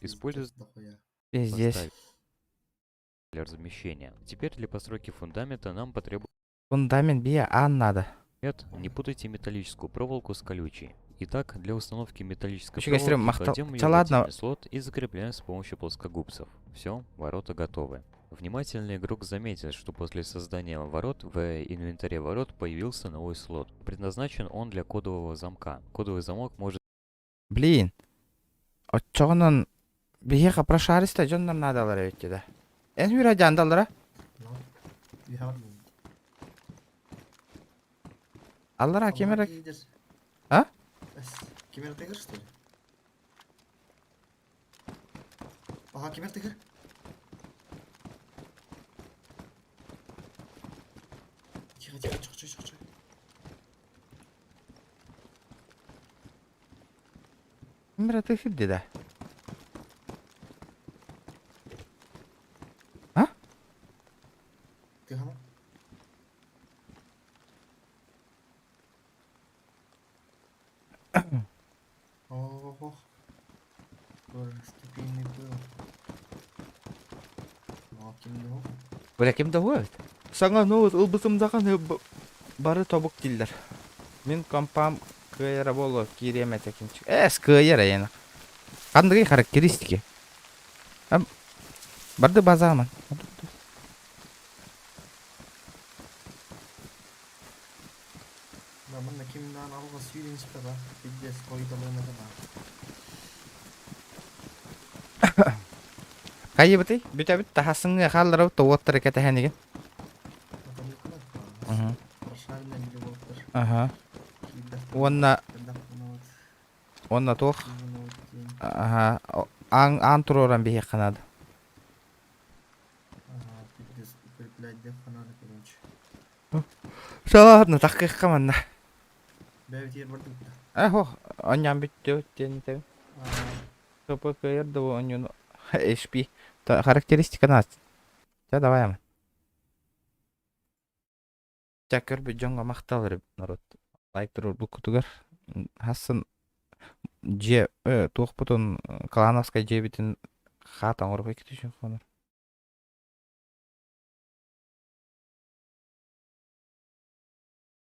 используется Дохуя. Пиздец. поставить для размещения. Теперь для постройки фундамента нам потребуется Фундамент бия ан надо. Нет, не путайте металлическую проволоку с колючей. Итак, для установки металлической Нифига себе, проволоки махта- кладем ее Ча в ладно. отдельный слот и закрепляем с помощью плоскогубцев. Все, ворота готовы. Внимательный игрок заметит, что после создания ворот в инвентаре ворот появился новый слот. Предназначен он для кодового замка. Кодовый замок может Блин. Оччоҕунан биһиэхэ прошариста дьоннор наадалар эбит да. Эн хүрэ дьаандаллара? Ну, я Аллара ким эрэ... А? Кимер тыгыр, что ли? Ага, кимер тыгыр. Тихо, тихо, тихо, тихо, тихо. Ким эрэ тыхырды да. А? Тихо. Ох, ступенный был. Бля, ким да хуй Саҥа ноут ылбытым даҕаны бары тобук дииллэр. Мин компам кыайара буолуо киириэм этэ кинчик. Эс кыайар эйиэнэ. Ханныгый характеристики? Барды базааман. Да, манна кимнан алға сүйрен ба, пиздец, койдалığına да бар. Хайыбытый? Бүтэбит тахасыңы хаалларабыт тоуоттары кэтэһэнигин. Аха. Уонна уонна туох аха аан аан туруоран биһиэххэ наада. Ага, пиздец, укреплять дехха надо, короче. Ладно, тахкыхха манна. Бэбит ер бардым да. Э, онньоон бүттүбүт диэн этэбин. КП кыайар да оонньууну HP. Характеристика наат. Чэ, давай аман. Чэ, көрбүт дьоҥҥо махтал народ. Лайк туруорбуккутугар. Хассын дьиэ туохпутун клановскай дьиэбитин хаат оҥорук икки түшүн хонор.